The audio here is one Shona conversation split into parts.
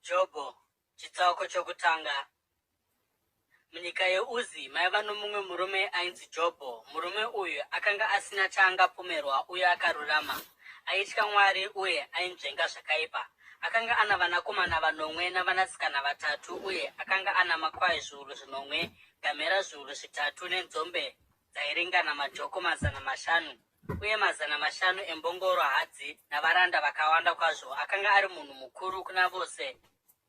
Jobho, chitsauko chokutanga. Munyika yeUzi maiva nomumwe murume ainzi Jobho. Murume uyu akanga asina chaangapomerwa uye akarurama. Aitya Mwari uye ainzvenga zvakaipa. Akanga ana vanakomana vanomwe navanasikana vatatu uye akanga ana makwai zviuru zvinomwe, ngamera zviuru zvitatu nenzombe dzairingana majoko 500 uye 500 embongoro hadzi navaranda vakawanda kwazvo. Akanga ari munhu mukuru kuna vose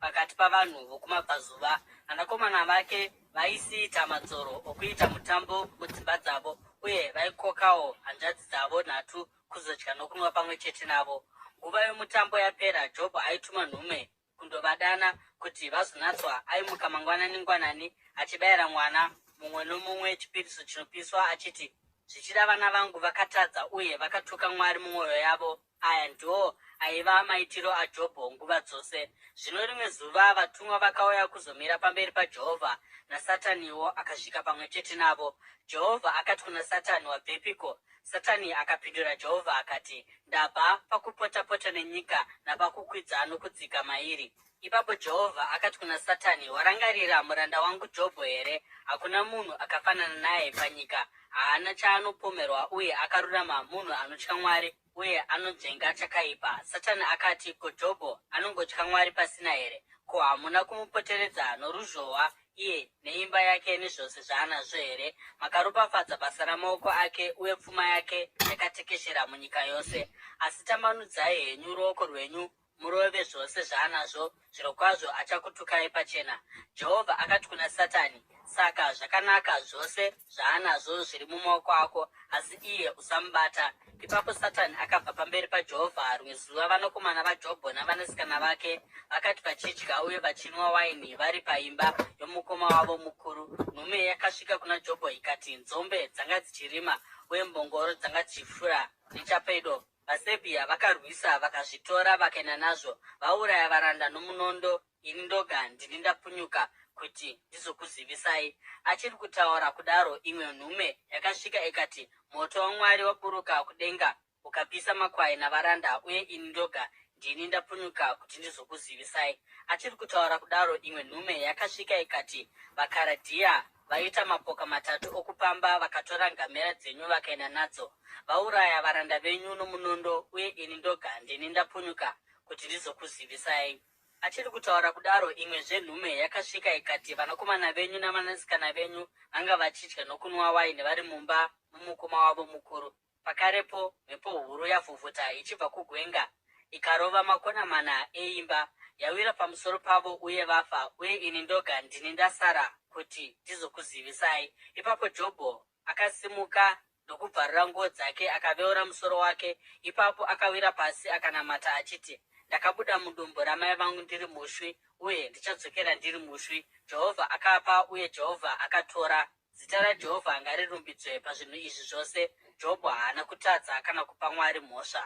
pakati pavanhu vokumabvazuva. Vanakomana vake vaisiita madzoro okuita mutambo mudzimba dzavo uye vaikokawo hanzvadzi dzavo nhatu kuzodya nokunwa pamwe chete navo. Nguva yomutambo yapera, Jobho aituma nhume kundovadana kuti vazonatswa. Aimuka mangwanani-ngwanani achibayira mwana mumwe nomumwe chipiriso chinopiswa achiti, Zvichida vana vangu vakatadza uye vakatuka Mwari mumwoyo yavo. Aya ndiwo aiva maitiro aJobho nguva dzose. Zvino rimwe zuva vatumwa vakauya kuzomira pamberi paJehovha, naSataniwo akasvika pamwe chete navo. Jehovha akati kuna Satani, Wabvepiko? Satani akapindura Jehovha akati, Ndabva pakupota-pota nenyika napakukwidza nokudzika mairi. Ipapo Jehovha akati kuna Satani, Warangarira muranda wangu Jobho here? Hakuna munhu akafanana naye panyika, haana chaanopomerwa uye akarurama, munhu anotya Mwari uye anonzvenga chakaipa. Satani akati, Ko Jobho anongotya Mwari pasina here? Ko hamuna kumupoteredza noruzhowa iye neimba yake nezvose zvaanazvo here? Makaropafadza basa ramaoko ake, uye pfuma yake yakatekeshera munyika yose. Asi tambanudzai henyu ruoko rwenyu murove zvose zvaanazvo, zvirokwazvo achakutukai pachena. Jehovha akati kuna Satani, Saka zvakanaka, zvose zvaanazvo zviri mumaoko ako, asi iye usamubata. Ipapo Satani akabva pamberi paJehovha. Rimwe zuva vanakomana vaJobho navanasikana vake vakati vachidya uye vachinwa waini vari paimba yomukoma wavo mukuru, nhume yakasvika kuna Jobho ikati, Nzombe dzanga dzichirima uye mbongoro dzanga dzichifura nechapedo VaSebhia vakarwisa vakazvitora vakaenda nazvo, vauraya varanda nomunondo, ini ndoga ndini ndapunyuka kuti ndizokuzivisai. Achiri kutaura kudaro, imwe nhume yakasvika ikati, Moto waMwari waburuka kudenga ukapisa makwai navaranda, uye ini ndoga ndini ndapunyuka kuti ndizokuzivisai. Achiri kutaura kudaro, imwe nhume yakasvika ikati, VaKaradhiya Vaita mapoka matatu okupamba, vakatora ngamera dzenyu vakaenda nadzo. Vauraya varanda venyu nomunondo, uye ini ndoga ndini ndapunyuka kuti ndizokuzivisai. Achiri kutaura kudaro, imwezve nhume yakasvika ikati, Vanakomana venyu navanasikana venyu vanga vachidya nokunwa waini vari mumba momukoma wavo mukuru. Pakarepo mhepo huru yavhuvhuta ichibva kugwenga ikarova makona mana eimba, yawira pamusoro pavo uye vafa, uye ini ndoga ndini ndasara kuti ndizokuzivisai. Ipapo Jobho akasimuka ndokubvarura nguo dzake akaveura musoro wake. Ipapo akawira pasi akanamata achiti, Ndakabuda mudumbu ramai vangu ndiri mushwi, uye ndichadzokera ndiri mushwi. Jehovha akapa uye Jehovha akatora. Zita raJehovha ngarirumbidzwe pazvinhu izvi zvose. Jobho haana kutadza kana kupa Mwari mhosva.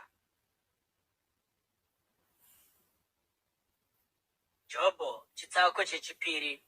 Jobho, chitsauko chechipiri.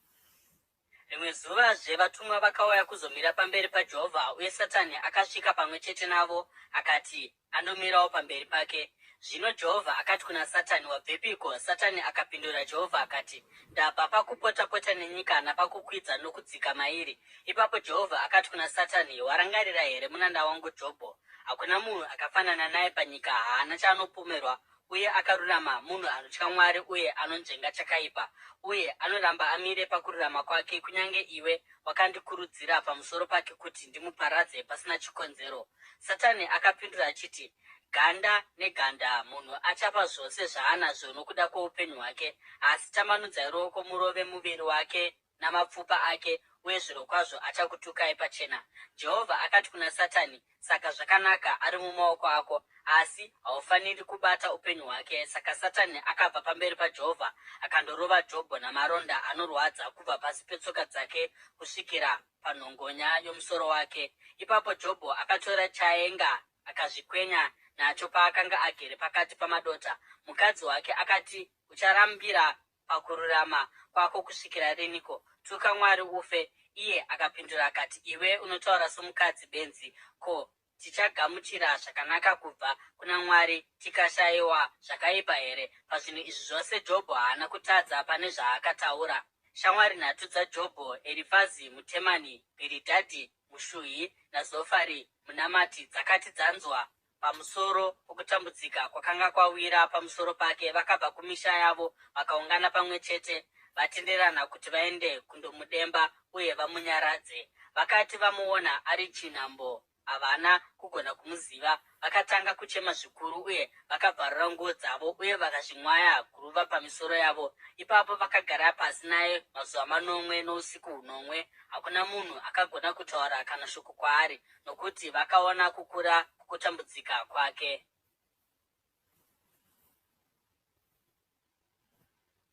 Rimwe zuvazve vatumwa vakauya kuzomira pamberi paJehovha, uye Satani akasvika pamwe chete navo akati andomirawo pamberi pake. Zvino Jehovha akati kuna Satani, Wabvepiko? Satani akapindura Jehovha akati, Ndabva pakupota-pota nenyika napakukwidza nokudzika mairi. Ipapo Jehovha akati kuna Satani, Warangarira here muranda wangu Jobho? Hakuna munhu akafanana naye panyika, haana chaanopomerwa uye akarurama, munhu anotya Mwari uye anonzvenga chakaipa, uye anoramba amire pakururama kwake, kunyange iwe wakandikurudzira pamusoro pake kuti ndimuparadze pasina chikonzero. Satani akapindura achiti, Ganda neganda, munhu achapa zvose zvaanazvo nokuda kwoupenyu hwake, asi tambanudzai ruoko murove muviri wake namapfupa ake, uye zvirokwazvo achakutukai pachena. Jehovha akati kuna Satani, Saka zvakanaka, ari mumaoko ako, asi haufaniri kubata upenyu hwake. Saka Satani akabva pamberi paJehovha akandorova Jobho namaronda anorwadza kubva pasi petsoka dzake kusvikira panhongonya yomusoro wake. Ipapo Jobho akatora chaenga akazvikwenya nacho paakanga agere pakati pamadota. Mukadzi wake akati, Ucharambira pakururama kwako kusvikira riniko? Tuka Mwari ufe. Iye akapindura akati, Iwe unotaura somukadzi benzi. Ko, Tichagamuchira zvakanaka kubva kuna Mwari tikashayiwa zvakaipa here? Pazvinhu izvi zvose Jobho haana kutadza pane zvaakataura. Shamwari nhatu dzaJobho, Erifazi muTemani, Bhiridhadhi muShuhi naZofari muNamati dzakati dzanzwa pamusoro pokutambudzika kwakanga kwawira pamusoro pake, vakabva kumisha yavo vakaungana pamwe chete vatenderana kuti vaende kundomudemba uye vamunyaradze. Vakati vamuona ari chinhambo, havana kugona kumuziva. Vakatanga kuchema zvikuru uye vakabvarura nguo dzavo uye vakazvimwaya guruva pamisoro yavo. Ipapo vakagara pasi naye mazuva manomwe nousiku hunomwe. Hakuna munhu akagona kutaura kana shoko kwaari, nokuti vakaona kukura kwokutambudzika kwake.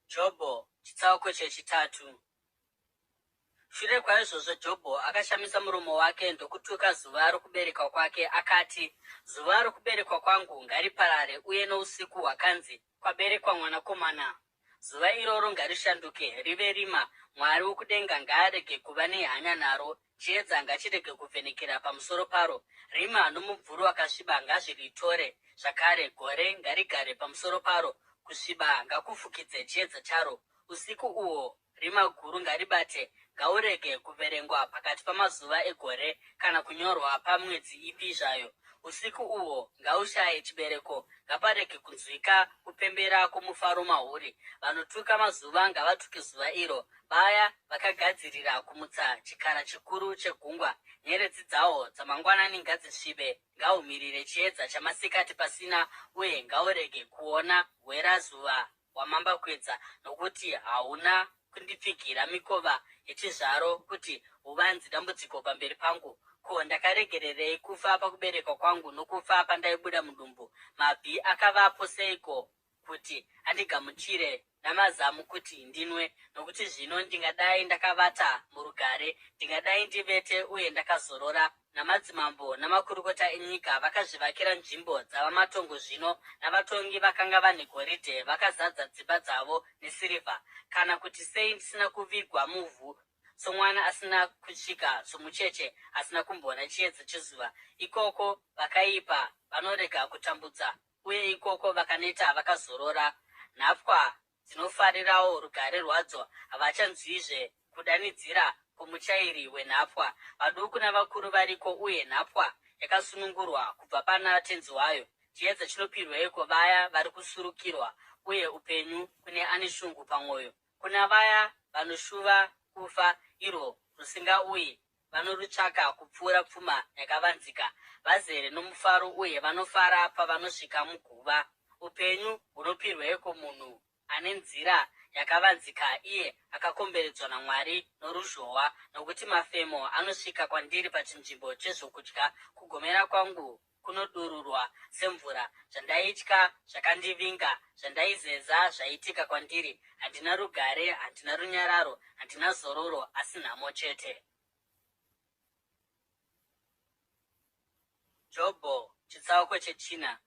Jobho chitsauko chechitatu. Shure kwaizvozvo Jobho akashamisa muromo wake ndokutuka zuva rokuberekwa kwake, akati, Zuva rokuberekwa kwangu ngariparare, uye nousiku hwakanzi, Kwaberekwa mwanakomana. Zuva iroro ngarishanduke rive rima, Mwari wokudenga ngaarege kuva nehanya naro, chiedza ngachirege kuvhenekera pamusoro paro. Rima nomumvuri wakasviba ngazviritore zvakare, gore ngarigare pamusoro paro, kusviba ngakufukidze chiedza charo. Usiku uhwo Rima guru ngaribate, ngaurege kuverengwa pakati pamazuva egore, kana kunyorwa pamwedzi ipi zvayo. Usiku uhwo ngaushaye chibereko, ngaparege kunzwika kupembera kwomufaro mahuri. Vanotuka mazuva ngavatuke zuva iro, vaya vakagadzirira kumutsa chikara chikuru chegungwa. Nyeredzi dzawo dzamangwanani ngadzisvibe, ngahumirire chiedza chamasikati pasina, uye ngaurege kuona hwerazuva hwamambakwedza, nokuti hauna kundipfigira mikova yechizvaro kuti uvanze dambudziko pamberi pangu. Ko, ndakaregererei kufa pakuberekwa kwangu nokufa pandaibuda mudumbu? Mabvi akavapo seiko kuti andigamuchire namazamu kuti ndinwe? Nokuti zvino ndingadai ndakavata murugare, ndingadai ndivete uye ndakazorora. Namadzimambo namakurukota enyika vakazvivakira nzvimbo dzava matongo zvino, navatongi vakanga vane goridhe vakazadza dzimba dzavo nesirivha. Kana kuti sei ndisina kuvigwa muvhu somwana asina kusvika, somucheche asina kumboona chiedza chezuva? Ikoko vakaipa vanorega kutambudza, uye ikoko vakaneta vakazorora. Nhapwa dzinofarirawo rugare rwadzo, havachanzwizve kudanidzira kwomuchairi wenhapwa. Vaduku navakuru variko, uye nhapwa yakasunungurwa kubva pana tenzi wayo. Chiedza chinopirweiko vaya vari kusurukirwa, uye upenyu kune ane shungu pamwoyo? Kuna vaya vanoshuva kufa irwo rusingauyi, vanorutsvaka kupfuura pfuma yakavanzika, vazere nomufaro uye vanofara pavanosvika muguva. Upenyu hunopirweiko munhu ane nzira yakavanzika iye akakomberedzwa naMwari noruzhowa? Nokuti mafemo anosvika kwandiri pachinzvimbo chezvokudya, kugomera kwangu kunodururwa semvura. Zvandaitya zvakandivinga, zvandaizeza zvaitika kwandiri. Handina rugare, handina runyararo, handina zororo, asi nhamo chete. Jobho chitsauko chechina.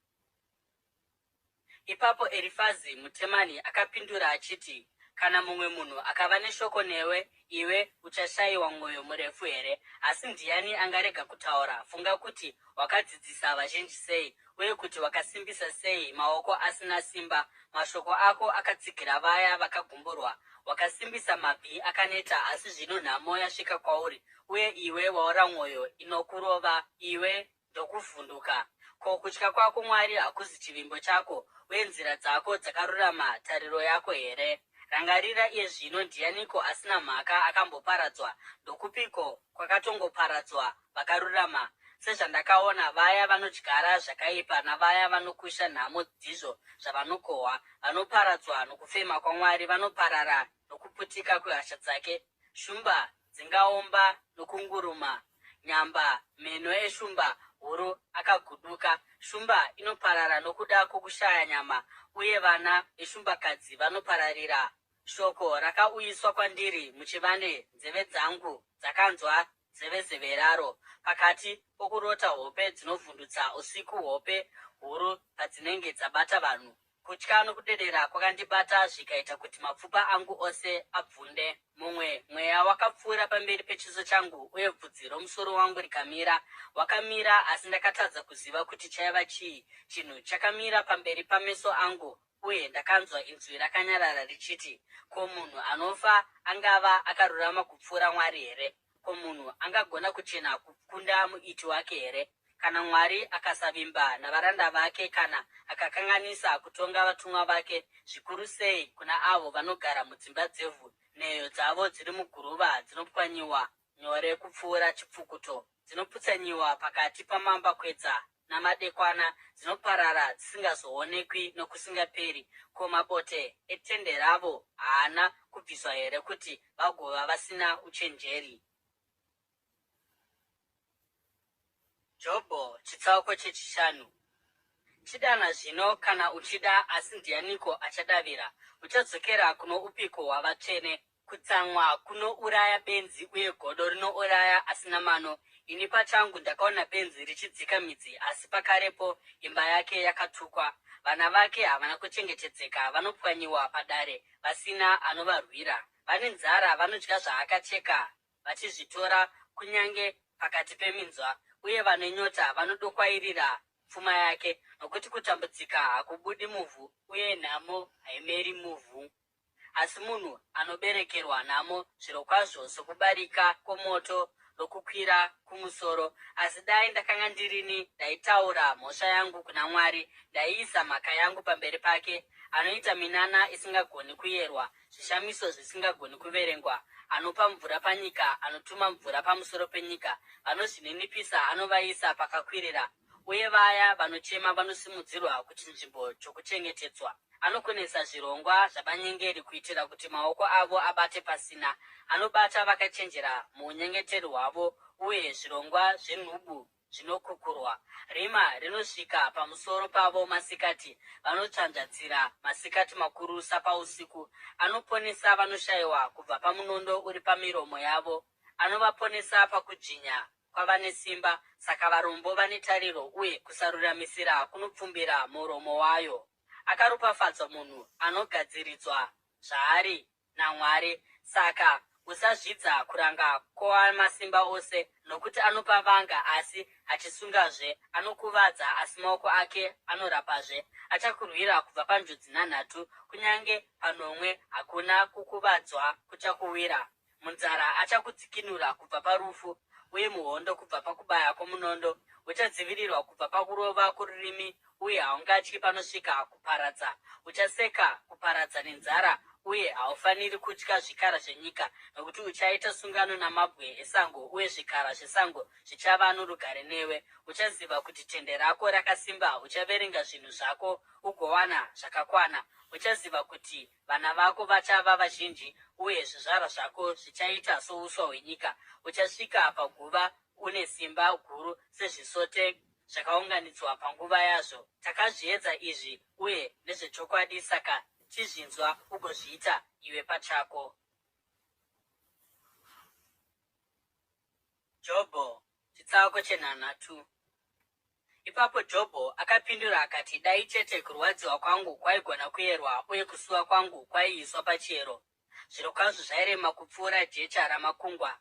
Ipapo Erifazi muTemani akapindura achiti, Kana mumwe munhu akava neshoko newe, iwe uchashayiwa mwoyo murefu here? Asi ndiani angarega kutaura? Funga kuti wakadzidzisa vazhinji sei, uye kuti wakasimbisa sei maoko asina simba. Mashoko ako akatsigira vaya vakagumburwa. Wakasimbisa mabvi akaneta, asi zvino nhamo yasvika kwauri, uye iwe waora mwoyo, inokurova iwe ndokuvhunduka. Ko kutya kwako Mwari hakuzi chivimbo chako, uye nzira dzako dzakarurama tariro yako here? Rangarira iye zvino, ndianiko asina mhaka akamboparadzwa? Ndokupiko kwakatongoparadzwa vakarurama? Sezvandakaona, vaya vanodyara zvakaipa navaya vanokusha nhamo ndizvo zvavanokohwa. Vanoparadzwa nokufema kwaMwari, vanoparara nokuputika kwehasha dzake. Shumba dzingaomba nokunguruma, nyamba meno eshumba huru akaguduka. Shumba inoparara nokuda kwokushaya nyama, uye vana veshumbakadzi vanopararira. Shoko rakauyiswa kwandiri muchivande, nzeve dzangu dzakanzwa zevezeve raro. Pakati pokurota hope dzinovhundutsa usiku, hope huru padzinenge dzabata vanhu. Kutya nokudedera kwakandibata zvikaita kuti mapfupa angu ose abvunde. Mumwe mweya wakapfuura pamberi pechiso changu uye bvudzi romusoro wangu rikamira. Wakamira, asi ndakatadza kuziva kuti chaiva chii. Chinhu chakamira pamberi pameso angu uye ndakanzwa inzwi rakanyarara richiti, Ko munhu anofa angava akarurama kupfuura Mwari here? Ko munhu angagona kuchena kukunda muiti wake here? Kana Mwari akasavimba navaranda vake kana akakanganisa kutonga vatumwa vake, zvikuru sei kuna avo vanogara mudzimba dzevhu, nheyo dzavo dziri muguruva dzinopwanyiwa nyore kupfuura chipfukuto, dzinoputsanyiwa pakati pamambakwedza namadekwana, dzinoparara dzisingazoonekwi nokusingaperi. Ko mabote etende ravo haana kubviswa here kuti vagova vasina uchenjeri? Jobho chitsauko chechishanu. Chidana zvino kana uchida, asi ndianiko achadavira? Uchadzokera kuno upiko wavatsvene? Kutsamwa kunouraya benzi uye godo rinouraya asina mano. Ini pachangu ndakaona benzi richidzika midzi asi pakarepo imba yake yakatukwa. Vana vake havana kuchengetedzeka vanopwanyiwa padare vasina anovarwira. Vane nzara vanodya zvaakacheka vachizvitora kunyange pakati peminzwa uye vane nyota vanodokwairira pfuma yake nokuti kutambudzika hakubudi muvhu uye nhamo haimeri muvhu. Asi munhu anoberekerwa nhamo zvirokwazvo sokubarika kwomoto rokukwira kumusoro. Asi dai ndakanga ndirini, ndaitaura mhosva yangu kuna Mwari, ndaiisa mhaka yangu pamberi pake. Anoita minana isingagoni kuyerwa, zvishamiso zvisingagoni kuverengwa. Anopa mvura panyika, anotuma mvura pamusoro penyika. Vanozvininipisa anovaisa pakakwirira, uye vaya vanochema vanosimudzirwa kuchinzvimbo chokuchengetedzwa. Anokonesa zvirongwa zvavanyengeri kuitira kuti maoko avo abate pasina. Anobata vakachenjera muunyengeteri hwavo, uye zvirongwa zvenhubu zvinokukurwa. Rima rinosvika pamusoro pavo masikati, vanotsvanzvadzira masikati makuru sapausiku. Anoponesa vanoshayiwa kubva pamunondo uri pamiromo yavo, anovaponesa pakudzvinya kwavane simba. Saka varombo vane tariro, uye kusaruramisira kunopfumbira muromo wayo. Akaropafadzwa munhu anogadziridzwa zvaari naMwari. Saka usazvidza kuranga kwowaMasimba Ose, nokuti anopa vanga asi achisungazve, anokuvadza asi maoko ake anorapazve. Achakurwira kubva panjodzi nhanhatu, kunyange panomwe hakuna kukuvadzwa kuchakuwira. Munzara achakudzikinura kubva parufu, uye muhondo kubva pakubaya kwomunondo. Uchadzivirirwa kubva pakurova kworurimi, uye haungatyi panosvika kuparadza. Uchaseka kuparadza nenzara, uye haufaniri kutya zvikara zvenyika, nokuti uchaita sungano namabwe esango, uye zvikara zvesango zvichava norugare newe. Uchaziva kuti tende rako rakasimba, uchaverenga zvinhu zvako ugowana zvakakwana. Uchaziva kuti Vana vako vachava vazhinji, uye zvizvarwa zvako zvichaita souswa hwenyika. Uchasvika paguva une simba guru sezvisote zvakaunganidzwa panguva yazvo. Takazviedza izvi, uye ndezvechokwadi, saka chizvinzwa ugozviita iwe pachako. Jobho, chitsauko chenhanhatu. Ipapo Jobho akapindura akati, Dai chete kurwadziwa kwangu kwaigona kuyerwa uye kusuwa kwangu kwaiiswa pachiyero! Zvirokwazvo zvairema kupfuura jecha ramakungwa.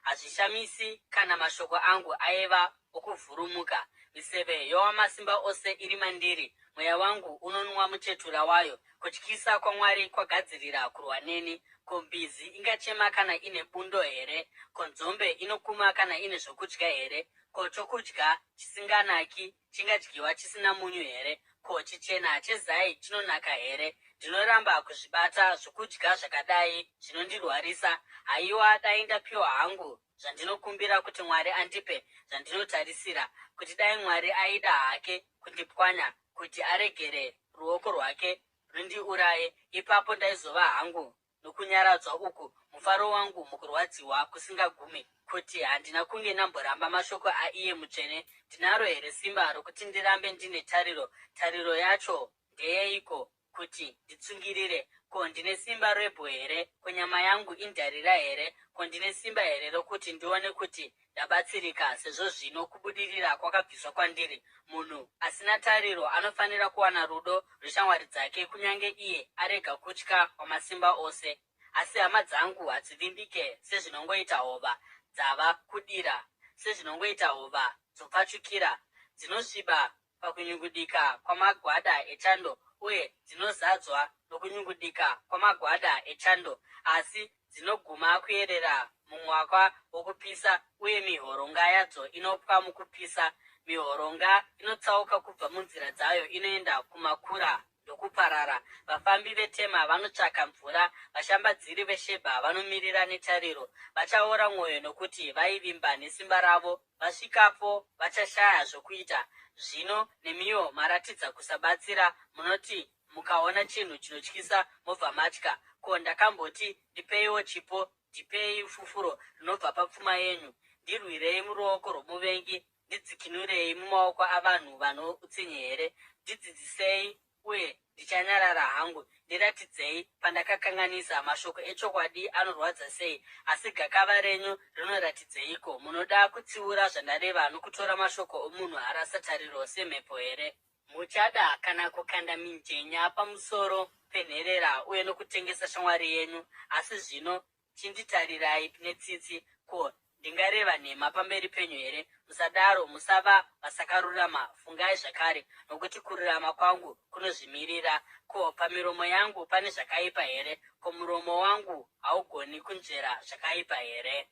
Hazvishamisi kana mashoko angu aiva okuvhurumuka. Miseve yoWamasimba Ose iri mandiri, mweya wangu unonwa muchetura wayo. Kutyisa kwaMwari kwagadzirira kurwa neni. Ko mbizi ingachema kana ine bundo here? Ko nzombe inokuma kana ine zvokudya here? Ko chokudya chisinganaki chingadyiwa chisina munyu here? Ko chichena chezai chinonaka here? Ndinoramba kuzvibata, zvokudya zvakadai zvinondirwarisa. Haiwa, dai ndapiwa hangu zvandinokumbira kuti Mwari andipe zvandinotarisira, kuti dai Mwari aida hake kundipwanya, kuti aregere ruoko rwake rundiuraye, ipapo ndaizova hangu nokunyaradzwa uku, mufaro wangu mukurwadziwa kusingagumi, kuti handina kunge ndamboramba mashoko aiye Mutsvene. Ndinaro here simba rokuti ndirambe ndine tariro? Tariro yacho ndeyeiko kuti nditsungirire? Ko ndine simba rebwe here? Ko nyama yangu indarira here? Ko ndine simba here rokuti ndione kuti ndabatsirika, sezvo zvino kubudirira kwakabviswa kwandiri? Munhu asina tariro anofanira kuwana rudo rweshamwari dzake, kunyange iye arega kutya Wamasimba Ose. Asi hama dzangu hadzivimbike sezvinongoita hova dzava kudira, sezvinongoita hova dzopfachukira, dzinosviba pakunyungudika kwamagwada echando uye dzinozadzwa nokunyungudika kwamagwada echando, asi dzinoguma kuyerera mumwaka wokupisa uye mihoronga yadzo inopwa mukupisa. Mihoronga inotsauka kubva munzira dzayo inoenda kumakura ndokuparara. Vafambi veTema vanotsvaka mvura, vashambadziri veShebha vanomirira netariro. Vachaora mwoyo nokuti vaivimba nesimba ravo, vasvikapo vachashaya zvokuita. Zvino nemiwo maratidza kusabatsira, munoti mukaona chinhu chinotyisa mobva matya. Ko ndakamboti ndipeiwo chipo, ndipei fufuro rinobva papfuma yenyu, ndirwirei muruoko rwomuvengi, Ndidzikinurei mumaoko avanhu vano utsinye here? Ndidzidzisei, uye ndichanyarara hangu. Ndiratidzei pandakakanganisa. Mashoko echokwadi anorwadza sei, asi gakava renyu rinoratidzeiko? Munoda kutsiura zvandareva nokutora mashoko omunhu arasa tariro semhepo here? Muchada kana kukanda mijenya pamusoro penherera uye nokutengesa shamwari yenyu. Asi zvino Chinditarirai netsitsi, ko, ndingareva nhema pamberi penyu here? Musadaro, musava vasakarurama, fungai zvakare, nokuti kururama kwangu kunozvimirira. Ko, pamiromo yangu pane zvakaipa here? Ko, muromo wangu haugoni kunzvera zvakaipa here?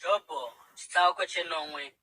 Jobho chitsauko chenomwe.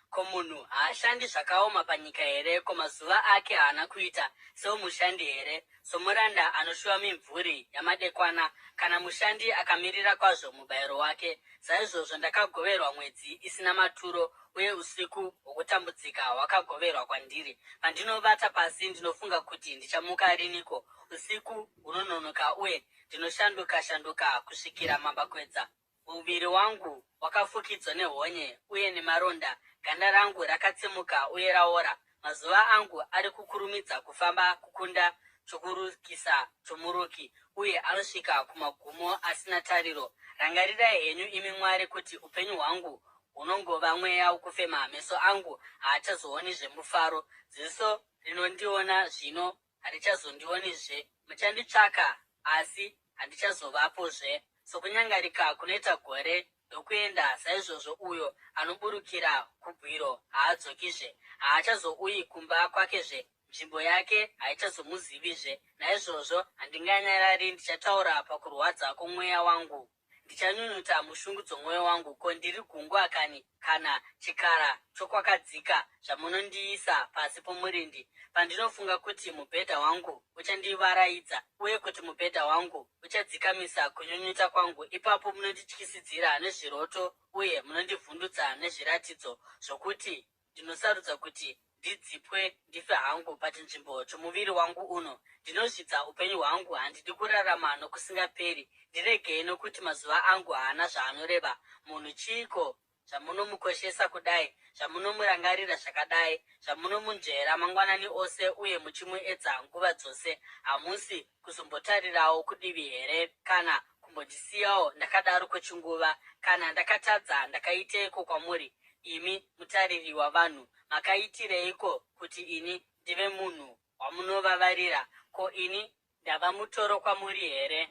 Ko munhu haashandi zvakaoma panyika here? Ko mazuva ake haana kuita seomushandi here? Somuranda anoshuva mimvuri yamadekwana, kana mushandi akamirira kwazvo mubayiro wake, saizvozvo ndakagoverwa mwedzi isina maturo, uye usiku hwokutambudzika hwakagoverwa kwandiri. Pandinovata pasi ndinofunga kuti ndichamuka riniko. Usiku hunononoka uye ndinoshanduka-shanduka kusvikira mambakwedza. Muviri wangu wakafukidzwa nehonye uye nemaronda, ganda rangu rakatsemuka uye raora. Mazuva angu ari kukurumidza kufamba kukunda chokurukisa chomuruki, uye anosvika kumagumo asina tariro. Rangarirai henyu, imi Mwari, kuti upenyu hwangu hunongova mweya wokufema, meso angu haachazoonizve mufaro. Ziso rinondiona zvino harichazondionizve, muchanditsvaka, asi handichazovapozve. Sokunyangarika kunoita gore ndokuenda, saizvozvo uyo anoburukira kubwiro haadzokizve. Haachazouyi kumba kwakezve, nzvimbo yake haichazomuzivizve. Naizvozvo handinganyarari, ndichataura pakurwadza kwomweya wangu. Ndichanyunyuta mushungu dzomwoyo wangu. Ko ndiri gungwa kani kana chikara chokwakadzika zvamunondiisa pasi pomurindi? Pandinofunga kuti mubhedha wangu uchandivaraidza uye kuti mubhedha wangu uchadzikamisa kunyunyuta kwangu, ipapo munondityisidzira nezviroto uye munondivhundutsa nezviratidzo zvokuti Ndinosarudza kuti ndidzipwe ndife hangu pachinzvimbo chomuviri wangu uno. Ndinozvidza upenyu hwangu, handidi kurarama nokusingaperi. Ndiregei nokuti mazuva angu haana zvaanoreva. Munhu chiiko zvamunomukoshesa kudai, zvamunomurangarira zvakadai, zvamunomunzvera mangwanani ose uye muchimuedza nguva dzose? Hamusi kuzombotarirawo kudivi here kana kumbondisiyawo ndakadaro kwechinguva? Kana ndakatadza, ndakaiteiko kwamuri? Imi mutariri wavanhu, makaitireiko kuti ini ndive munhu wamunovavarira? Ko ini ndava mutoro kwamuri here?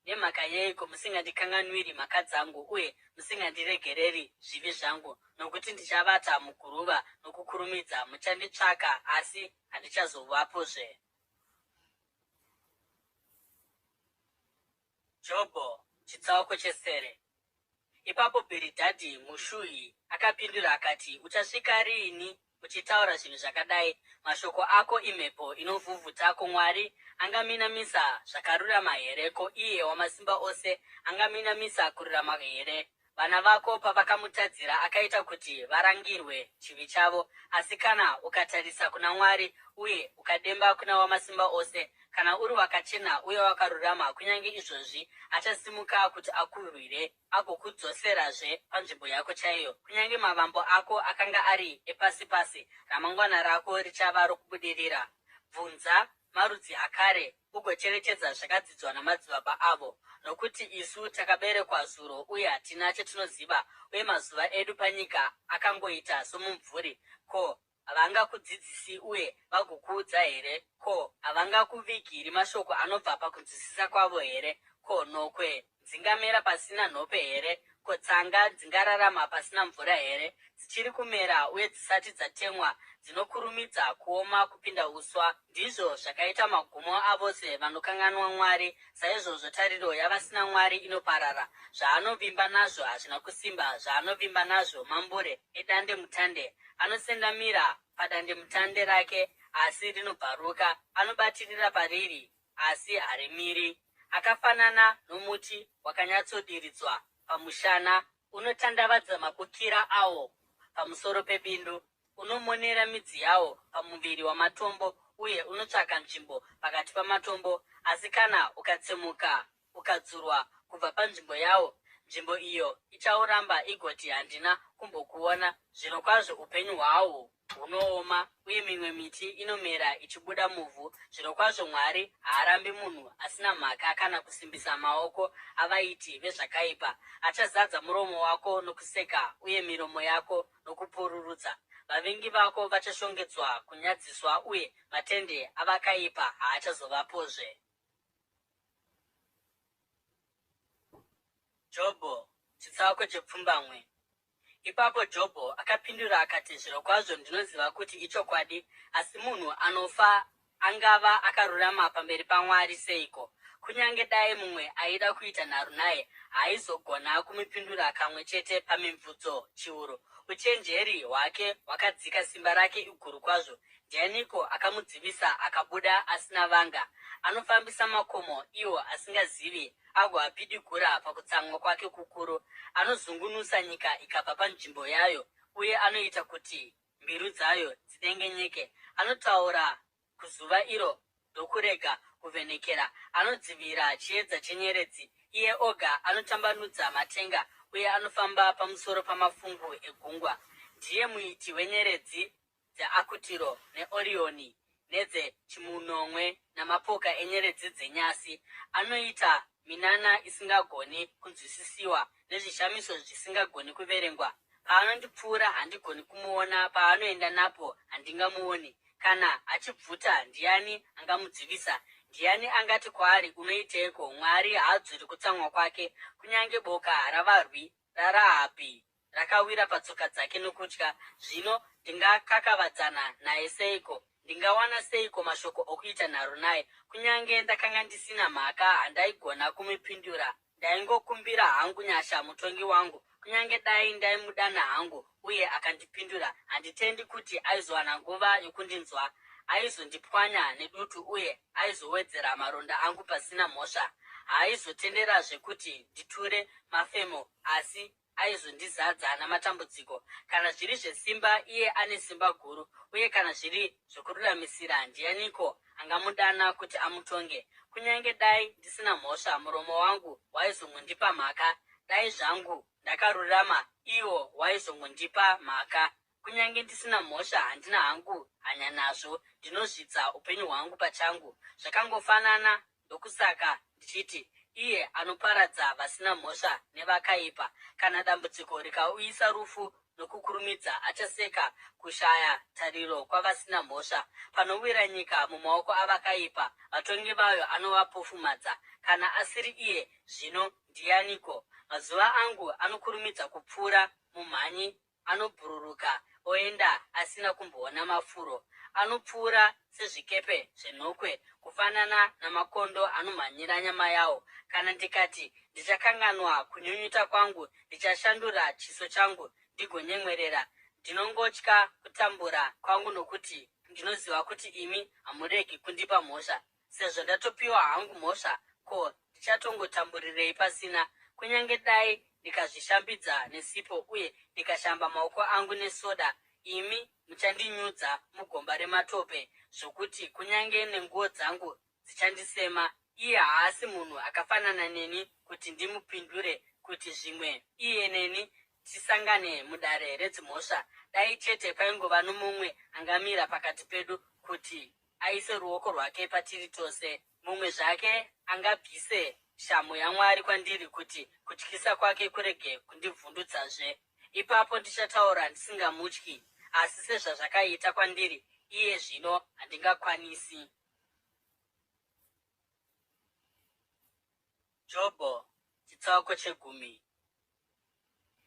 Nemhaka yeiko musingandikanganwiri mhaka dzangu uye musingandiregereri zvivi zvangu? Nokuti ndichavata muguruva nokukurumidza, muchanditsvaka, asi handichazovapozve. Jobho, chitsauko chesere. Ipapo Bhiridhadhi muShuhi akapindura akati, Uchasvika riini uchitaura zvinhu zvakadai? Mashoko ako imhepo inovhuvhuta. Ko Mwari angaminamisa zvakarurama here? Ko iye Wamasimba Ose angaminamisa kururama here? Vana vako pavakamutadzira, akaita kuti varangirwe chivi chavo. Asi kana ukatarisa kuna Mwari uye ukademba kuna Wamasimba Ose, Kana uri wakachena uye wakarurama, kunyange izvozvi achasimuka kuti akurwire agokudzoserazve panzvimbo yako chaiyo. Kunyange mavambo ako akanga ari epasi pasi, ramangwana rako richava rokubudirira. Bvunza marudzi akare ugocherechedza zvakadzidzwa namadzibaba avo, nokuti isu takaberekwa zuro uye hatina chatinoziva, uye mazuva edu panyika akangoita somumvuri. Ko, havangakudzidzisi uye vagokuudza here? Ko, havangakuvigiri mashoko anobva pakunzwisisa kwavo here? Ko, nhokwe dzingamera pasina nhope here? Ko, tsanga dzingararama pasina mvura here? Dzichiri kumera uye dzisati dzatemwa, dzinokurumidza kuoma kupinda uswa. Ndizvo zvakaita magumo avose vanokanganwa Mwari, saizvozvo tariro yavasina Mwari inoparara. Zvaanovimba nazvo hazvina kusimba, zvaanovimba nazvo mambure edandemutande. Anosendamira padandemutande rake, asi rinobvaruka, anobatirira pariri, asi harimiri. Akafanana nomuti wakanyatsodiridzwa pamushana, unotandavadza mabukira awo pamusoro pebindu, unomonera midzi yawo pamuviri wamatombo, uye unotsvaka nzvimbo pakati pamatombo. Asi kana ukatsemuka ukadzurwa kubva panzvimbo yawo, nzvimbo iyo ichauramba igoti, Handina kumbokuona. Zvirokwazvo upenyu hwawo hunooma, uye mimwe miti inomera ichibuda muvhu. Zvirokwazvo Mwari haarambi munhu asina mhaka kana kusimbisa maoko avaiti vezvakaipa. Achazadza muromo wako nokuseka uye miromo yako nokupururudza. Vavengi vako vachashongedzwa kunyadziswa uye matende avakaipa haachazovapozve. Jobho, chitsauko chepfumbamwe. Ipapo Jobho akapindura akati, Zvirokwazvo ndinoziva kuti ichokwadi, asi munhu anofa angava akarurama pamberi paMwari seiko? Kunyange dai mumwe aida kuita nharo naye, haaizogona kumupindura kamwe chete pamibvunzo chiuru. Uchenjeri hwake hwakadzika, simba rake iguru kwazvo. Ndianiko akamudzivisa akabuda asina vanga? Anofambisa makomo iwo asingazivi, agoapidigura pakutsamwa kwake kukuru. Anozungunusa nyika ikabva panzvimbo yayo, uye anoita kuti mbiru dzayo dzidengenyeke. Anotaura kuzuva iro ndokurega kuvhenekera. Anodzivira chiedza chenyeredzi. Iye oga anotambanudza matenga, uye anofamba pamusoro pamafungu egungwa. Ndiye muiti wenyeredzi dzeAkutiro neOrioni nedzeChimunomwe namapoka enyeredzi dzenyasi. Anoita minana isingagoni kunzwisisiwa nezvishamiso zvisingagoni kuverengwa. Paanondipfuura handigoni kumuona, paanoenda napo handingamuoni. Kana achibvuta ndiani angamudzivisa? Ndiani angati kwaari, Unoiteiko? Mwari haadzori kutsamwa kwake, kunyange boka ravarwi raRahabhi rakawira patsoka dzake nokutya. Zvino ndingakakavadzana naye seiko? Ndingawana seiko mashoko okuita nharo naye? Kunyange ndakanga ndisina mhaka, handaigona kumupindura. Ndaingokumbira hangu nyasha mutongi wangu. Kunyange dai ndaimudana hangu uye akandipindura, handitendi kuti aizowana nguva yokundinzwa. Aizondipwanya nedutu uye aizowedzera maronda angu pasina mhosva. Haaizotenderazve kuti nditure mafemo asi aizondizadza namatambudziko. Kana zviri zvesimba, iye ane simba guru, uye kana zviri zvokururamisira, ndianiko angamudana kuti amutonge? Kunyange dai ndisina mhosva, muromo wangu waizongondipa mhaka, dai zvangu ndakarurama, iwo waizongondipa mhaka. Kunyange ndisina mhosva, handina hangu hanya nazvo, ndinozvidza upenyu hwangu pachangu. Zvakangofanana Ndokusaka ndichiti, Iye anoparadza vasina mhosva nevakaipa. Kana dambudziko rikauyisa rufu nokukurumidza, achaseka kushaya tariro kwavasina mhosva. Panowira nyika mumaoko avakaipa, vatongi vayo anovapofumadza. Kana asiri iye, zvino ndianiko? Mazuva angu anokurumidza kupfuura, mumhanyi anobhururuka oenda asina kumboona mafuro. Anopfuura sezvikepe zvenhokwe, kufanana namakondo anomhanyira nyama yawo. Kana ndikati, Ndichakanganwa kunyunyuta kwangu, ndichashandura chiso changu ndigonyemwerera, ndinongotya kutambura kwangu nokuti ndinoziva kuti imi hamuregi kundipa mhosva. Sezvo ndatopiwa hangu mhosva, ko ndichatongotamburirei pasina? Kunyange dai ndikazvishambidza nesipo uye ndikashamba maoko angu nesoda, imi muchandinyudza mugomba rematope zvokuti kunyange nenguo dzangu dzichandisema. Iye haasi munhu akafanana neni kuti ndimupindure, kuti zvimwe iye neni tisangane mudare redzimhosva. Dai chete paingova nomumwe angamira pakati pedu kuti aise ruoko rwake patiri tose, mumwe zvake angabvise shamhu yaMwari kwandiri kuti kutyisa kwake kurege kundivhundutsazve. Ipapo ndichataura ndisingamutyi, asi sezvazvakaita kwandiri iye zvino handingakwanisi. Jobho, chitsauko chegumi.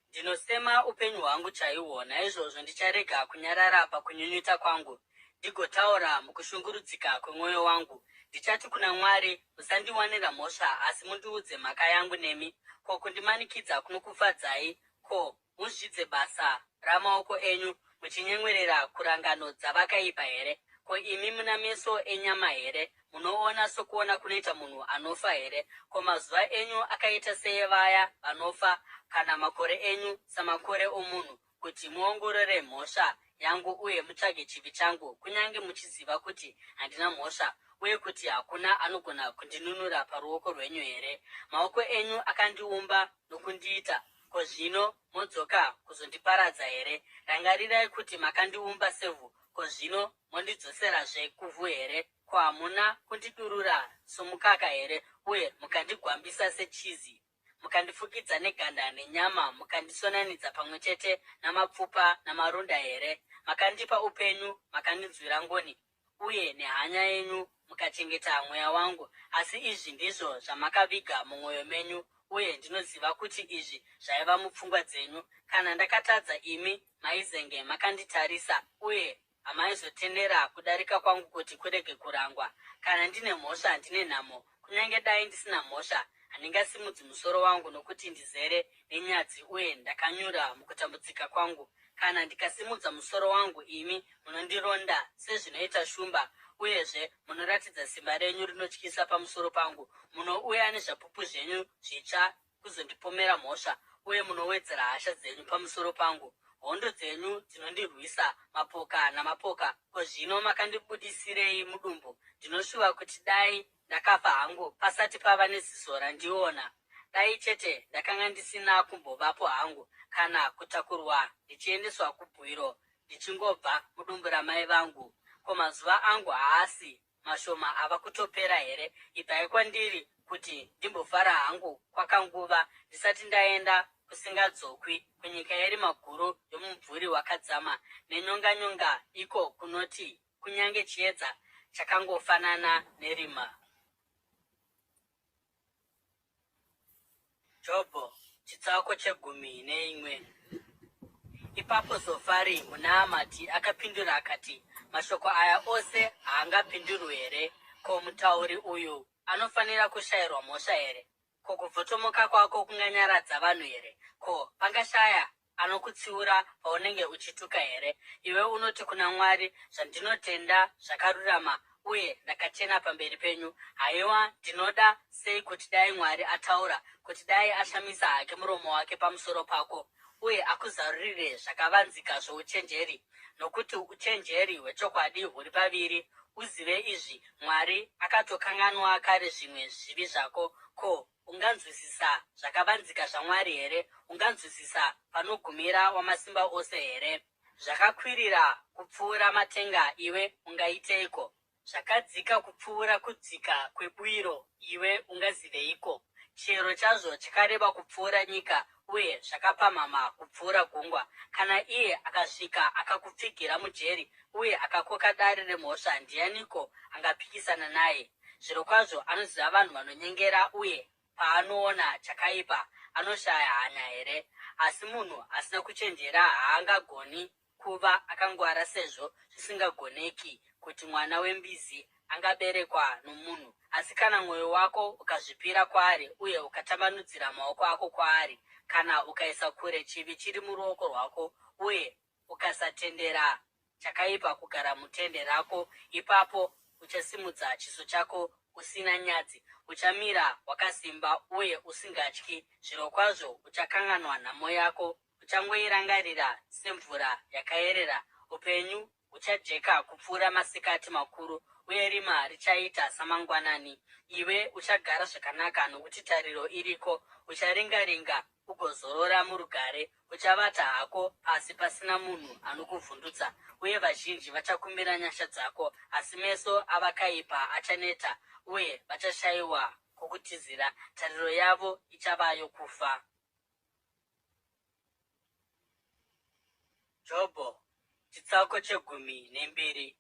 Ndinosema upenyu hwangu chaihwo, naizvozvo ndicharega kunyarara pakunyunyuta kwangu, ndigotaura mukushungurudzika kwemwoyo wangu. Ndichati kuna Mwari, Musandiwanira mhosva, asi mundiudze mhaka yangu nemi. Ko kundimanikidza kunokufadzai? Ko muzvidze basa ramaoko enyu, muchinyemwerera kurangano dzavakaipa here? Ko imi muna meso enyama here? Munoona sokuona kunoita munhu anofa here? Ko mazuva enyu akaita seevaya vanofa, kana makore enyu samakore omunhu, kuti muongorore mhosva yangu uye mutsvage chivi changu, kunyange muchiziva kuti handina mhosva, uye kuti hakuna anogona kundinunura paruoko rwenyu here? Maoko enyu akandiumba nokundiita, ko zvino modzoka kuzondiparadza here? Rangarirai kuti makandiumba sevhu, ko zvino mondidzoserazve kuvhu here? Ko hamuna kundidurura somukaka here, uye mukandigwambisa sechizi, mukandifukidza neganda nenyama, mukandisonanidza pamwe chete namapfupa namarunda here? Makandipa upenyu, makandinzwira ngoni, uye nehanya yenyu mukachengeta mweya wangu. Asi izvi ndizvo zvamakaviga mumwoyo menyu, uye ndinoziva kuti izvi zvaiva mupfungwa dzenyu. Kana ndakatadza, imi maizenge makanditarisa, uye Hamaizotendera kudarika kwangu kuti kurege kurangwa. Kana ndine mhosva, ndine nhamo! Kunyange dai ndisina mhosva, handingasimudzi musoro wangu, nokuti ndizere nenyadzi uye ndakanyura mukutambudzika kwangu. Kana ndikasimudza musoro wangu, imi munondironda sezvinoita shumba, uyezve munoratidza simba renyu rinotyisa pamusoro pangu. Munouya nezvapupu zvenyu zvitsva kuzondipomera mhosva, uye munowedzera hasha dzenyu pamusoro pangu. Hondo dzenyu dzinondirwisa, mapoka namapoka. Ko zvino makandibudisirei mudumbu? Ndinoshuva kuti dai ndakafa hangu pasati pava neziso randiona. Dai chete ndakanga ndisina kumbovapo hangu, kana kutakurwa ndichiendeswa kubwiro ndichingobva mudumbu ramai vangu. Ko mazuva angu haasi mashoma ava kutopera here? Ibvai kwandiri kuti ndimbofara hangu kwakanguva ndisati ndaenda kusingadzokwi, kunyika yerima guru yomumvuri wakadzama nenyonganyonga, iko kunoti kunyange chiedza chakangofanana nerima. Jobho, chitsauko chegumi neimwe. Ipapo Zofari muNaamati akapindura akati, Mashoko aya ose haangapindurwi here? Ko mutauri uyu anofanira kushayirwa mhosva here? Ko kubvotomoka kwako kunganyaradza vanhu here? Ko pangashaya anokutsiura paunenge uchituka here? Iwe unoti kuna Mwari, Zvandinotenda zvakarurama uye ndakachena pamberi penyu. Haiwa, ndinoda sei kuti dai Mwari ataura, kuti dai ashamisa hake muromo wake pamusoro pako, uye akuzarurire zvakavanzika zvouchenjeri! Nokuti uchenjeri hwechokwadi huri paviri. Uzive izvi, Mwari akatokanganwa kare zvimwe zvivi zvako. Ko, Unganzwisisa zvakavanzika zvaMwari here? Unganzwisisa panogumira Wamasimba Ose here? Zvakakwirira kupfuura matenga, iwe ungaiteiko? Zvakadzika kupfuura kudzika kwebwiro, iwe ungaziveiko? Chiyero chazvo chakareba kupfuura nyika, uye zvakapamhama kupfuura gungwa. Kana iye akasvika akakupfigira mujeri, uye akakoka dare remhosva, ndianiko angapikisana naye? Zvirokwazvo anoziva vanhu vanonyengera uye paanoona chakaipa anoshaya hanya here? Asi munhu asina kuchenjera haangagoni kuva akangwara sezvo zvisingagoneki kuti mwana wembizi angaberekwa nomunhu. Asi kana mwoyo wako ukazvipira kwaari uye ukatambanudzira maoko ako kwaari, kana ukaisa kure chivi chiri muruoko rwako uye ukasatendera chakaipa kugara mutende rako, ipapo uchasimudza chiso chako usina nyadzi, uchamira wakasimba uye usingatyi. Zvirokwazvo uchakanganwa nhamo yako, uchangoirangarira semvura yakayerera. Upenyu. huchajeka kupfuura masikati makuru, uye rima richaita samangwanani. Iwe uchagara zvakanaka, nokuti tariro iriko. Ucharinga-ringa ugozorora murugare. Uchavata hako pasi pasina munhu anokuvhundutsa, uye vazhinji vachakumbira nyasha dzako. Asi meso avakaipa achaneta, uye vachashayiwa kwokutizira. Tariro yavo ichava yokufa. Jobho, chitsauko chegumi nembiri.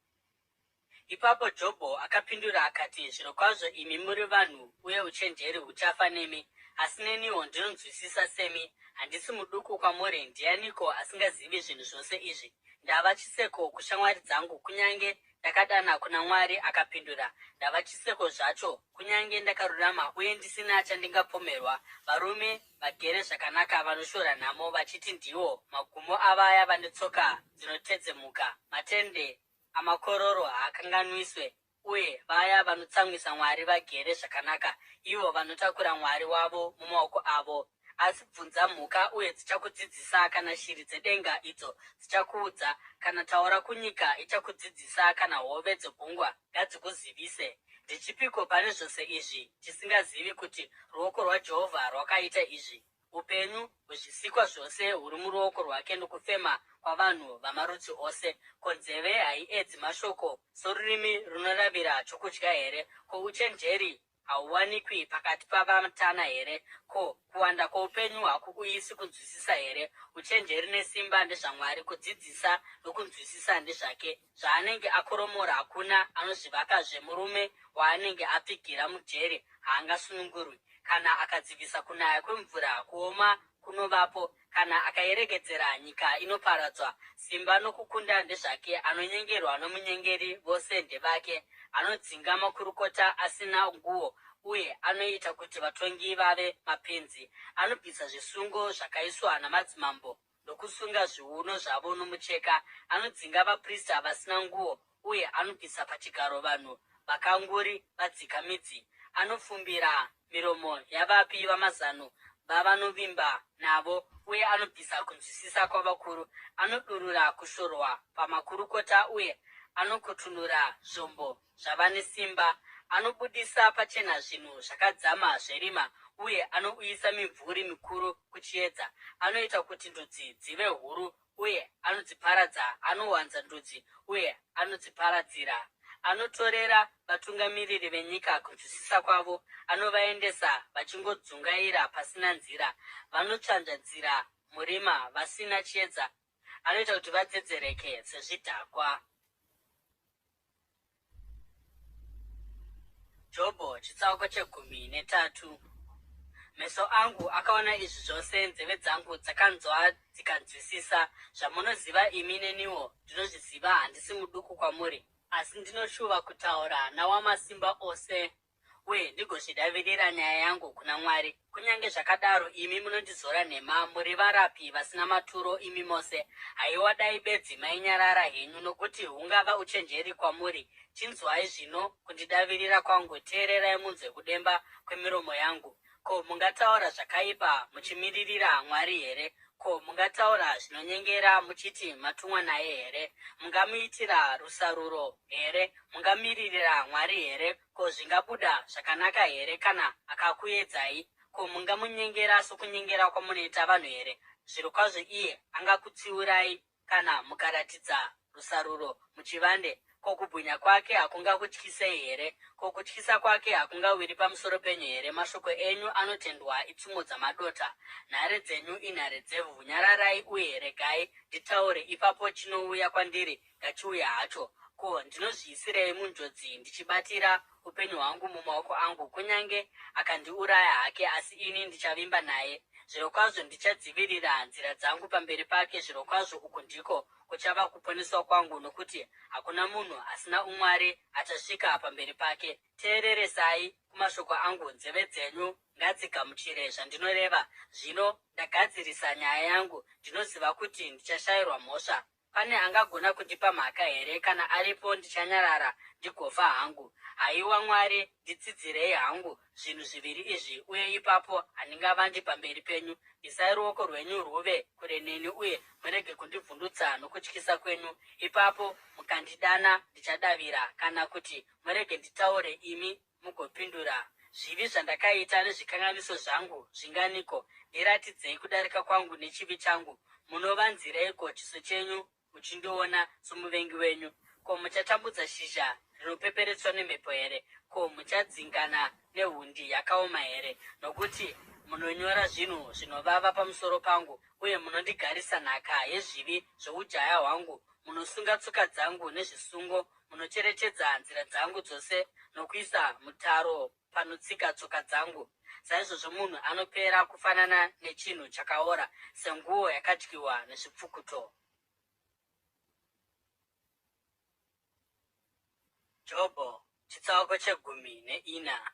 Ipapo Jobho akapindura akati, Zvirokwazvo imi muri vanhu, uye uchenjeri huchafa nemi. Asi neniwo ndinonzwisisa semi, handisi muduku kwamuri. Ndianiko asingazivi zvinhu zvose izvi? Ndava chiseko kushamwari dzangu, kunyange ndakadana kuna Mwari akapindura. Ndava chiseko zvacho, kunyange ndakarurama uye ndisina chandingapomerwa. Varume vagere zvakanaka vanoshora nhamo, vachiti ndiwo magumo avaya vane tsoka dzinotedzemuka. Matende amakororo haakanganwiswe, uye vaya vanotsamwisa Mwari vagere zvakanaka, ivo vanotakura Mwari wavo mumaoko avo. Asi bvunza mhuka, uye dzichakudzidzisa, kana shiri dzedenga, idzo dzichakuudza, kana taura kunyika, ichakudzidzisa, kana hove dzegungwa, ngadzikuzivise. Ndechipiko pane zvose izvi chisingazivi kuti ruoko rwaJehovha rwakaita izvi? Upenyu hwezvisikwa zvose huri muruoko rwake nokufema kwavanhu vamarudzi ose. Ko nzeve haiedzi mashoko sorurimi runoravira chokudya here? Ko uchenjeri hauwanikwi pakati pavatana here? Ko kuwanda kwoupenyu hakuuyisi kunzwisisa here? Uchenjeri nesimba ndezvaMwari, kudzidzisa nokunzwisisa ndezvake. Zvaanenge akoromora hakuna anozvivakazve, murume waanenge apfigira mujeri haangasunungurwi. Kana akadzivisa kunaya kwemvura, kuoma kunovapo, kana akairegedzera, nyika inoparadzwa. Simba nokukunda ndezvake, anonyengerwa nomunyengeri vose ndevake. Anodzinga makurukota asina nguo, uye anoita kuti vatongi vave mapenzi. Anobvisa zvisungo zvakaiswa namadzimambo, nokusunga zviuno zvavo nomucheka. Anodzinga vaprista vasina nguo, uye anobvisa pachigaro vanhu vakanguri vadzika midzi. Anofumbira miromo yavapi vamazano vavanovimba navo, uye anobvisa kunzwisisa kwavakuru. Anodurura kushorwa pamakurukota, uye anokutunura zvombo zvavane simba. Anobudisa pachena zvinhu zvakadzama zverima, uye anouyisa mimvuri mikuru kuchiedza. Anoita kuti ndudzi dzive huru, uye anodziparadza, anowanza ndudzi uye anodziparadzira. Anotorera vatungamiriri venyika kunzwisisa kwavo, anovaendesa vachingodzungaira pasina nzira. Vanotsvanzva nzira murima vasina chiedza, anoita kuti vadzedzereke sezvidhakwa. Jobho chitsauko chegumi netatu. Meso angu akaona izvi zvose, nzeve dzangu dzakanzwa dzikanzwisisa. Zvamunoziva imi neniwo ndinozviziva, handisi muduku kwamuri. Asi ndinoshuva kutaura naWamasimba ose, uye ndigozvidavirira nyaya yangu kuna Mwari. Kunyange zvakadaro, imi munondizora nhema, muri varapi vasina maturo imi mose. Haiwa, dai bedzi mainyarara henyu, nokuti hungava uchenjeri kwamuri. Chinzwai zvino kundidavirira kwangu, teererai munzwe kudemba kwemiromo yangu. Ko, mungataura zvakaipa muchimiririra Mwari here? Ko, mungataura zvinonyengera muchiti matumwa naye here? Mungamuitira rusaruro here? Mungamiririra Mwari here? Ko, zvingabuda zvakanaka here kana akakuedzai? Ko, mungamunyengera sokunyengera kwamunoita vanhu here? Zvirokwazvo iye angakutsiurai kana mukaratidza rusaruro muchivande. Ko kubwinya kwake hakungakutyisei here? Ko kutyisa kwake hakungawiri pamusoro penyu here? Mashoko enyu anotendwa itsumo dzamadota, nhare dzenyu inhare dzevhu. Nyararai uye regai nditaure, ipapo chinouya kwandiri ngachiuye hacho. Ko ndinozviisirei munjodzi ndichibatira upenyu hwangu mumaoko angu? Kunyange akandiuraya hake, asi ini ndichavimba naye. Zvirokwazvo ndichadzivirira nzira dzangu pamberi pake, zvirokwazvo uku ndiko kuchava kuponeswa kwangu, nokuti hakuna munhu asina umwari achasvika pamberi pake. Teereresai kumashoko angu, nzeve dzenyu ngadzigamuchire zvandinoreva. Zvino ndagadzirisa nyaya yangu, ndinoziva kuti ndichashayirwa mhosva. Pane angagona kundipa mhaka here? Kana aripo ndichanyarara ndigofa hangu. Haiwa Mwari, nditsidzirei hangu zvinhu zviviri izvi, uye ipapo handingavandi pamberi penyu. Isai ruoko rwenyu rwuve kure neni uye murege kundivhundutsa nokutyisa kwenyu. Ipapo mukandidana ndichadavira, kana kuti murege nditaure imi mugopindura. Zvivi zvandakaita nezvikanganiso zvangu zvinganiko? Ndiratidzei kudarika kwangu nechivi changu. Munovanzireiko chiso chenyu muchindiona somuvengi wenyu? Ko muchatambudza shizha rinopeperetswa nemhepo here? Ko muchadzingana nehundi yakaoma here? Nokuti munonyora zvinhu zvinovava pamusoro pangu, uye munondigarisa nhaka yezvivi zvoujaya hwangu. Munosunga tsoka dzangu nezvisungo, munocherechedza nzira dzangu dzose nokuisa mutaro panotsika tsoka dzangu. Saizvozvo munhu anopera kufanana nechinhu chakaora, senguo yakadyiwa nezvipfukuto. Jobho, chitsauko chegumi neina.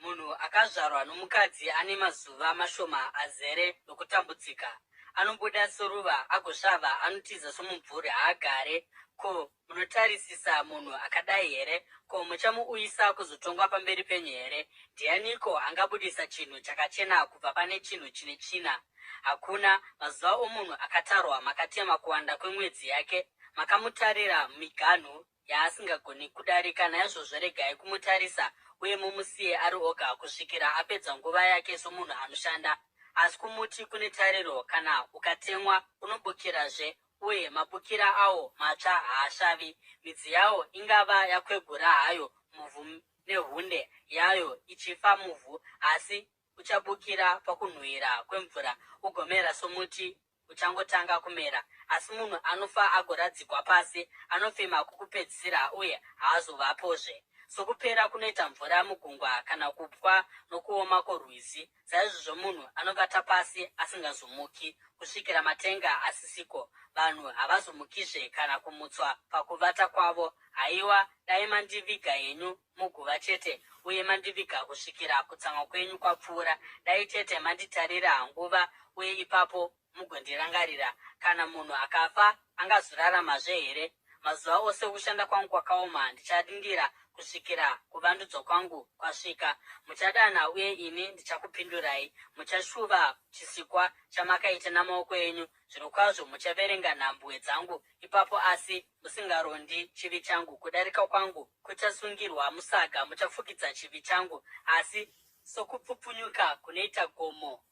Munhu akazvarwa nomukadzi ane mazuva mashoma azere nokutambudzika. Anobuda soruva agosvava, anotiza somumvuri, haagare. Ko, munotarisisa munhu akadai here? Ko, muchamuuyisa kuzotongwa pamberi penyu here? Ndianiko angabudisa chinhu chakachena kubva pane chinhu chine tsvina? Hakuna. Mazuva omunhu akatarwa, makatema kuwanda kwemwedzi yake, makamutarira miganhu yaasingagoni kudarika, naizvozvo regai kumutarisa uye mumusiye ari oga kusvikira apedza nguva yake somunhu anoshanda. Asi kumuti kune tariro, kana ukatemwa unobukirazve, uye mabukira awo matsva haasvavi. Midzi yawo ingava yakwegura hayo muvhu nehunde yayo ichifa muvhu, asi uchabukira pakunhuhwira kwemvura ugomera somuti uchangotanga kumera. Asi munhu anofa agoradzikwa pasi, anofema kokupedzisira uye haazovapozve. Sokupera kunoita mvura mugungwa kana kupwa nokuoma kworwizi, saizvozvo munhu anovata pasi asingazomuki, kusvikira matenga asisiko. Vanhu havazomukizve kana kumutswa pakuvata kwavo. Haiwa, dai mandiviga henyu muguva chete, uye mandiviga kusvikira kutsamwa kwenyu kwapfuura. Dai chete manditarira nguva, uye ipapo mugondirangarira. Kana munhu akafa, angazoraramazve here? Mazuva ose okushanda kwangu kwakaoma, ndicharindira kusvikira kuvandudzwa kwangu kwasvika. Muchadana, uye ini ndichakupindurai. Muchashuva chisikwa chamakaita namaoko enyu. Zvirokwazvo muchaverenga nhambwe dzangu ipapo, asi musingarondi chivi changu. Kudarika kwangu kuchasungirwa musaga, muchafukidza chivi changu. Asi sokupfupfunyuka kunoita gomo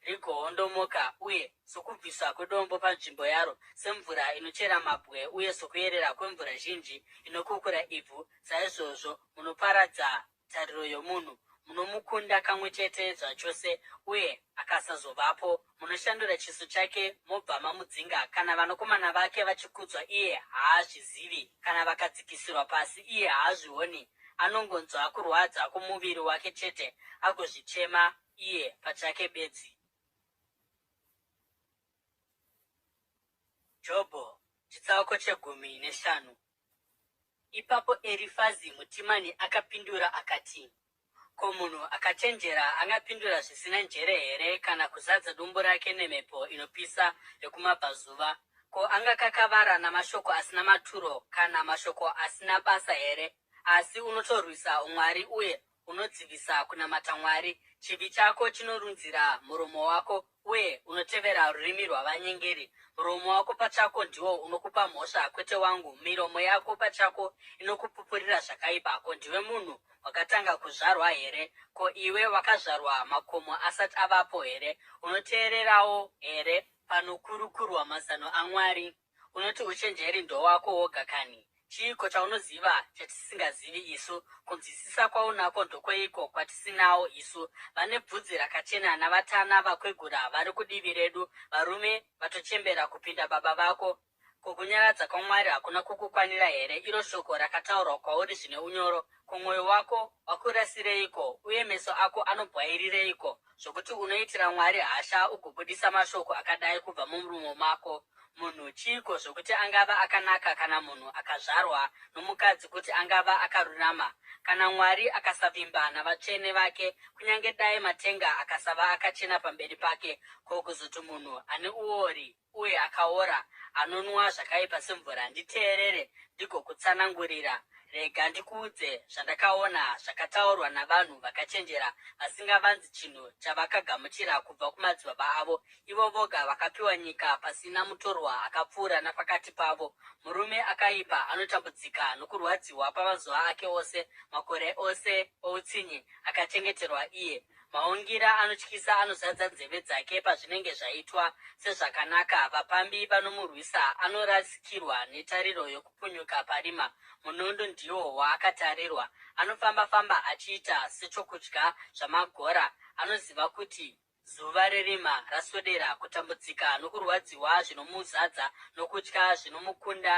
rigoondomoka, uye sokubviswa kwedombo panzvimbo yaro, semvura inochera mabwe, uye sokuyerera kwemvura zhinji inokukura ivhu, saizvozvo munoparadza tariro yomunhu. Munomukunda kamwe chete zvachose, uye akasazovapo. Munoshandura chiso chake mobva mamudzinga. Kana vanakomana vake vachikudzwa, iye haazvizivi, kana vakadzikisirwa pasi, iye haazvioni. Anongonzwa kurwadza kwomuviri wake chete, agozvichema iye pachake bedzi. Jobho, chitsauko chegumi neshanu. Ipapo Erifazi muTimani akapindura akati, Ko munhu akachenjera angapindura zvisina njere here, kana kuzadza dumbu rake nemhepo inopisa yokumabvazuva? Ko angakakavara namashoko asina maturo, kana mashoko asina basa here? Asi unotorwisa umwari uye unodzivisa kunamata Mwari. Chivi chako chinorunzira muromo wako, uye unotevera rurimi rwavanyengeri. Muromo wako pachako ndiwo unokupa mhosva, kwete wangu, miromo yako pachako inokupupurira zvakaipa. Ko ndiwe munhu wakatanga kuzvarwa here? Ko iwe wakazvarwa makomo asati avapo here? Unoteererawo here panokurukurwa mazano aMwari? Unoti uchenjeri ndowako woga kani? Chiiko chaunoziva chatisingazivi isu? Kunzwisisa kwaunako ndokweiko kwatisinawo isu? Vane bvudzi rakachena navatana vakwegura vari kudivi redu, varume vatochembera kupinda baba vako. Ko kunyaradza kwaMwari hakuna kukukwanira here, iro shoko rakataurwa kwauri zvine unyoro? Ko mwoyo wako wakurasireiko, uye meso ako anobwairireiko? zvokuti unoitira Mwari hasha ugobudisa mashoko akadai kubva mumuromo mako? Munhu chiiko zvokuti angava akanaka kana munhu akazvarwa nomukadzi kuti angava akarurama? Kana Mwari akasavimba navatsvene vake, kunyange dai matenga akasava akachena pamberi pake, ko kuzoti munhu ane uori uye akaora, anonwa zvakaipa semvura? Nditeerere ndigokutsanangurira. Rega ndikuudze zvandakaona zvakataurwa navanhu vakachenjera, vasingavanzi chinhu chavakagamuchira kubva kumadzibaba avo, Ivo voga vakapiwa nyika pasina mutorwa akapfuura napakati pavo. Murume akaipa anotambudzika nokurwadziwa pamazuva ake ose, makore ose outsinye akachengeterwa iye. Maungira anotyisa anozadza nzeve dzake pazvinenge zvaitwa sezvakanaka, vapambi vanomurwisa, anorasikirwa netariro yokupunyuka parima, munondo ndiwo waakatarirwa. Anofamba-famba achiita sechokudya zvamagora, anoziva kuti Zuva rerima raswedera, kutambudzika nokurwadziwa zvinomuzadza nokutya zvinomukunda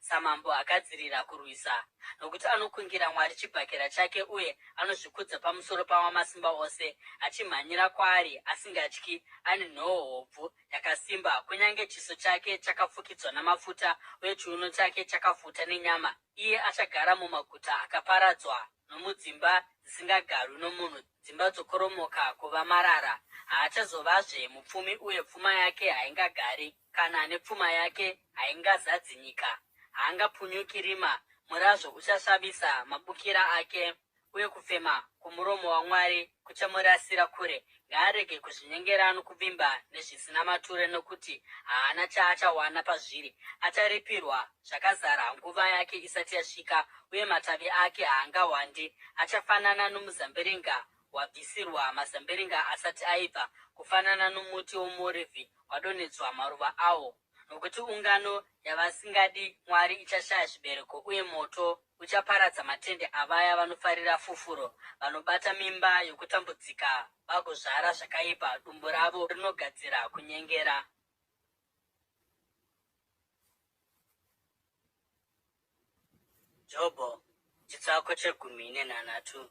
samambo agadzirira kurwisa. Nokuti anokungira Mwari chibhakera chake uye anozvikudza pamusoro paWamasimba Ose, achimhanyira kwaari asingatyi, ane nhoo hobvu yakasimba, kunyange chiso chake chakafukidzwa namafuta uye chiuno chake chakafuta nenyama. Iye achagara mumaguta akaparadzwa nomudzimba dzisingagarwi nomunhu, dzimba dzokoromoka kuva marara. Haachazovazve mupfumi uye pfuma yake haingagari, kana nepfuma yake haingazadzi nyika. Haangapunyuki rima, murazvo uchasvavisa mabukira ake uye kufema kwomuromo waMwari kuchamurasira kure. Ngaarege kuzvinyengera nokuvimba nezvisina maturo nokuti haana chaachawana pazviri. Acharipirwa zvakazara nguva yake isati yasvika, uye matavi ake haangawandi. Achafanana nomuzambiringa wabvisirwa mazambiringa asati aibva, kufanana nomuti womuorivhi wadonhedzwa maruva awo. Nokuti ungano yavasingadi Mwari ichashaya zvibereko, uye moto uchaparadza matende avaya vanofarira fufuro, vanobata mimba yokutambudzika vagozvara zvakaipa, dumbu ravo rinogadzira kunyengera. Jobho, chitsauko chegumi nenhanhatu.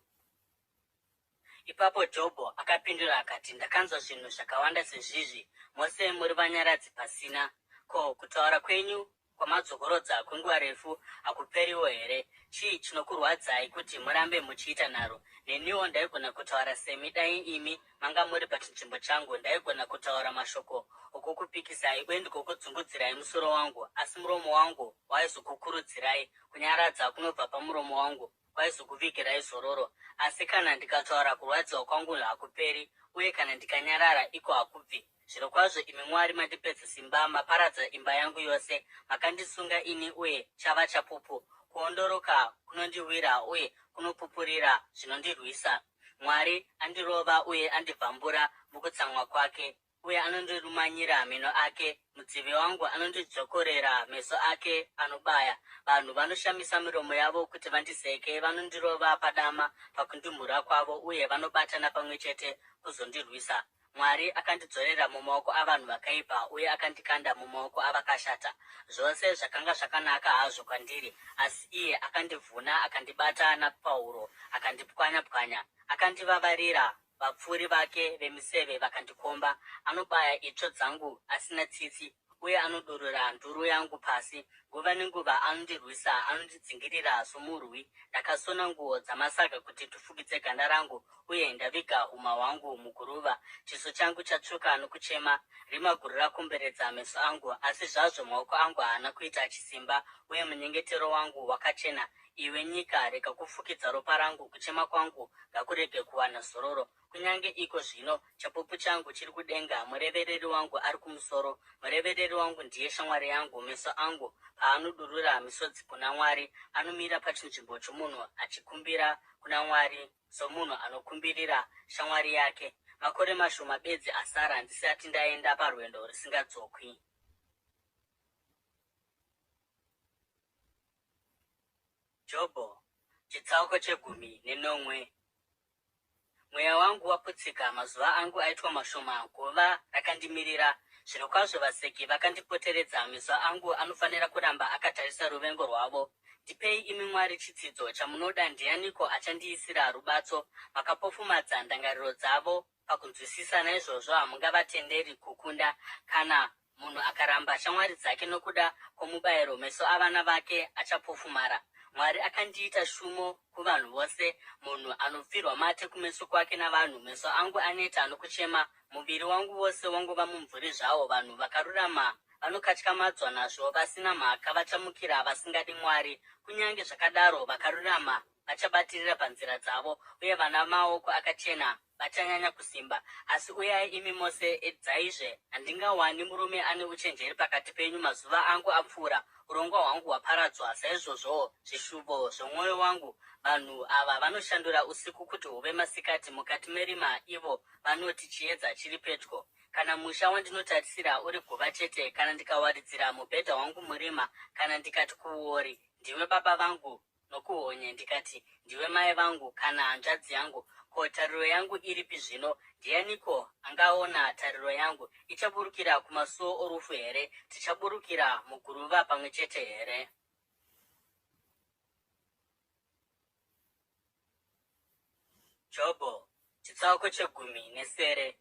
Ipapo Jobho akapindura akati, Ndakanzwa zvinhu zvakawanda sezvizvi, mose muri vanyaradzi pasina. Ko, kutaura kwenyu kwamadzokorodza kwenguva refu hakuperiwo here? Chii chinokurwadzai kuti murambe muchiita nharo? Neniwo ndaigona kutaura semi dai imi manga muri pachinzvimbo changu. Ndaigona kutaura mashoko okukupikisai uye ndigokudzungudzirai musoro wangu, asi muromo wangu waizokukurudzirai. Kunyaradza kunobva pamuromo wangu kwaizokuvigirai zororo. Asi kana ndikataura kurwadziwa kwangu hakuperi, uye kana ndikanyarara iko hakubvi. Zvirokwazvo imi Mwari mandipedza simba, maparadza imba yangu yose, makandisunga ini uye chava chapupu. Kuondoroka kunondiwira uye kunopupurira zvinondirwisa. Mwari andirova uye andibvambura mukutsamwa kwake. Uye anondirumanyira meno ake, mudzivi wangu anondidzvokorera meso ake anobaya. Vanhu vanoshamisa miromo yavo kuti vandiseke, vanondirova padama pakundimhura kwavo, uye vanobatana pamwe chete kuzondirwisa. Mwari akandidzorera mumaoko avanhu vakaipa, uye akandikanda mumaoko avakashata. Zvose zvakanga zvakanaka hazvo kwandiri, asi iye akandivhuna, akandibata napahuro, akandipwanya-pwanya, akandivavarira Vapfuri vake vemiseve vakandikomba. Anobaya itsvo dzangu asina tsitsi, uye anodurura nduru yangu pasi. Nguva nenguva anondirwisa, anondidzingirira somurwi. Ndakasona nguo dzamasaga kuti ndifukidze ganda rangu, uye ndaviga uma hwangu muguruva. Chiso changu chatsvuka nokuchema, rima guru rakomberedza meso angu. Asi zvazvo maoko angu haana kuita chisimba, uye munyengetero wangu wakachena. Iwe nyika, rega kufukidza ropa rangu, kuchema kwangu ngakurege kuwana zororo. Kunyange iko zvino chapupu changu chiri kudenga, murevereri wangu ari kumusoro. Murevereri wangu ndiye shamwari yangu, meso angu paanodurura misodzi kuna Mwari, anomira pachinzvimbo chomunhu achikumbira kuna Mwari somunhu anokumbirira shamwari yake. Makore mashoma bedzi asara ndisati ndaenda parwendo rusingadzokwi. Jobho, chitsauko chegumi nenomwe. Mweya wangu waputsika, mazuva angu aitwa mashoma, guva rakandimirira. Zvirokwazvo vaseki vakandipoteredza, meso angu anofanira kuramba akatarisa ruvengo rwavo. Ndipei imi Mwari chitsidzo chamunoda ndianiko achandiisira rubatso? Makapofumadza ndangariro dzavo pakunzwisisa naizvozvo hamungavatenderi kukunda. Kana munhu akaramba shamwari dzake nokuda kwomubayiro, meso avana vake achapofumara. Mwari akandiita shumo kuvanhu vose, munhu anopfirwa mate kumeso kwake navanhu. Meso angu aneta nokuchema, muviri wangu wose wangova mumvuri zvawo. Vanhu vakarurama vanokatyamadzwa nazvo, vasina mhaka vachamukira vasingadi Mwari. Kunyange zvakadaro, vakarurama vachabatirira panzira dzavo, uye vana maoko akachena vachanyanya kusimba. Asi uyai imi mose, edzaizve, handingawani murume ane uchenjeri pakati penyu. Mazuva angu apfuura, urongwa hwangu hwaparadzwa, saizvozvowo zvishuvo zvomwoyo wangu. Vanhu ava vanoshandura usiku kuti huve masikati, mukati merima ivo vanoti, Chiedza chiri pedyo. Kana musha wandinotarisira uri guva chete, kana ndikawaridzira mubhedha wangu murima, kana ndikati kuuori, Ndiwe baba vangu, nokuhonye ndikati, Ndiwe mai vangu, kana hanzvadzi yangu, ko tariro yangu iripi zvino? Ndianiko angaona tariro yangu? Ichaburukira kumasuo orufu here? Tichaburukira muguruva pamwe chete here? Jobho, chitsauko chegumi nesere.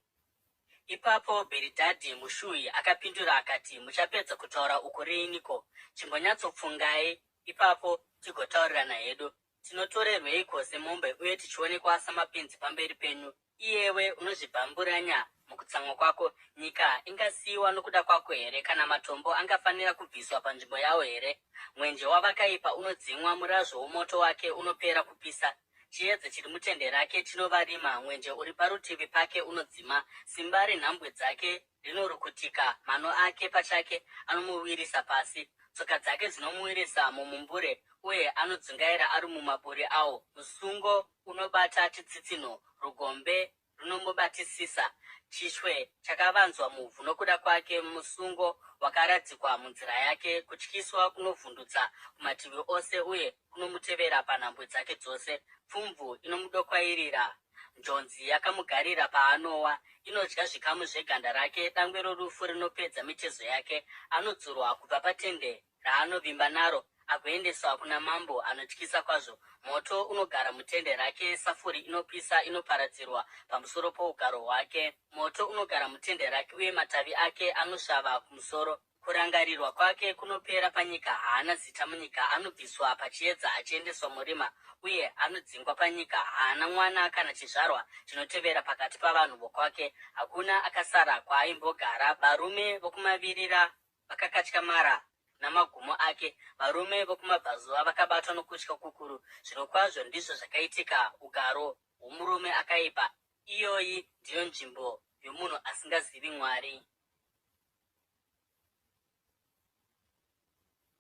Ipapo Bhiridhadhi muShuhi akapindura akati, Muchapedza kutaura uku riiniko? Chimbonyatsopfungai, ipapo tigotaurirana hedu. Tinotorerweiko semombe uye tichionekwa samapenzi pamberi penyu? Iyewe unozvibvamburanya mukutsamwa kwako. Nyika ingasiyiwa nokuda kwako here? Kana matombo angafanira kubviswa panzvimbo yawo here? Mwenje wavakaipa unodzimwa, murazvo womoto wake unopera kupisa. Chiedza chiri mutende rake chinova rima, mwenje uri parutivi pake unodzima. Simba renhambwe dzake rinorukutika, mano ake pachake anomuwirisa pasi. Tsoka dzake dzinomuwirisa mumumbure, uye anodzungaira ari mumaburi awo. Musungo unobata chitsitsinho, rugombe runomubatisisa. Chishwe chakavanzwa muvhu nokuda kwake, musungo wakaradzikwa munzira yake. Kutyiswa kunovhundutsa kumativi ose, uye kunomutevera panhambwe dzake dzose. Pfumvu inomudokwairira, njodzi yakamugarira paanowa. Inodya zvikamu zveganda rake, dangwe rorufu rinopedza mitezo yake. Anodzurwa kubva patende raanovimba naro agoendeswa kuna mambo anotyisa kwazvo. Moto unogara mutende rake, safuri inopisa inoparadzirwa pamusoro pougaro hwake. Moto unogara mutende rake, uye matavi ake anosvava kumusoro. Kurangarirwa kwake kunopera panyika, haana zita munyika. Anobviswa pachiedza achiendeswa murima, uye anodzingwa panyika. Haana mwana kana chizvarwa chinotevera pakati pavanhu vokwake. Hakuna akasara kwaaimbogara. Varume vokumavirira vakakatyamara namagumo ake, varume vokumabvazuva vakabatwa nokutya kukuru. Zvirokwazvo ndizvo zvakaitika ugaro hwomurume akaipa, iyoyi ndiyo nzvimbo yomunhu asingazivi Mwari.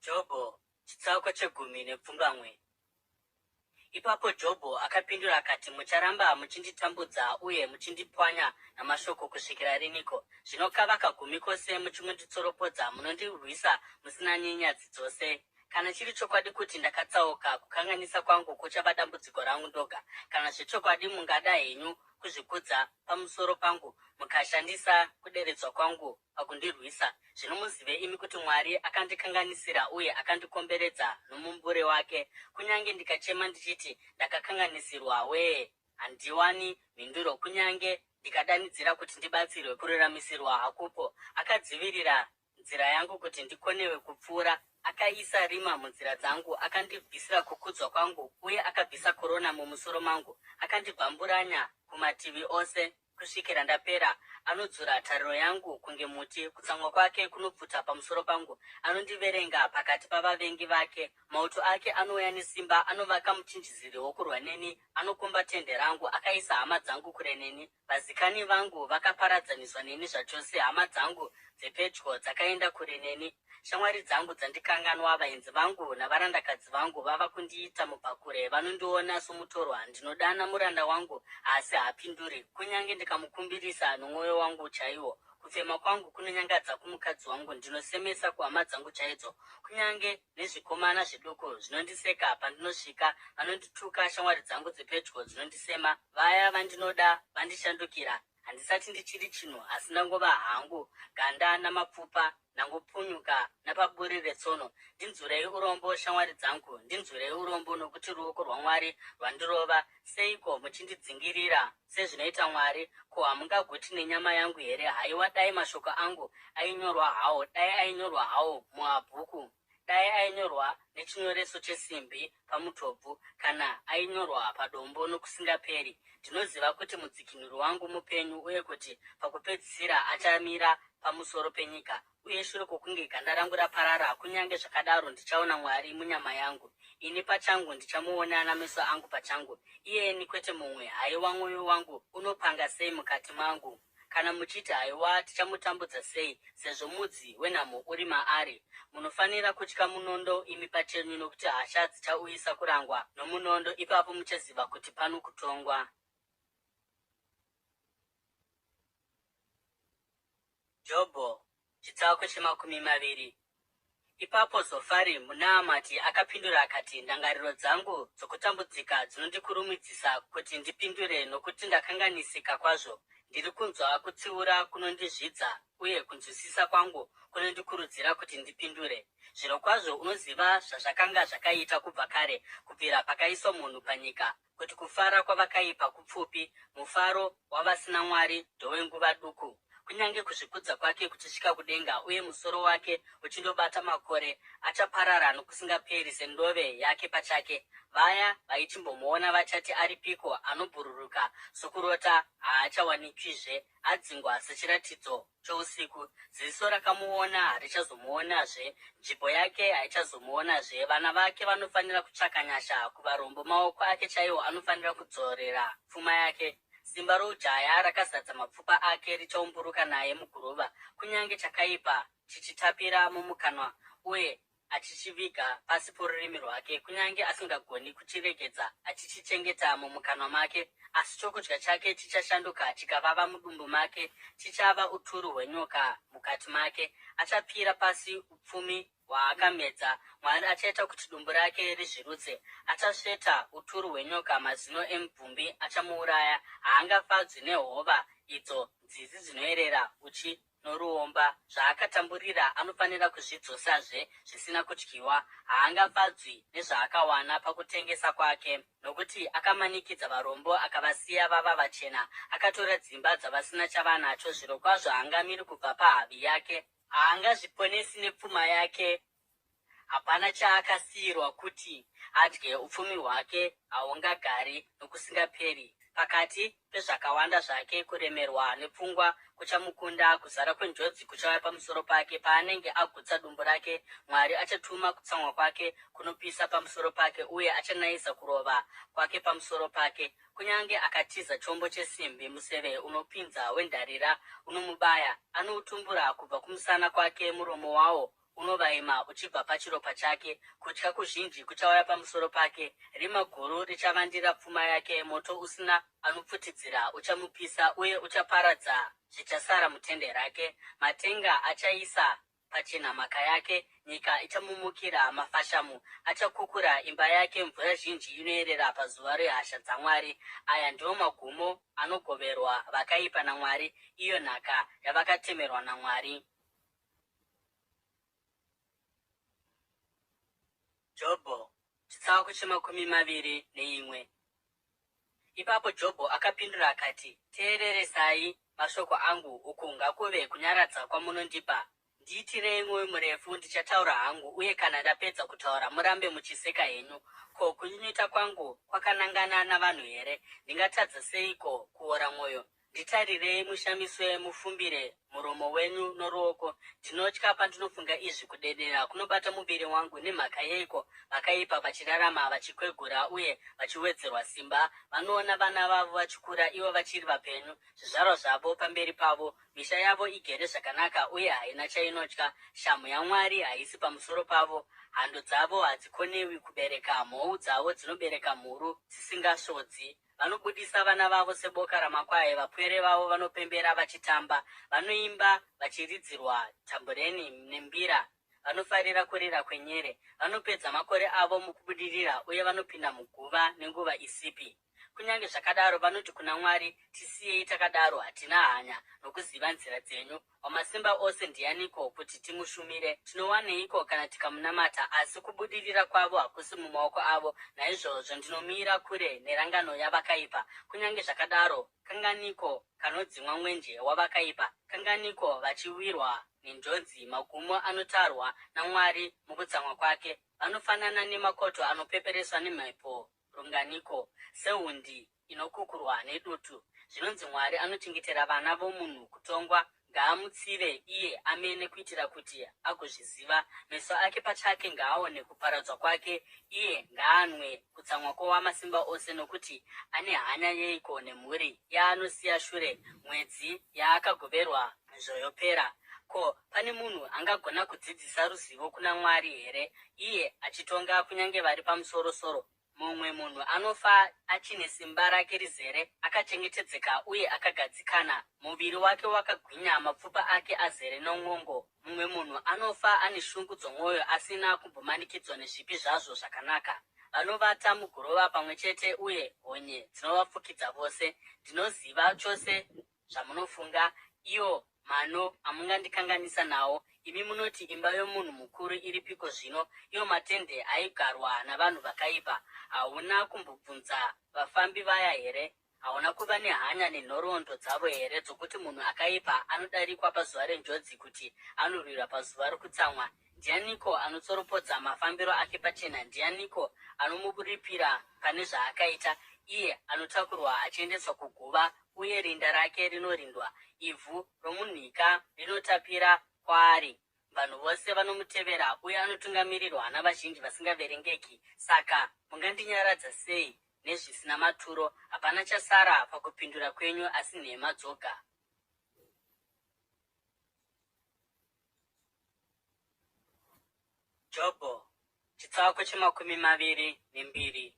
Jobho, chitsauko chegumi nepfumbamwe. Ipapo Jobho akapindura akati, Mucharamba muchinditambudza uye muchindipwanya namashoko kusvikira riniko? Zvino kava kagumi kose muchingonditsoropodza, munondirwisa musina nenyadzi dzose. Kana chiri chokwadi kuti ndakatsauka, kukanganisa kwangu kuchava dambudziko rangu ndoga. Kana zvechokwadi mungada henyu kuzvikudza pamusoro pangu, mukashandisa kuderedzwa kwangu pakundirwisa. Zvino muzive imi kuti Mwari akandikanganisira uye akandikomberedza nomumbure wake. Kunyange ndikachema ndichiti, Ndakakanganisirwa wee! Handiwani mhinduro. Kunyange ndikadanidzira kuti ndibatsirwe, kururamisirwa hakupo. Akadzivirira nzira yangu kuti ndikonewe kupfuura. Akaisa rima munzira dzangu, akandibvisira kukudzwa kwangu, uye akabvisa korona mumusoro mangu. Akandibvamburanya kumativi ose. Kusvikira ndapera. Anodzura tariro yangu kunge muti, kutsamwa kwake kunopfuta pamusoro pangu. Anondiverenga pakati pavavengi vake. Mauto ake anouya nesimba, anovaka muchinjiziri wokurwa neni, anokomba tende rangu. Akaisa hama dzangu kure neni, vazikani vangu vakaparadzaniswa neni zvachose, hama dzangu dzepedyo dzakaenda kure neni. Shamwari dzangu dzandikanganwa, vaenzi vangu navarandakadzi vangu vava kundiita mubvakure, vanondiona somutorwa. Ndinodana muranda wangu, asi haapinduri, kunyange ndikamukumbirisa nomwoyo wangu chaiwo. Kufema kwangu kunonyangadza kumukadzi wangu, ndinosemesa kuhama dzangu chaidzo. Kunyange nezvikomana zviduku zvinondiseka pandinosvika, vanondituka, shamwari dzangu dzepedyo dzinondisema, vaya vandinoda vandishandukira. Handisati ndichiri chinhu asi ndangova hangu ganda namapfupa, ndangopunyuka napaburi. buri retsono. Ndinzwirei urombo, shamwari dzangu, ndinzwirei urombo, nokuti ruoko rwaMwari rwandirova. Seiko muchindidzingirira sezvinoita Mwari? Ko hamungaguti nenyama yangu here? Haiwa, dai mashoko angu ainyorwa hawo, dai ainyorwa hawo muabhuku! Dai ainyorwa nechinyoreso chesimbi pamutobvu, kana ainyorwa padombo nokusingaperi! Ndinoziva kuti mudzikinuri wangu mupenyu, uye kuti pakupedzisira achamira pamusoro penyika. Uye shure kwokunge ganda rangu raparara, kunyange zvakadaro ndichaona Mwari munyama yangu. Ini pachangu ndichamuona nameso angu pachangu, iyeni kwete mumwe. Haiwa, mwoyo wangu unopanga sei mukati mangu! Kana muchiti, Haiwa, tichamutambudza sei, sezvo mudzi wenhamo uri maari! Munofanira kutya munondo imi pachenyu, nokuti hasha dzichauyisa kurangwa nomunondo, ipapo muchaziva kuti pano kutongwa. Jobho, chitsauko chemakumi maviri. Ipapo Zofari muNaamati akapindura akati, Ndangariro dzangu dzokutambudzika dzinondikurumidzisa kuti ndipindure, nokuti ndakanganisika kwazvo. Ndiri kunzwa kutsiura kunondizvidza, uye kunzwisisa kwangu kunondikurudzira kuti ndipindure. Zvirokwazvo unoziva zvazvakanga zvakaita kubva kare, kubvira pakaiswa munhu panyika, kuti kufara kwavakaipa kupfupi, mufaro wavasina Mwari ndowenguva duku. Kunyange kuzvikudza kwake kuchisvika kudenga uye musoro wake uchindobata makore, achaparara nokusingaperi sendove yake pachake. Vaya vaichimbomuona vachati, Aripiko? Anobhururuka sokurota, haachawanikwizve, adzingwa sechiratidzo chousiku. Ziso rakamuona harichazomuonazve, nzvimbo yake haichazomuonazve. Vana vake vanofanira kutsvaka nyasha kuvarombo, maoko ake chaiwo anofanira kudzorera pfuma yake. Simba roujaya rakazadza mapfupa ake richaumburuka naye muguruva, kunyange chakaipa chichitapira mumukanwa, uye achichiviga pasi porurimi rwake, kunyange asingagoni kuchiregedza, achichichengeta mumukanwa make. Asi chokudya chake chichashanduka chikavava mudumbu make, chichava uturu hwenyoka mukati make. Achapira pasi upfumi hwaakamedza, Mwari achaita kuti dumbu rake rizvirutse. Achasveta uturu hwenyoka, mazino emubvumbi achamuuraya. Haangafadzwi nehova, idzo nzizi dzinoerera uchi noruomba, zvaakatamburira anofanira kuzvidzosazve zvisina kudyiwa, haangafadzwi nezvaakawana pakutengesa kwake, nokuti akamanikidza varombo akavasiya vava vachena, akatora dzimba dzavasina chavanacho, zvirokwazvo haangamiri kubva pahavi yake, haangazviponesi nepfuma yake, Hapana chaakasiirwa kuti adye, upfumi hwake hahungagari nokusingaperi. Pakati pezvakawanda zvake, kuremerwa nepfungwa kuchamukunda, kuzara kwenjodzi kuchauya pamusoro pake. Paanenge agutsa dumbu rake, Mwari achatuma kutsamwa kwake kunopisa pamusoro pake, uye achanayisa kurova kwake pamusoro pake. Kunyange akatiza chombo chesimbi, museve unopinza wendarira unomubaya. Anoutumbura kubva kumusana kwake, muromo wawo unovaima uchibva pachiropa chake. Kutya kuzhinji kuchauya pamusoro pake, rima guru richavandira pfuma yake, moto usina anopfutidzira uchamupisa, uye uchaparadza zvichasara mutende rake. Matenga achaisa pachena mhaka yake, nyika ichamumukira, mafashamu achakukura imba yake, mvura zhinji inoerera pazuva rehasha dzaMwari. Aya ndiwo magumo anogoverwa vakaipa naMwari, iyo nhaka yavakatemerwa naMwari. Jobho, chitsauko chemakumi maviri neimwe. Ipapo Jobho akapindura akati, Teereresai mashoko angu, uku ngakuve kunyaradza kwamunondipa. Ndiitirei mwoyo murefu, ndichataura hangu, uye kana ndapedza kutaura, murambe muchiseka henyu. Ko, kunyunyuta kwangu kwakanangana navanhu here? Ndingatadza seiko kuora mwoyo? Nditarirei mushamiswe, mufumbire muromo wenyu noruoko. Ndinotya pandinofunga izvi, kudedera kunobata muviri wangu. Nemhaka yeiko vakaipa vachirarama vachikwegura uye vachiwedzerwa simba? Vanoona vana vavo vachikura ivo vachiri vapenyu, zvizvarwa zvavo pamberi pavo. Misha yavo igere zvakanaka uye haina chainotya. Shamhu yaMwari haisi pamusoro pavo. Hando dzavo hadzikonewi kubereka, mhou dzavo dzinobereka mhuru dzisingasvodzi. Vanobudisa vana vavo seboka ramakwai, vapwere vavo vanopembera vachitamba. Vanoimba vachiridzirwa tambureni nembira, vanofarira kurira kwenyere. Vanopedza makore avo mukubudirira, uye vanopinda muguva nenguva isipi. Kunyange zvakadaro vanoti kuna Mwari, Tisiyei takadaro, hatina hanya nokuziva nzira dzenyu. Wamasimba ose ndianiko kuti timushumire? Tinowaneiko kana tikamunamata? Asi kubudirira kwavo hakusi mumaoko avo. Naizvozvo ndinomira kure nerangano yavakaipa. Kunyange zvakadaro, kanganiko kanodzimwa mwenje wavakaipa? Kanganiko vachiwirwa nenjodzi, magumo anotarwa naMwari mukutsamwa kwake? Vanofanana nemakoto anopepereswa nemhepo runganiko, sehundi inokukurwa nedutu. Zvinonzi Mwari anochengetera vana vomunhu kutongwa, ngaamutsive iye amene kuitira kuti agozviziva. Meso ake pachake ngaaone kuparadzwa kwake, iye ngaanwe kutsamwa kwoWamasimba Ose, nokuti ane hanya yeiko nemhuri yaanosiya shure, mwedzi yaakagoverwa zvoyopera? Ko, pane munhu angagona kudzidzisa ruzivo kuna Mwari here, iye achitonga kunyange vari pamusoro-soro? Mumwe munhu anofa achine simba rake rizere, akachengetedzeka uye akagadzikana, muviri wake wakagwinya, mapfupa ake azere nomwongo. Mumwe munhu anofa ane shungu dzomwoyo asina kumbomanikidzwa nezvipi zvazvo zvakanaka. Vanovata muguruva pamwe chete uye honye dzinovafukidza vose. Ndinoziva chose zvamunofunga, iwo mano amungandikanganisa nawo. Imi munoti, Imba yomunhu mukuru iripiko zvino, iwo matende aigarwa navanhu vakaipa? Hauna kumbobvunza vafambi vaya here? Hauna kuva nehanya nenhoroondo dzavo here, dzokuti munhu akaipa anodarikwa pazuva renjodzi, kuti anorwirwa pazuva rokutsamwa? Ndianiko anotsoropodza mafambiro ake pachena? Ndianiko anomuripira pane zvaakaita? Iye anotakurwa achiendeswa kuguva, uye rinda rake rinorindwa. Ivhu romunhika rinotapira kwaari. Vanhu vose vanomutevera, uye anotungamirirwa navazhinji vasingaverengeki. Saka mungandinyaradza sei nezvisina maturo? Hapana chasara pakupindura kwenyu asi nhema dzoga. Jobho, chitsauko che22.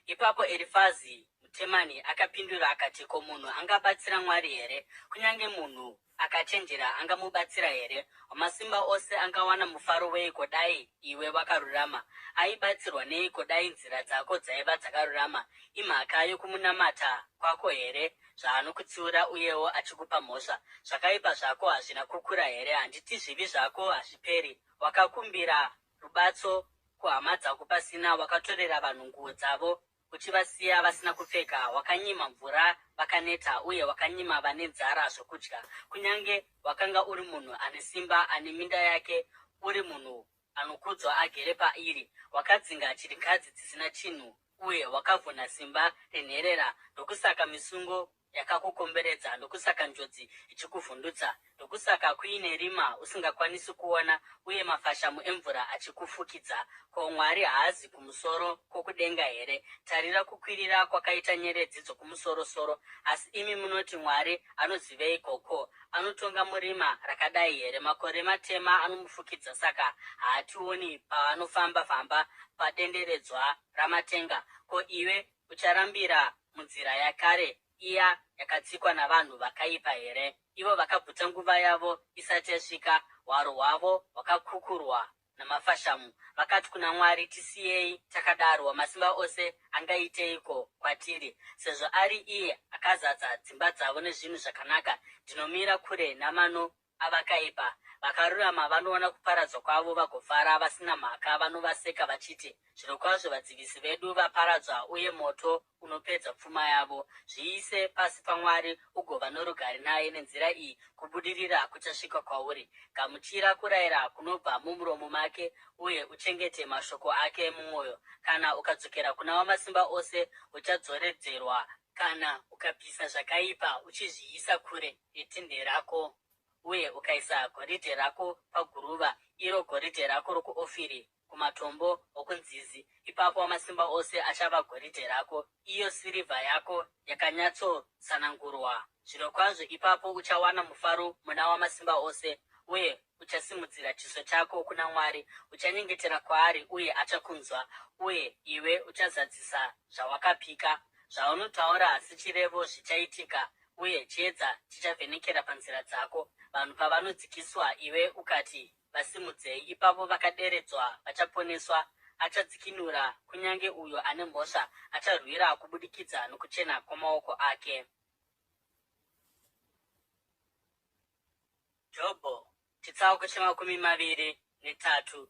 Ipapo Erifazi muTemani akapindura akati, Ko munhu angabatsira Mwari here? Kunyange munhu akachenjera angamubatsira here? Wamasimba Ose angawana mufaro weiko dai iwe wakarurama? Aibatsirwa neiko dai nzira dzako dzaiva dzakarurama? Imhaka yokumunamata kwako here zvaanokutsiura uyewo achikupa mhosva? Zvakaipa zvako hazvina kukura here? Handiti zvivi zvako hazviperi? Wakakumbira rubatso kuhama dzako pasina, wakatorera vanhu nguo dzavo uchivasiya vasina kupfeka, wakanyima mvura vakaneta, uye wakanyima vane nzara zvokudya. Kunyange wakanga uri munhu ane simba, ane minda yake, uri munhu anokudzwa agere pairi, wakadzinga chirikadzi dzisina chinhu, uye wakavhuna simba renherera. Ndokusaka misungo yakakukomberedza, ndokusaka njodzi ichikuvhundutsa, ndokusaka kuine rima usingakwanisi kuona, uye mafashamu emvura achikufukidza. Ko Mwari haazi kumusoro kwokudenga here? Tarira kukwirira kwakaita nyeredzi dzokumusoro-soro. Asi imi munoti, Mwari anoziveiko? Ko anotonga murima rakadai here? Makore matema anomufukidza, saka haationi paanofamba-famba padenderedzwa ramatenga. Ko iwe ucharambira munzira yakare iya yakatsikwa navanhu vakaipa here? Ivo vakabvuta nguva yavo isati yasvika, hwaro hwavo hwakakukurwa namafashamu. Vakati kuna Mwari, Tisiyei takadaro, Wamasimba Ose angaiteiko kwatiri? Sezvo ari iye akazadza dzimba dzavo nezvinhu zvakanaka, ndinomira kure namano avakaipa. Vakarurama vanoona kuparadzwa kwavo vagofara, vasina mhaka vanovaseka vachiti, Zvirokwazvo vadzivisi vedu vaparadzwa, uye moto unopedza pfuma yavo. Zviise pasi paMwari ugova norugare naye, nenzira iyi kubudirira kuchasvika kwauri. Gamuchira kurayira kunobva mumuromo make, uye uchengete mashoko ake mumwoyo. Kana ukadzokera kuna Wamasimba Ose, uchadzoredzerwa. Kana ukabvisa zvakaipa uchizviisa kure netende rako, uye ukaisa goridhe rako paguruva, iro goridhe rako rokuOfiri, kumatombo okunzizi, ipapo Wamasimba Ose achava goridhe rako, iyo sirivha yako yakanyatsotsanangurwa. Zvirokwazvo ipapo uchawana mufaro muna Wamasimba Ose, uye uchasimudzira chiso chako kuna Mwari. Uchanyengetera kwaari, uye achakunzwa, uye iwe uchazadzisa zvawakapika. Zvaunotaura sechirevo zvichaitika, uye chiedza chichavhenekera panzira dzako. Vanhu pavanodzikiswa, iwe ukati, Vasimudzei, ipapo vakaderedzwa vachaponeswa, Achadzikinura kunyange uyo ane mhosva, acharwira kubudikidza nokuchena kwamaoko ake. Jobho, chitsauko chemakumi maviri netatu.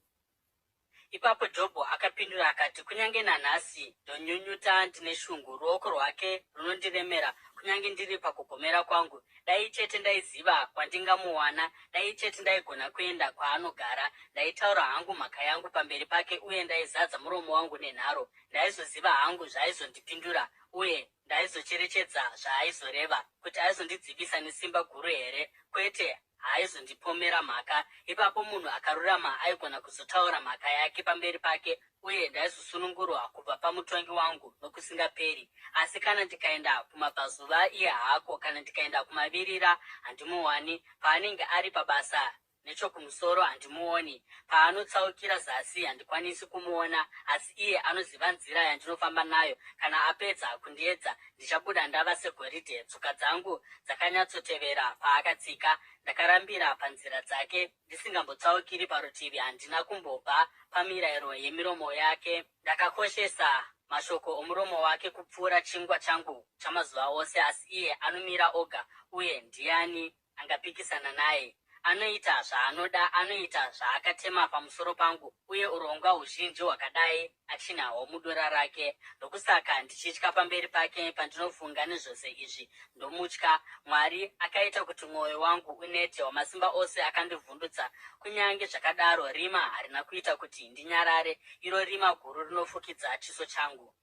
Ipapo Jobho akapindura akati, Kunyange nanhasi ndonyunyuta ndine shungu, ruoko rwake runondiremera, kunyange ndiri pakugomera kwangu. Dai chete ndaiziva kwandingamuwana, dai chete ndaigona kuenda kwaanogara! Ndaitaura hangu mhaka yangu pamberi pake, uye ndaizadza muromo wangu nenharo. Ndaizoziva hangu zvaaizondipindura, uye ndaizocherechedza zvaaizoreva, kuti aizondidzivisa nesimba guru here? Kwete, haaizondipomera mhaka. Ipapo munhu akarurama aigona kuzotaura mhaka yake pamberi pake, uye ndaizosunungurwa kubva pamutongi wangu nokusingaperi. Asi kana ndikaenda kumabvazuva, iye haako, kana ndikaenda kumavirira, handimuwani. Paanenge ari pabasa nechokumusoro, handimuoni, paanotsaukira zasi, handikwanisi kumuona. Asi iye anoziva nzira yandinofamba nayo. Kana apedza kundiedza, ndichabuda ndava segoridhe. Tsoka dzangu dzakanyatsotevera paakatsika. Ndakarambira panzira dzake, ndisingambotsaukiri parutivi. Handina kumbobva pamirayiro yemiromo yake. Ndakakoshesa mashoko omuromo wake kupfuura chingwa changu chamazuva ose. Asi iye anomira oga, uye ndiani angapikisana naye? Anoita zvaanoda, anoita zvaakatema pamusoro pangu, uye urongwa huzhinji hwakadai achinahwo mudura rake. Ndokusaka ndichitya pamberi pake, pandinofunga nezvose izvi, ndomutya. Mwari akaita kuti mwoyo wangu unete, Wamasimba Ose akandivhundutsa. Kunyange zvakadaro, rima harina kuita kuti ndinyarare, iro rima guru rinofukidza chiso changu.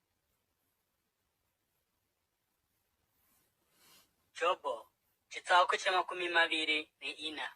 Jobho, chitsauko chemakumi maviri neina.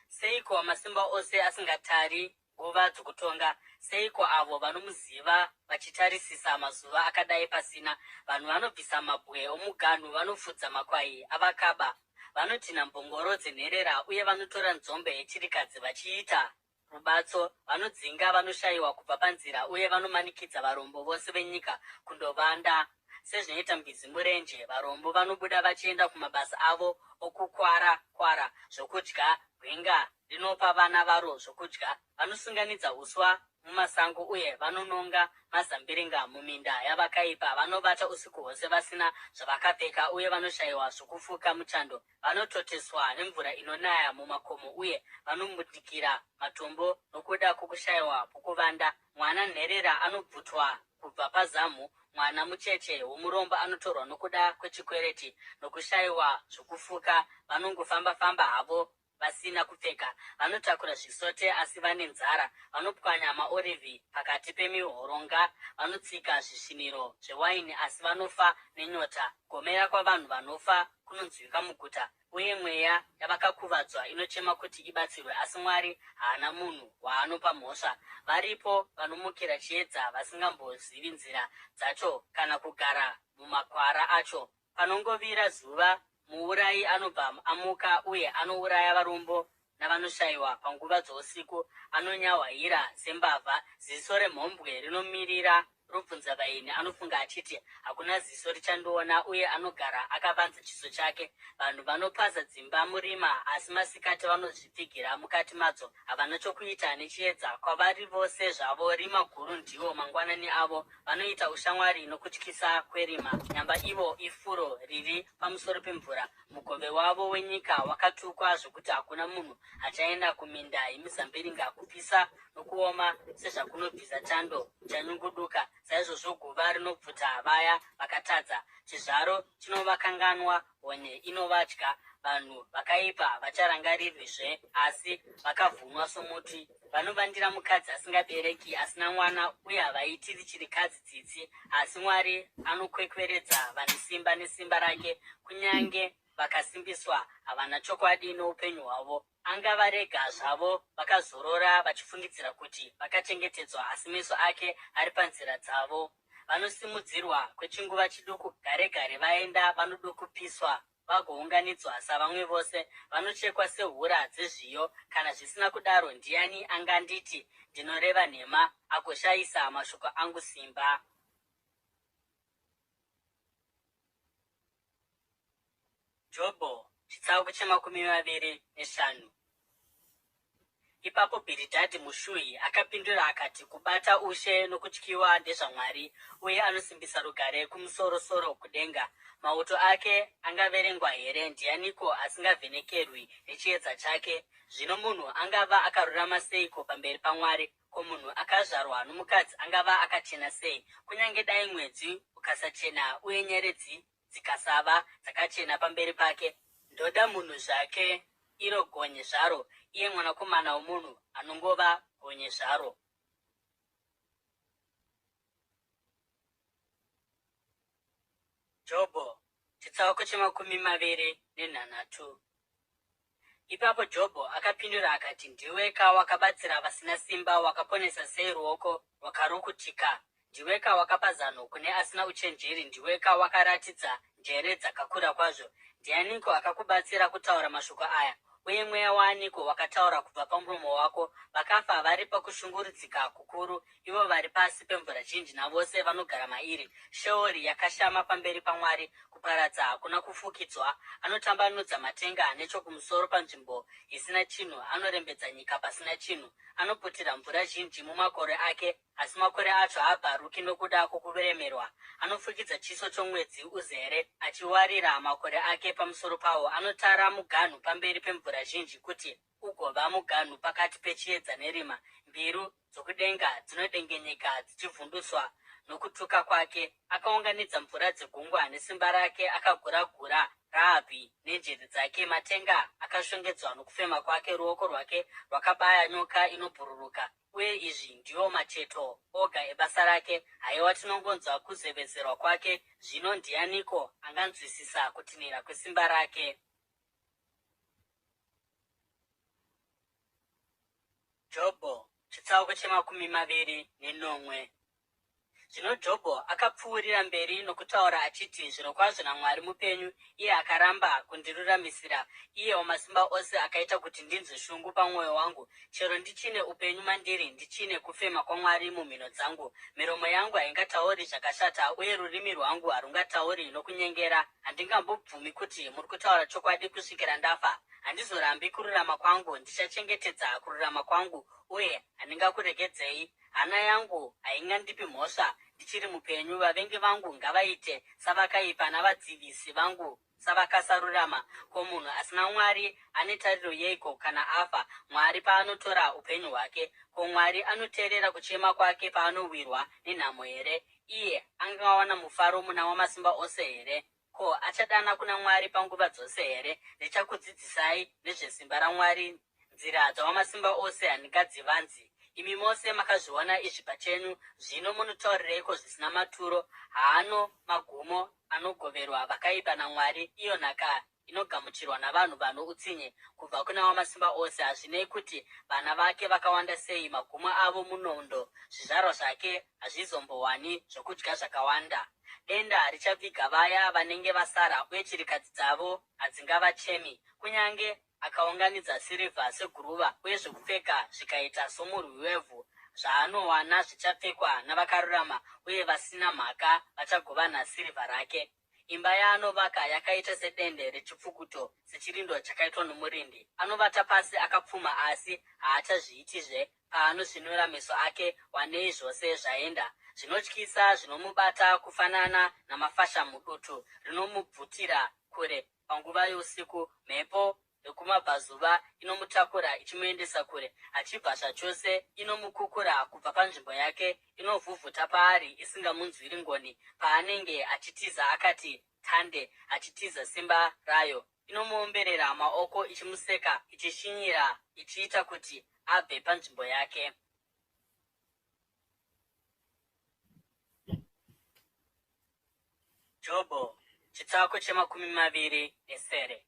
Seiko Wamasimba Ose asingatari nguva dzokutonga? Seiko avo vanomuziva vachitarisisa mazuva akadai pasina? Vanhu vanobvisa mabwe omuganhu, vanofudza makwai avakaba, vanotinha mbongoro dzenherera, uye vanotora nzombe yechirikadzi vachiita rubatso, vanodzinga vanoshayiwa kubva panzira, uye vanomanikidza varombo vose venyika kundovanda. Sezvinoita mbizi murenje, varombo vanobuda vachienda kumabasa avo okukwara-kwara zvokudya, gwenga rinopa vana varo zvokudya. Vanosunganidza uswa mumasango uye vanononga mazambiringa muminda yavakaipa. Vanovata usiku hwose vasina zvavakapfeka uye vanoshayiwa zvokufuka muchando. Vanototeswa nemvura inonaya mumakomo uye vanombundikira matombo nokuda kwokushayiwa pokuvanda. Mwana nherera anobvutwa kubva pazamhu, mwana mucheche womurombo anotorwa nokuda kwechikwereti. Nokushayiwa zvokufuka, vanongofamba-famba havo vasina kupfeka. Vanotakura zvisote asi vane nzara. Vanopwanya maorivhi pakati pemihoronga, vanotsika zvisviniro zvewaini asi vanofa nenyota. Gomera kwavanhu vanofa kunonzwika muguta, uye mweya yavakakuvadzwa inochema kuti ibatsirwe, asi Mwari haana munhu waanopa mhosva. Varipo vanomukira chiedza vasingambozivi nzira dzacho kana kugara mumakwara acho. Panongovira zuva, muurayi anobva amuka uye anouraya varombo navanoshayiwa panguva dzousiku, anonyahwaira sembavha. Ziso remhombwe rinomirira rubvunzavaeni, anofunga achiti, Hakuna ziso richandiona, uye anogara akavanza chiso chake. Vanhu vanopaza dzimba murima, asi masikati vanozvipfigira mukati madzo. Havana chokuita nechiedza. Kwavari vose zvavo, rima guru ndiwo mangwanani avo. Vanoita ushamwari nokutyisa kwerima, nyamba ivo ifuro riri pamusoro pemvura. Mugove wavo wenyika wakatukwa zvokuti hakuna munhu achaenda kuminda yemizambiringa. Kupisa nokuoma sezvakunobvisa chando chanyunguduka, saizvozvo guva rinobvuta vaya vakatadza. Chizvaro chinovakanganwa, honye inovadya. Vanhu vakaipa vacharangarirwizve, asi vakavhunwa somuti. Vanovandira mukadzi asingabereki, asina mwana, uye havaitiri chirikadzi tsitsi. Asi Mwari anokwekweredza vane simba nesimba rake, kunyange vakasimbiswa havana chokwadi noupenyu hwavo. Angavarega zvavo vakazorora vachifungidzira kuti vakachengetedzwa, asi meso ake ari panzira dzavo. Vanosimudzirwa kwechinguva chiduku, gare gare vaenda vanodukupiswa vagounganidzwa savamwe vose, vanochekwa sehura dzezviyo. Kana zvisina kudaro, ndiani anganditi ndinoreva nhema, agoshayisa mashoko angu simba? Jobho, chitsauko chemakumi maviri neshanu. Ipapo Bhiridhadhi muShuhi akapindura akati, Kubata ushe nokutyiwa ndezvaMwari, uye anosimbisa rugare kumusoro-soro kudenga. Mauto ake angaverengwa here? Ndianiko asingavhenekerwi nechiedza chake? Zvino munhu angava akarurama seiko pamberi paMwari? Ko munhu akazvarwa nomukadzi angava akachena sei? Kunyange dai mwedzi ukasachena uye nyeredzi dzikasava dzakachena pamberi pake. Ndoda munhu zvake, iro gonye zvaro, iye mwanakomana womunhu anongova gonye zvaro. Jobho, chitsauko chemakumi maviri nenhanhatu. Ipapo Jobho akapindura akati, Ndiweka wakabatsira vasina simba, wakaponesa sei ruoko rwakarukutika? Ndiweka wakapa zano kune asina uchenjeri, ndiweka wakaratidza njere dzakakura kwazvo. Ndianiko akakubatsira kutaura mashoko aya? Uye mweya waaniko wakataura kubva pamuromo wako? Vakafa vari pakushungurudzika kukuru, ivo vari pasi pemvura zhinji navose vanogara mairi. Sheori yakashama pamberi paMwari, kuparadza hakuna kufukidzwa. Anotambanudza matenga nechokumusoro panzvimbo isina chinhu, anorembedza nyika pasina chinhu. Anoputira mvura zhinji mumakore ake, asi makore acho haabvaruki nokuda kwokuremerwa. Anofukidza chiso chomwedzi uzere, achiwarira makore ake pamusoro pawo. Anotara muganhu pamberi pemvura zhinji, kuti ugova muganhu pakati pechiedza nerima. Mbiru dzokudenga dzinodengenyeka dzichivhundutswa nokutuka kwake. Akaunganidza mvura dzegungwa nesimba rake, akagura-gura Rahabhi nenjere dzake. Matenga akashongedzwa nokufema kwake, ruoko rwake rwakabaya nyoka inobhururuka. Uye izvi ndiwo macheto oga ebasa rake. Haiwa, tinongonzwa kuzevezerwa kwake! Zvino ndianiko anganzwisisa kutinhira kwesimba rake? Jobho, chitsauko chemakumi maviri nenomwe. Zvino Jobho akapfuurira mberi nokutaura achiti, Zvirokwazvo naMwari mupenyu, iye akaramba kundiruramisira, iye Wamasimba Ose akaita kuti ndinzwe shungu pamwoyo wangu, chero ndichine upenyu mandiri, ndichine kufema kwaMwari mumhino dzangu, miromo yangu haingatauri zvakashata, uye rurimi rwangu harungatauri nokunyengera. Handingambobvumi kuti muri kutaura chokwadi kusvikira ndafa. Handizorambi kururama kwangu, ndichachengetedza kururama kwangu, uye handingakuregedzei. Hana yangu haingandipi mhosva ndichiri mupenyu. Vavengi vangu ngavaite savakaipa, navadzivisi vangu savakasarurama. Ko munhu asina Mwari ane tariro yeiko kana afa, Mwari paanotora upenyu hwake? Ko Mwari anoteerera kuchema kwake paanowirwa nenhamo here? Iye angawana mufaro muna Wamasimba Ose here? Ko achadana kuna Mwari panguva dzose here? Ndichakudzidzisai nezvesimba raMwari, nzira dzaWamasimba Ose handingadzivanzi. Imi mose makazviona izvi pachenyu, zvino munotaurireiko zvisina maturo? Haano magumo anogoverwa vakaipa naMwari, iyo nhaka inogamuchirwa navanhu vano utsinye kubva kuna Wamasimba Ose. Hazvinei kuti vana vake vakawanda sei, magumo avo munondo, zvizvarwa zvake hazvizombowani zvokudya zvakawanda. Denda richaviga vaya vanenge vasara, uye chirikadzi dzavo hadzingavachemi. Kunyange akaunganidza sirivha seguruva uye zvokupfeka zvikaita somurwi wevhu, zvaanowana zvichapfekwa navakarurama, uye vasina mhaka vachagovana sirivha rake. Imba yaanovaka yakaita sedende rechipfukuto, sechirindo chakaitwa nomurindi. Anovata pasi akapfuma asi haachazviitizve, paanosvinura meso ake wanei zvose zvaenda. Zvinotyisa zvinomubata kufanana namafashamu, dutu rinomubvutira kure panguva yousiku, mhepo yokumabvazuva inomutakura ichimuendesa kure, achibva zvachose, inomukukura kubva panzvimbo yake, inovhuvhuta paari isingamunzwiri ngoni, paanenge achitiza akati tande, achitiza simba rayo. Inomuomberera maoko ichimuseka, ichishinyira ichiita kuti abve panzvimbo yake. Jobho, chitsauko chemakumi maviri nesere.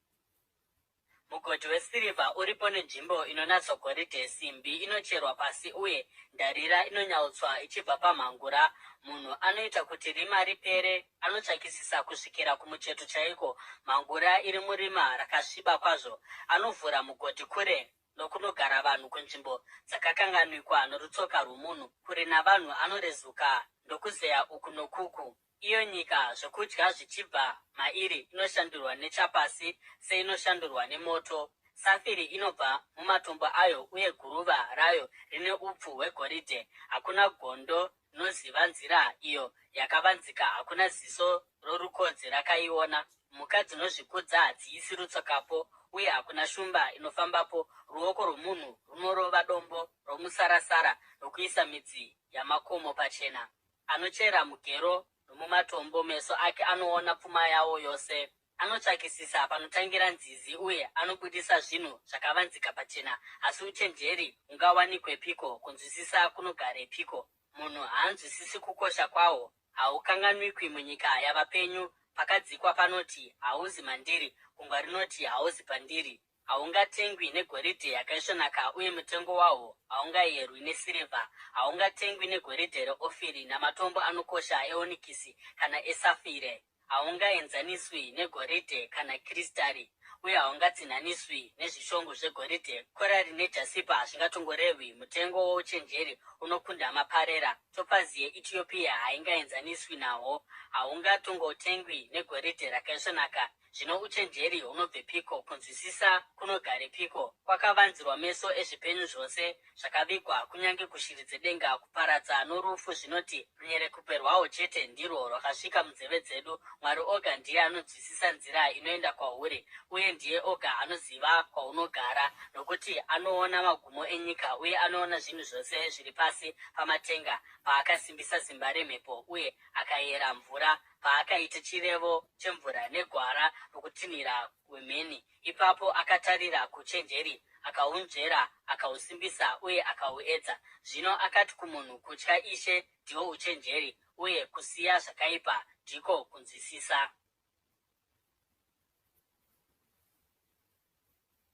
Mugodhi wesirivha uripo nenzvimbo inonatswa goridhe, simbi inocherwa pasi uye ndarira inonyautswa ichibva pamhangura. Munhu anoita kuti rima ripere anotsvakisisa kusvikira kumucheto chaiko, mhangura iri murima rakasviba kwazvo. Anovhura mugodhi kure nokunogara vanhu kunzvimbo dzakakanganwikwa norutsoka rwomunhu, kure navanhu anorezuka ndokuzeya uku nokuku. Iyo nyika, zvokudya zvichibva mairi, inoshandurwa nechapasi seinoshandurwa nemoto. Safiri inobva mumatombo ayo uye guruva rayo rine upfu hwegoridhe. Hakuna gondo rinoziva nzira iyo yakavanzika, hakuna ziso rorukodzi rakaiona. Mhuka dzinozvikudza hadziisi rutsokapo, uye hakuna shumba inofambapo. Ruoko rwomunhu runorova dombo romusarasara nokuisa midzi yamakomo pachena. Anochera mugero nomumatombo, meso ake anoona pfuma yawo yose. Anotsvakisisa panotangira nzizi uye anobudisa zvinhu zvakavanzika pachena. Asi uchenjeri hungawanikwepiko? Kunzwisisa kunogarepiko? Munhu haanzwisisi kukosha kwahwo, hahukanganwikwi munyika yavapenyu. Pakadzikwa panoti, Hauzi mandiri, gungwa rinoti, Hauzi pandiri. Haungatengwi negoridhe yakaisvonaka uye mutengo wahwo haungayerwi nesirivha. Haungatengwi negoridhe reOfiri namatombo anokosha eonikisi kana esafire. Haungaenzaniswi negoridhe kana kiristari, uye haungatsinhaniswi nezvishongo zvegoridhe. Korari nejasipa hazvingatongorehwi. Mutengo wouchenjeri unokunda maparera. Topazi yeEtiopia haingaenzaniswi nahwo. Haungatongotengwi negoridhe rakaisvonaka. Zvino uchenjeri hunobvepiko? Kunzwisisa kunogarepiko? Kwakavanzirwa meso ezvipenyu zvose zvakavigwa, kunyange kushiri dzedenga. Kuparadza norufu zvinoti, Runyerekupe rwahwo chete ndirwo rwakasvika munzeve dzedu. Mwari oga ndiye anonzwisisa nzira inoenda kwahuri, uye ndiye oga anoziva kwahunogara, nokuti anoona magumo enyika uye anoona zvinhu zvose zviri pasi pamatenga, paakasimbisa simba remhepo uye akayera mvura paakaita chirevo chemvura negwara rokutinhira kwemheni. Ipapo akatarira kuuchenjeri, akahunzvera, akahusimbisa uye akahuedza. Zvino akati kumunhu, Kutya Ishe ndihwo uchenjeri, uye kusiya zvakaipa ndiko kunzwisisa.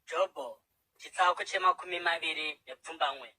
Jobho, chitsauko chemakumi maviri nepfumbamwe.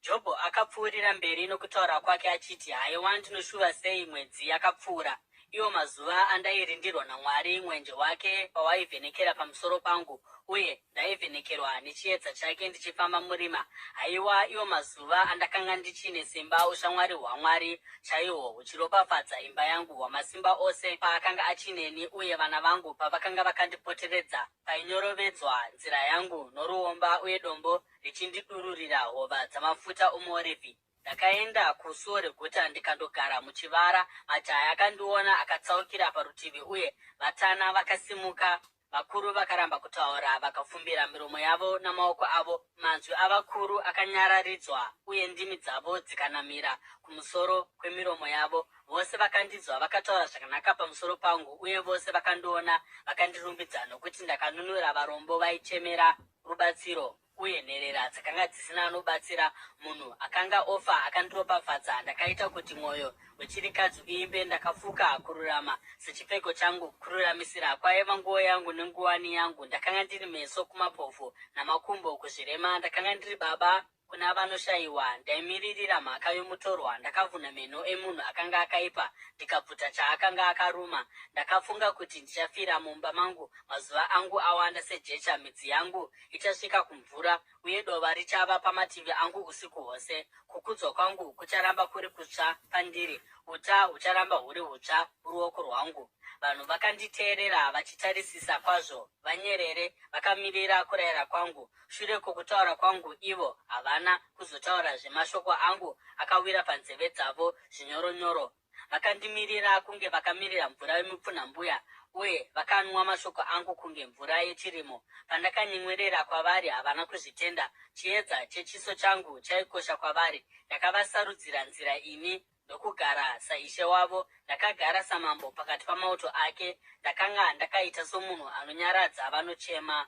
Jobho akapfuurira mberi nokutaura kwake achiti, Haiwa, ndinoshuva sei mwedzi yakapfuura, iwo mazuva andairindirwa naMwari, mwenje wake pawaivhenekera pamusoro pangu, uye ndaivhenekerwa nechiedza chake ndichifamba murima! Haiwa, iwo mazuva andakanga ndichine simba, ushamwari hwaMwari chaihwo huchiropafadza imba yangu, Wamasimba Ose paakanga achineni, uye vana vangu pavakanga vakandipoteredza, painyorovedzwa nzira yangu noruomba, uye dombo richindidururira hova dzamafuta omuorivhi. Ndakaenda kusuo reguta ndikandogara muchivara. Majaya akandiona akatsaukira parutivi, uye vatana vakasimuka. Vakuru vakaramba kutaura, vakafumbira miromo yavo namaoko avo. Manzwi avakuru akanyararidzwa, uye ndimi dzavo dzikanamira kumusoro kwemiromo yavo. Vose vakandinzwa vakataura zvakanaka pamusoro pangu, uye vose vakandiona vakandirumbidza, nokuti ndakanunura varombo vaichemera rubatsiro uye nherera dzakanga dzisina anobatsira. Munhu akanga ofa akandiropafadza, ndakaita kuti mwoyo wechirikadzi uimbe. Ndakafuka kururama sechipfeko changu, kururamisira kwaiva nguo yangu nenguwani yangu. Ndakanga ndiri meso kumapofu namakumbo kuzvirema, ndakanga ndiri baba kuna vanoshayiwa, ndaimiririra mhaka yomutorwa. Ndakavhuna meno emunhu akanga akaipa, ndikabvuta chaakanga akaruma. Ndakafunga kuti ndichafira mumba mangu, mazuva angu awanda sejecha. Midzi yangu ichasvika kumvura, uye dova richava pamativi angu usiku hwose. Kukudzwa kwangu kucharamba kuri kutsva pandiri, uta hucharamba huri hutsva muruoko rwangu. Vanhu vakanditeerera vachitarisisa kwazvo, vanyerere, vakamirira kurayira kwangu. Shure kwokutaura kwangu ivo havana kuzotaurazve, mashoko angu akawira panzeve dzavo zvinyoronyoro. Vakandimirira kunge vakamirira mvura yomupfunhambuya, uye vakanwa mashoko angu kunge mvura yechirimo. Pandakanyemwerera kwavari havana kuzvitenda, chiedza chechiso changu chaikosha kwavari. Ndakavasarudzira nzira ini ndokugara saishe wavo, ndakagara samambo pakati pamauto ake, ndakanga ndakaita somunhu anonyaradza vanochema.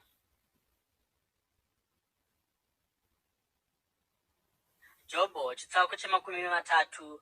Jobho chitsauko chemakumi matatu.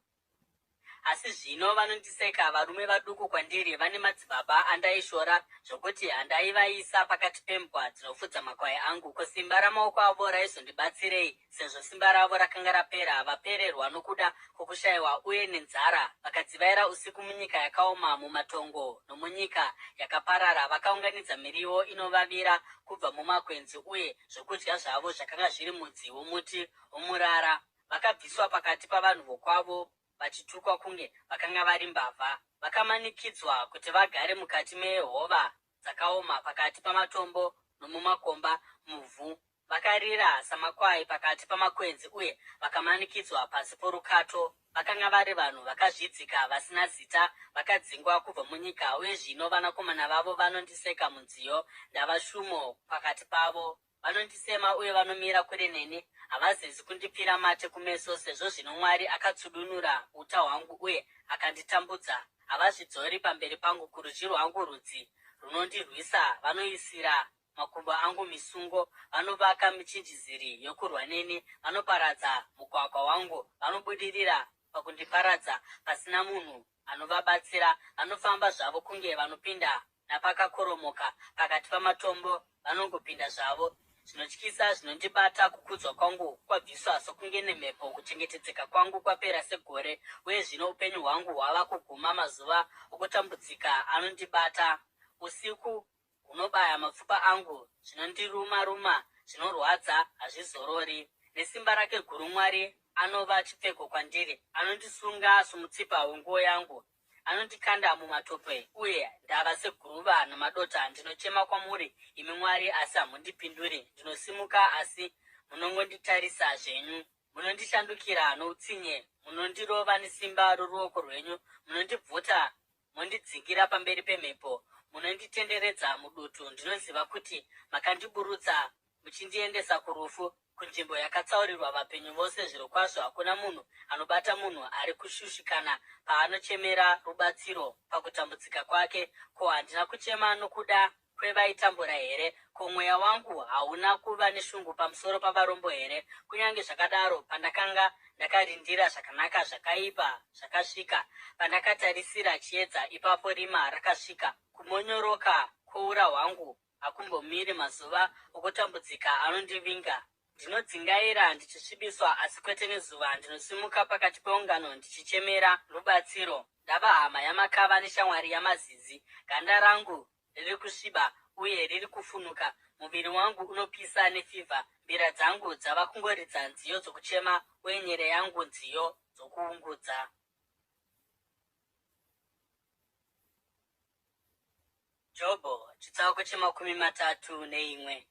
Asi zvino vanondiseka, varume vaduku kwandiri, vane madzibaba andaishora, zvokuti handaivaisa pakati pembwa dzinofudza makwai angu. Ko simba ramaoko avo raizondibatsirei, sezvo simba ravo rakanga rapera? Vapererwa nokuda kwokushayiwa uye nenzara, vakadzivaira usiku munyika yakaoma, mumatongo nomunyika yakaparara. Vakaunganidza miriwo inovavira kubva mumakwenzi, uye zvokudya zvavo zvakanga zviri mudzi womuti womurara. Vakabviswa pakati pavanhu vokwavo vachitukwa kunge vakanga vari mbavha. Vakamanikidzwa kuti vagare mukati mehova dzakaoma pakati pamatombo. nomumakomba muvhu. Vakarira samakwai pakati pamakwenzi uye vakamanikidzwa pasi porukato. Vakanga vari vanhu vakazvidzika, vasina zita, vakadzingwa kubva munyika, uye zvino vanakomana vavo vanondiseka munziyo. Ndava shumo pakati pavo. Vanondisema uye vanomira kure neni, havazezi kundipfira mate kumeso, sezvo zvino Mwari akatsudunura uta hwangu uye akanditambudza. Havazvidzori pamberi pangu, kurudyi rwangu rudzi runondirwisa, vanoisira makumbo angu misungo, vanovaka michinjiziri yokurwa neni, vanoparadza mugwagwa wangu, vanobudirira pakundiparadza pasina munhu anovabatsira, vanofamba zvavo kunge vanopinda napakakoromoka pakati pamatombo, vanongopinda zvavo. Zvinotyisa zvinondibata, kukudzwa kwangu kwabviswa sokunge nemhepo, kuchengetedzeka kwangu kwapera segore, uye zvino upenyu hwangu hwava kuguma, mazuva okutambudzika anondibata. Usiku hunobaya mapfupa angu, zvinondiruma-ruma zvinorwadza, hazvizorori. Nesimba rake guru Mwari anova chipfeko kwandiri, anondisunga somutsipa wenguo yangu, anondikanda mumatope, uye ndava seguruva namadota. Ndinochema kwamuri, imi Mwari, asi hamundipinduri, ndinosimuka, asi munongonditarisa zvenyu. Munondishandukira noutsinye, munondirova nesimba roruoko rwenyu, munondibvuta mondidzingira pamberi pemhepo, munonditenderedza mudutu. Ndinoziva kuti makandiburutsa muchindiendesa kurufu, kunzvimbo yakatsaurirwa vapenyu vose. Zvirokwazvo hakuna munhu anobata munhu ari kushushikana paanochemera rubatsiro pakutambudzika kwake. Ko, handina kuchema nokuda kwevaitambura here? Ko, mweya wangu hauna kuva neshungu pamusoro pavarombo here? Kunyange zvakadaro, pandakanga ndakarindira zvakanaka, zvakaipa zvakasvika; pandakatarisira chiedza, ipapo rima rakasvika. Kumonyoroka kwoura hwangu hakumbomiri, mazuva okutambudzika anondivinga. Ndinodzingaira ndichisvibiswa, asi kwete nezuva. Ndinosimuka pakati peungano ndichichemera rubatsiro. Ndava hama yamakava neshamwari yamazizi. Ganda rangu riri kusviba uye riri kufunuka. Muviri wangu unopisa nefivha. Mbira dzangu dzava kungoridza nziyo dzokuchema uye nyere yangu nziyo dzokuungudza. Jobho, chitsauko chemakumi matatu neimwe.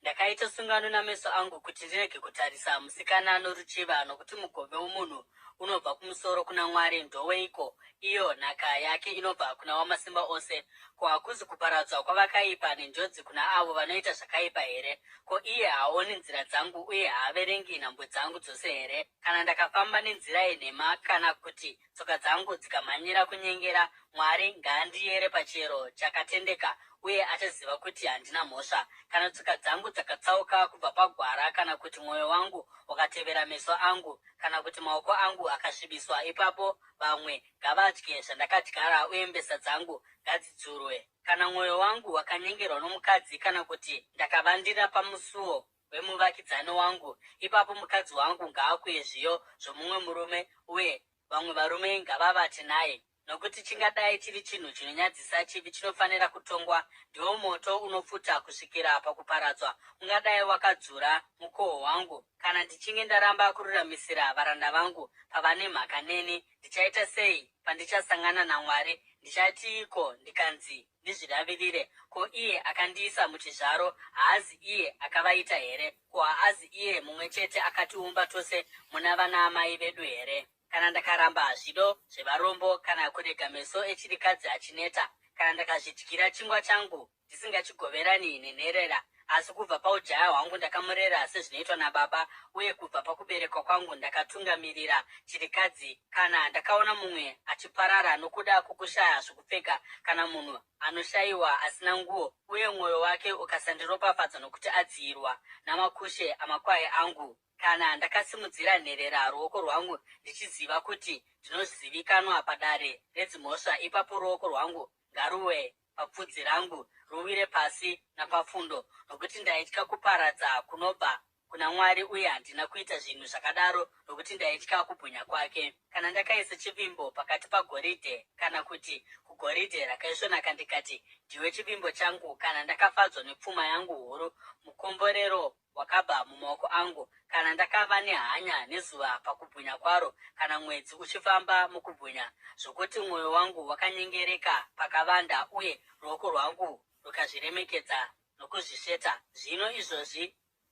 Ndakaita sungano nameso angu kuti ndirege kutarisa musikana noruchiva, nokuti mugove womunhu unobva kumusoro kuna Mwari ndoweiko, iyo nhaka yake inobva kuna Wamasimba Ose? Ko hakuzi kuparadzwa kwavakaipa nenjodzi kuna avo vanoita zvakaipa here? Ko iye haaoni nzira dzangu uye haaverengi nhambwe dzangu dzose here? Kana ndakafamba nenzira yenhema, kana kuti tsoka dzangu dzikamhanyira kunyengera, Mwari ngaandiyere pachiyero chakatendeka, uye achaziva kuti handina mhosva. Kana tsoka dzangu dzakatsauka kubva pagwara, kana kuti mwoyo wangu wakatevera meso angu, kana kuti maoko angu akasvibiswa, ipapo vamwe ngavadye zvandakadyara, uye mbesa dzangu ngadzidzurwe. Kana mwoyo wangu wakanyengerwa nomukadzi, kana kuti ndakavandira pamusuo wemuvakidzani wangu, ipapo mukadzi wangu ngaakuye zviyo zvomumwe murume, uye vamwe varume ngavavate naye. Nokuti chingadai chiri chinhu chinonyadzisa, chivi chinofanira kutongwa, ndiwo moto unopfuta kusvikira pakuparadzwa, ungadai wakadzura mukohwo wangu. Kana ndichinge ndaramba kururamisira varanda vangu pavane mhaka neni, ndichaita sei pandichasangana naMwari? Ndichatiiko ndikanzi ndizvidavirire? Ko iye akandiisa muchizvaro haazi iye akavaita here? Ko haazi iye mumwe chete akatiumba tose muna vanaamai vedu here? Kana ndakaramba zvido zvevarombo, kana kurega meso echirikadzi achineta, kana ndakazvidyira chingwa changu ndisingachigoverani nenherera, asi kubva paujaya hwangu ndakamurera sezvinoitwa nababa, uye kubva pakuberekwa kwangu ndakatungamirira chirikadzi, kana ndakaona mumwe achiparara nokuda kwokushaya zvokupfeka, kana munhu anoshayiwa asina nguo, uye mwoyo wake ukasandiropafadza nokuti adziyirwa namakushe amakwai angu, kana ndakasimudzira nherera ruoko rwangu ndichiziva kuti ndinozivikanwa padare redzimhosva, ipapo ruoko rwangu ngaruwe papfudzi rangu, ruwire pasi napafundo, nokuti ndaitya kuparadza kunobva kuna Mwari, uye handina kuita zvinhu zvakadaro, nokuti ndaitya kubwinya kwake. Kana ndakaisa chivimbo pakati pagoridhe, kana kuti kugoridhe rakaisvonaka, ndikati, Ndiwe chivimbo changu, kana ndakafadzwa nepfuma yangu huru, mukomborero wakabva mumaoko angu, kana ndakava nehanya nezuva pakubwinya kwaro, kana mwedzi uchifamba mukubwinya, zvokuti mwoyo wangu wakanyengereka pakavanda, uye ruoko rwangu rukazviremekedza. nokuzvisveta. Zvino izvozvi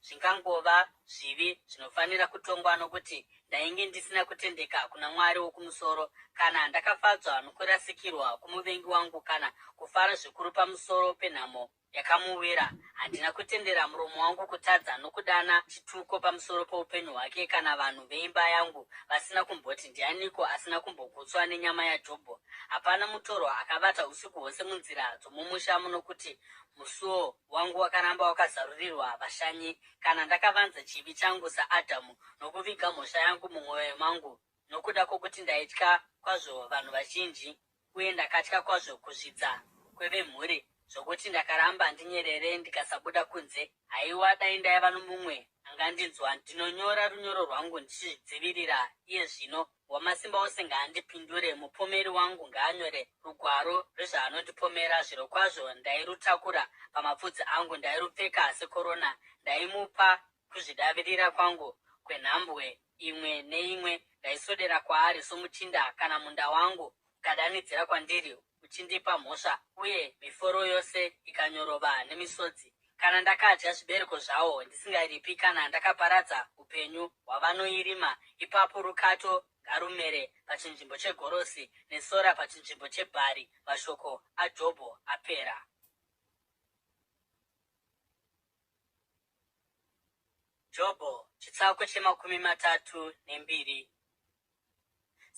zvingangova zvivi zvinofanira kutongwa nokuti ndainge ndisina kutendeka kuna Mwari wokumusoro, kana ndakafadzwa nokurasikirwa kwomuvengi wangu, kana kufara zvikuru pamusoro penhamo yakamuwira. Handina kutendera muromo wangu kutadza nokudana chituko pamusoro poupenyu hwake, kana vanhu veimba yangu vasina kumboti, Ndianiko asina kumbogutswa nenyama yaJobho? Hapana mutorwa akavata usiku hwose munzira dzomumusha munokuti musuo wangu wakaramba wakazarurirwa vashanyi, kana ndakavanza chivi changu saAdhamu nokuviga mhosva yangu mumwoyo mangu, nokuda kwokuti ndaitya kwazvo vanhu vazhinji uye ndakatya kwazvo kuzvidza kwevemhuri zvokuti ndakaramba ndinyerere ndikasabuda kunze. Haiwa, dai ndaiva nomumwe angandinzwa! Ndinonyora runyoro rwangu ndichizvidzivirira iye zvino. Wamasimbaose ngaandipindure, mupomeri wangu ngaanyore rugwaro rwezvaanondipomera. Zvirokwazvo ndairutakura pamapfudzi angu, ndairupfeka sekorona, ndaimupa kuzvidavirira kwangu kwenhambwe imwe neimwe ndaiswedera kwaari somuchinda, kana munda wangu ukadanidzira kwandiri uchindipa mhosva, uye miforo yose ikanyorova nemisodzi, kana ndakadya zvibereko zvawo ndisingaripi, kana ndakaparadza upenyu hwavanoirima, ipapo rukato ngarumere pachinzvimbo chegorosi, nesora pachinzvimbo chebhari. Mashoko aJobho apera. Jobho, chitsauko chemakumi matatu nembiri.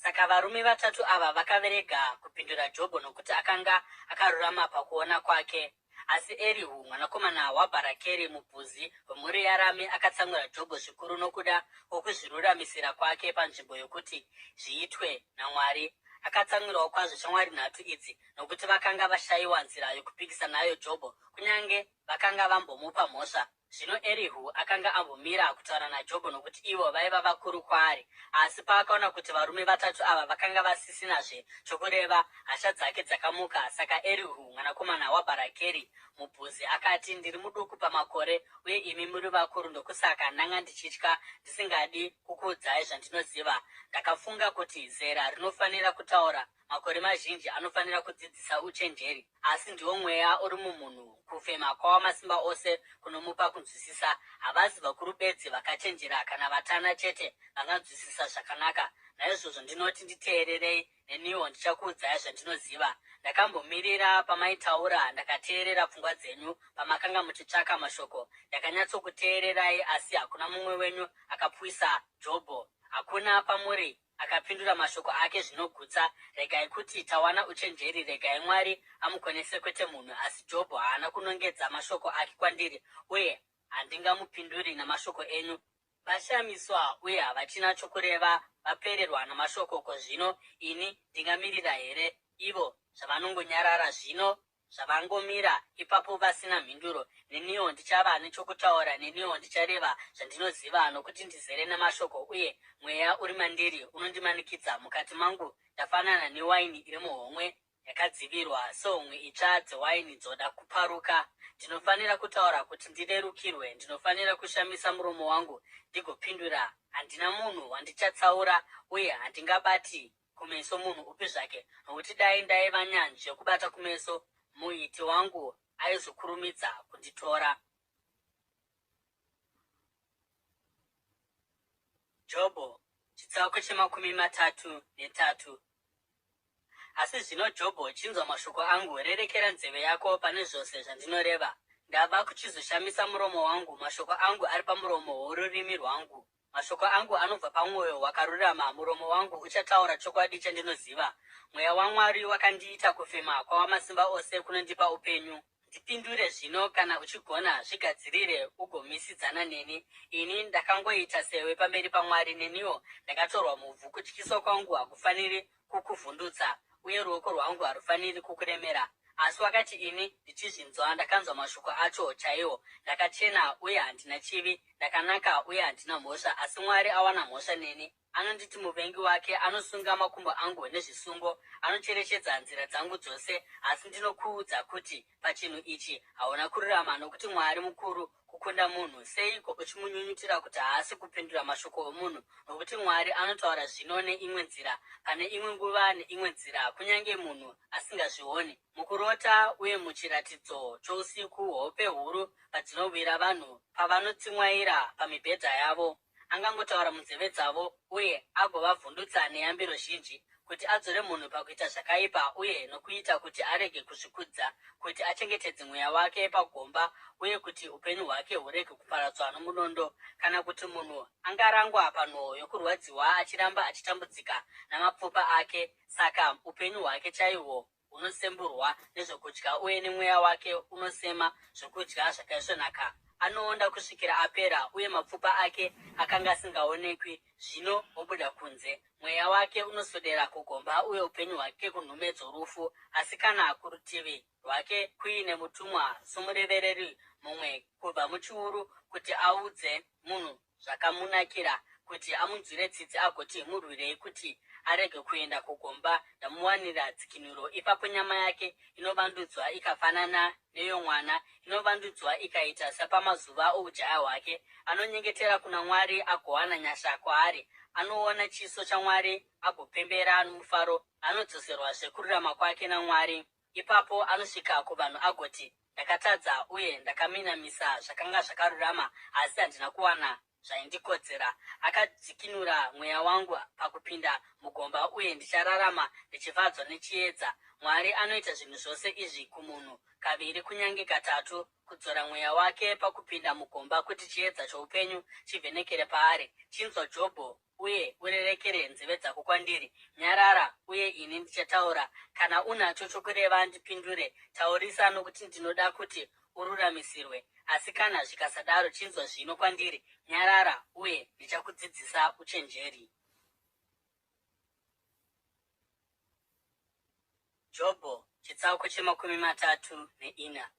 Saka varume vatatu ava vakaverega kupindura Jobho nokuti akanga akarurama pakuona kwake. Asi Erihu mwanakomana waBharakeri muBhuzi wemhuri yaRami akatsamwira Jobho zvikuru nokuda kwokuzviruramisira kwake panzvimbo yokuti zviitwe naMwari. Akatsamwirawo kwazvo shamwari nhatu idzi nokuti vakanga vashayiwa nzira yokupikisa nayo Jobho kunyange vakanga vambomupa mhosva. Zvino Erihu akanga ambomira kutaura naJobho nokuti ivo vaiva vakuru kwaari. Asi paakaona kuti varume vatatu ava vakanga vasisinazve chokureva, hasha dzake dzakamuka. Saka Erihu mwanakomana waBharakeri muBhuzi akati, Ndiri muduku pamakore, uye imi muri vakuru, ndokusaka ndanga ndichitya, ndisingadi kukuudzai zvandinoziva. Ndakafunga kuti zera rinofanira kutaura, Makore mazhinji anofanira kudzidzisa uchenjeri, asi ndiwo mweya uri mumunhu, kufema kwaWamasimba Ose kunomupa kunzwisisa. Havazi vakuru bedzi vakachenjera kana vatana chete vanganzwisisa zvakanaka. Naizvozvo ndinoti nditeererei, neniwo ndichakuudzai zvandinoziva. Ndakambomirira pamaitaura, ndakateerera pfungwa dzenyu pamakanga muchitsvaka mashoko. Ndakanyatsokuteererai, asi hakuna mumwe wenyu akapwisa Jobho, hakuna pamuri Akapindura mashoko ake zvinogutsa, Regai kuti tawana uchenjeri, regai Mwari amukonese kwete munhu. Asi Jobho haana kunongedza mashoko ake kwandiri, uye handingamupinduri namashoko enyu. Vashamiswa uye havachina chokureva, vapererwa namashoko. Ko zvino ini ndingamirira here ivo zvavanongonyarara? Zvino Zvavangomira ipapo vasina mhinduro, neniwo ndichava nechokutaura, neniwo ndichareva zvandinoziva, nokuti ndizere namashoko, uye mweya uri mandiri unondimanikidza. Mukati mangu ndafanana newaini iri muhomwe yakadzivirwa, sehomwe itsva dzewaini dzoda kuparuka. Ndinofanira kutaura kuti ndirerukirwe, ndinofanira kushamisa muromo wangu ndigopindura. Handina munhu wandichatsaura, uye handingabati kumeso munhu upi zvake, nokuti dai ndaiva nyanzvi yokubata kumeso, muiti wangu aizokurumidza kunditora. Jobho, chitsauko chemakumi matatu netatu. Asi zvino Jobho, chinzwa mashoko angu, rerekera nzeve yako pane zvose zvandinoreva. Ndava kuchizoshamisa muromo wangu, mashoko angu ari pamuromo worurimi rwangu. Mashoko angu anobva pamwoyo wakarurama, muromo wangu uchataura chokwadi chandinoziva. Mweya waMwari wakandiita, kufema kwaWamasimba Ose kunondipa upenyu. Ndipindure zvino, kana uchigona, zvigadzirire ugomisidzana neni. Ini ndakangoita sewe pamberi paMwari, neniwo ndakatorwa muvhu. Kutyiswa kwangu hakufaniri kukuvhundutsa, uye ruoko rwangu harufaniri kukuremera. Asi wakati ini ndichizvinzwa, ndakanzwa mashoko acho chaiwo, Ndakachena uye handina chivi, ndakanaka uye handina mhosva. Asi Mwari awana mhosva neni, anonditi muvengi wake, anosunga makumbo angu nezvisungo, anocherechedza nzira dzangu dzose. Asi ndinokuudza kuti pachinhu ichi hauna kururama, nokuti Mwari mukuru. kukunda munhu? Seiko uchimunyunyutira kuti haasi kupindura mashoko omunhu? Nokuti Mwari anotaura zvino neimwe nzira, pane imwe nguva neimwe nzira, kunyange munhu asingazvioni. Mukurota uye muchiratidzo chousiku, hope huru padzinowira vanhu pavanotsimwaira pamibhedha yavo, angangotaura munzeve dzavo uye agovavhundutsa neyambiro zhinji, kuti adzore munhu pakuita zvakaipa uye nokuita kuti arege kuzvikudza, kuti achengetedze mweya wake pagomba uye kuti upenyu hwake hurege kuparadzwa nomunondo. Kana kuti munhu angarangwa panhoo yokurwadziwa achiramba achitambudzika namapfupa ake, saka upenyu hwake chaihwo hunosemburwa nezvokudya uye nemweya wake unosema zvokudya zvakaisvonaka. Anoonda kusvikira apera, uye mapfupa ake akanga asingaonekwi zvino obuda kunze. Mweya wake unoswedera kugomba uye upenyu hwake kunhume dzorufu. Asi kana kurutivi rwake kuine mutumwa somurevereri mumwe kubva muchiuru kuti audze munhu zvakamunakira kuti amunzwire tsitsi agoti, Murwirei kuti arege kuenda kugomba, ndamuwanira dzikinuro. Ipapo nyama yake inovandudzwa ikafanana neyomwana, inovandudzwa ikaita sapamazuva oujaya hwake. Anonyengetera kuna Mwari agowana nyasha kwaari, anoona chiso chaMwari agopembera nomufaro, anodzoserwazve kururama kwake naMwari. Ipapo anosvika kuvanhu agoti, Ndakatadza uye ndakaminamisa zvakanga zvakarurama, asi handina kuwana zvaindikodzera. Akadzikinura mweya wangu pakupinda mugomba, uye ndichararama ndichifadzwa nechiedza. Mwari anoita zvinhu zvose izvi kumunhu, kaviri kunyange katatu, kudzora mweya wake pakupinda mugomba kuti chiedza choupenyu chivhenekere paari. Chinzwa Jobho, uye urerekere nzeve dzako kwandiri. Nyarara, uye ini ndichataura. Kana unacho chokureva, ndipindure. Taurisa, nokuti ndinoda kuti ururamisirwe. Asi kana zvikasadaro, chinzwa zvino kwandiri. Nyarara, uye ndichakudzidzisa uchenjeri. Jobho, chitsauko che34.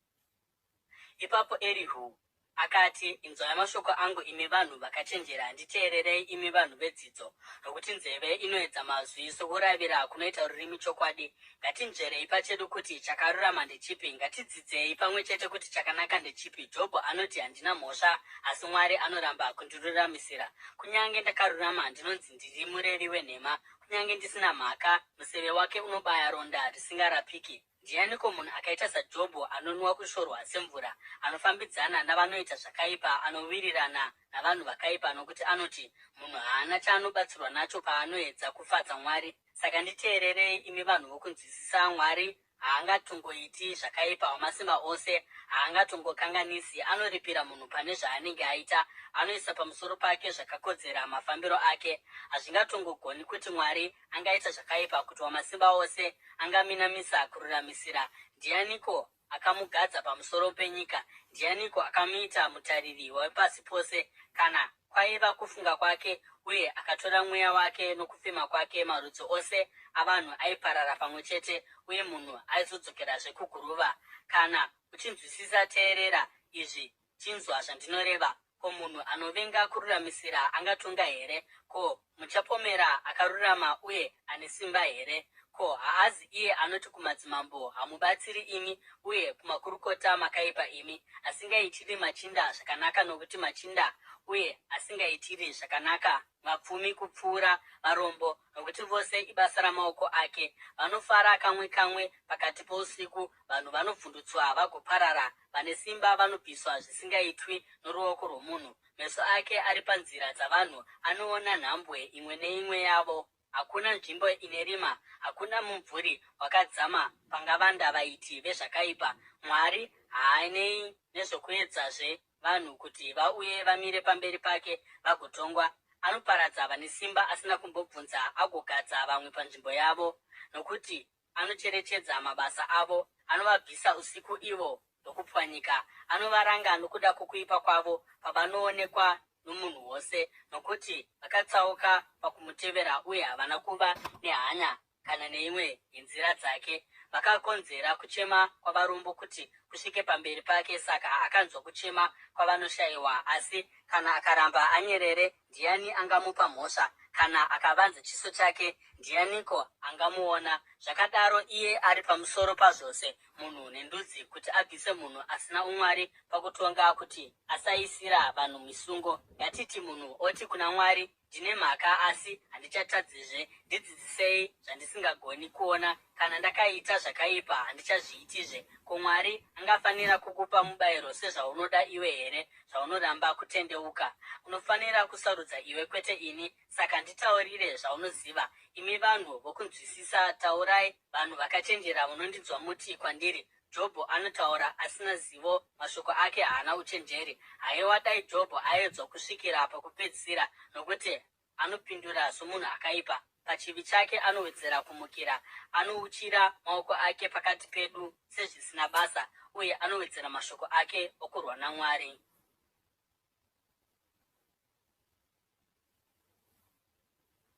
Ipapo Erihu akati, Inzwai mashoko angu, imi vanhu vakachenjera, nditeererei, imi vanhu vedzidzo. Nokuti nzeve inoedza mazwi, sokuravira kunoita rurimi chokwadi. Ngatinzverei pachedu kuti chakarurama ndechipi, ngatidzidzei pamwe chete kuti chakanaka ndechipi. Jobho anoti, Handina mhosva, asi Mwari anoramba kundiruramisira. Kunyange ndakarurama, ndinonzi ndiri murevi wenhema, kunyange ndisina mhaka, museve wake unobaya ronda risingarapiki. Ndianiko munhu akaita saJobho anonwa kushorwa semvura, anofambidzana navanoita zvakaipa, anowirirana navanhu vakaipa? Nokuti anoti, Munhu haana chaanobatsirwa nacho paanoedza kufadza Mwari. Saka nditeererei, imi vanhu vokunzwisisa, Mwari haangatongoiti zvakaipa, Wamasimba Ose haangatongokanganisi. Anoripira munhu pane zvaanenge aita, anoisa pamusoro pake zvakakodzera mafambiro ake. Hazvingatongogoni kuti Mwari angaita zvakaipa, kuti Wamasimba Ose angaminamisa kururamisira. Ndianiko akamugadza pamusoro penyika? Ndianiko akamuita mutariri wepasi pose? Kana kwaiva kufunga kwake, uye akatora mweya wake nokufema kwake, marudzi ose avanhu aiparara pamwe chete, uye munhu aizodzokerazve kuguruva. Kana uchinzwisisa, teerera izvi, Chinzwa zvandinoreva, ko munhu anovenga kururamisira angatonga here? Ko muchapomera akarurama uye ane simba here? Ko haazi iye anoti kumadzimambo, Hamubatsiri imi, uye kumakurukota, Makaipa imi, asingaitiri machinda zvakanaka nokuti machinda, uye asingaitiri zvakanaka vapfumi kupfuura varombo, nokuti vose ibasa ramaoko ake? Vanofara kamwe kamwe pakati pousiku, vanhu vanovhundutswa vagoparara. Vane simba vanobviswa zvisingaitwi noruoko rwomunhu. Meso ake ari panzira dzavanhu, anoona nhambwe imwe neimwe yavo. Hakuna nzvimbo ine rima, hakuna mumvuri wakadzama pangavanda vaiti vezvakaipa. Mwari haanei nezvokuedzazve vanhu kuti vauye vamire pamberi pake vagotongwa. Anoparadza vane simba asina kumbobvunza agogadza vamwe panzvimbo yavo. Nokuti Anocherechedza mabasa avo, anovabvisa usiku ivo ndokupwanyika, anovaranga nokuda kwokuipa kwavo pavanoonekwa nomunhu wose, nokuti vakatsauka pakumutevera uye havana kuva nehanya kana neimwe yenzira dzake. Vakakonzera kuchema kwavarombo kuti kusvike pamberi pake, saka akanzwa kuchema kwavanoshayiwa. Asi kana akaramba anyerere, ndiani angamupa mhosva? Kana akavanza chiso chake, ndianiko angamuona? Zvakadaro iye ari pamusoro pazvose, munhu nendudzi, kuti abvise munhu asina umwari pakutonga, kuti asaisira vanhu misungo. Ngatiti munhu oti kuna Mwari, Ndine mhaka, asi handichatadzizve. Ndidzidzisei zvandisingagoni kuona. Kana ndakaita zvakaipa, handichazviitizve. Ko Mwari angafanira kukupa mubayiro sezvaunoda iwe here, zvaunoramba kutendeuka? Unofanira kusarudza iwe, kwete ini. Saka nditaurire zvaunoziva. Imi vanhu vokunzwisisa, taurai, vanhu vakachenjera munondinzwa muti kwandiri, Jobho anotaura asina zivo, mashoko ake haana uchenjeri. Haiwa, dai Jobho aedzwa kusvikira pakupedzisira, nokuti anopindura somunhu akaipa. Pachivi chake anowedzera kumukira, anouchira maoko ake pakati pedu sezvisina basa, uye anowedzera mashoko ake okurwa naMwari.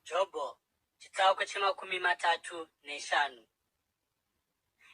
Jobho, chitsauko chemakumi matatu neshanu.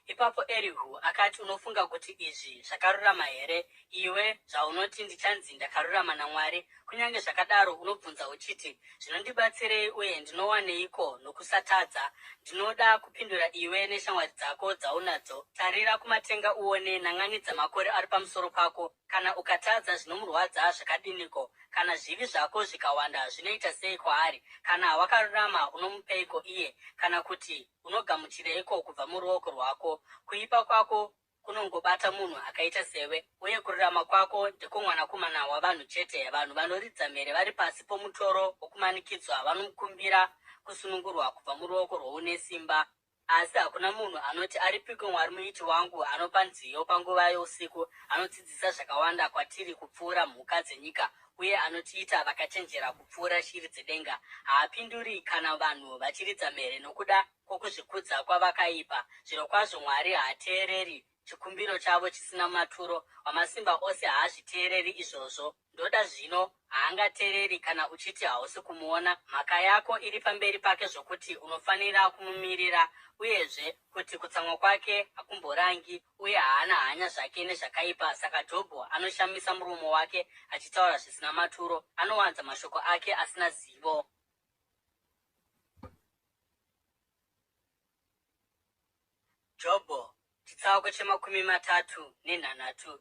Ipapo Erihu akati, Unofunga kuti izvi zvakarurama here, iwe zvaunoti, Ndichanzi ndakarurama naMwari? Kunyange zvakadaro unobvunza uchiti, Zvinondibatsirei uye ndinowaneiko nokusatadza? Ndinoda kupindura iwe neshamwari dzako dzaunadzo. Tarira kumatenga uone, nan'anidza makore ari pamusoro pako. Kana ukatadza, zvinomurwadza zvakadiniko? Kana zvivi zvako zvikawanda, zvinoita sei kwaari? Kana wakarurama, unomupeiko iye? Kana kuti Unogamuchireiko kubva muruoko rwako? Kuipa kwako kunongobata munhu akaita sewe, uye kururama kwako ndekwomwanakomana wavanhu chete. Vanhu vanoridza mhere vari pasi pomutoro wokumanikidzwa, vanokumbira kusunungurwa kubva muruoko rwoune simba. Asi hakuna munhu anoti, Aripiko Mwari Muiti wangu, anopa nziyo panguva yousiku, anodzidzisa zvakawanda kwatiri kupfuura mhuka dzenyika, uye anotiita vakachenjera kupfuura shiri dzedenga. Haapinduri kana vanhu vachiridza mhere nokuda kwokuzvikudza kwavakaipa. Zvirokwazvo Mwari haateereri chikumbiro chavo chisina maturo, Wamasimba Ose haazviteereri izvozvo. Ndoda zvino, haangateereri kana uchiti hausi kumuona. Mhaka yako iri pamberi pake zvokuti unofanira kumumirira, uyezve kuti kutsamwa kwake hakumborangi uye haana hanya zvake nezvakaipa. Saka Jobho anoshamisa muromo wake achitaura zvisina maturo, anowanza mashoko ake asina zivo. Jobho, chitsauko chemakumi matatu nenhanhatu.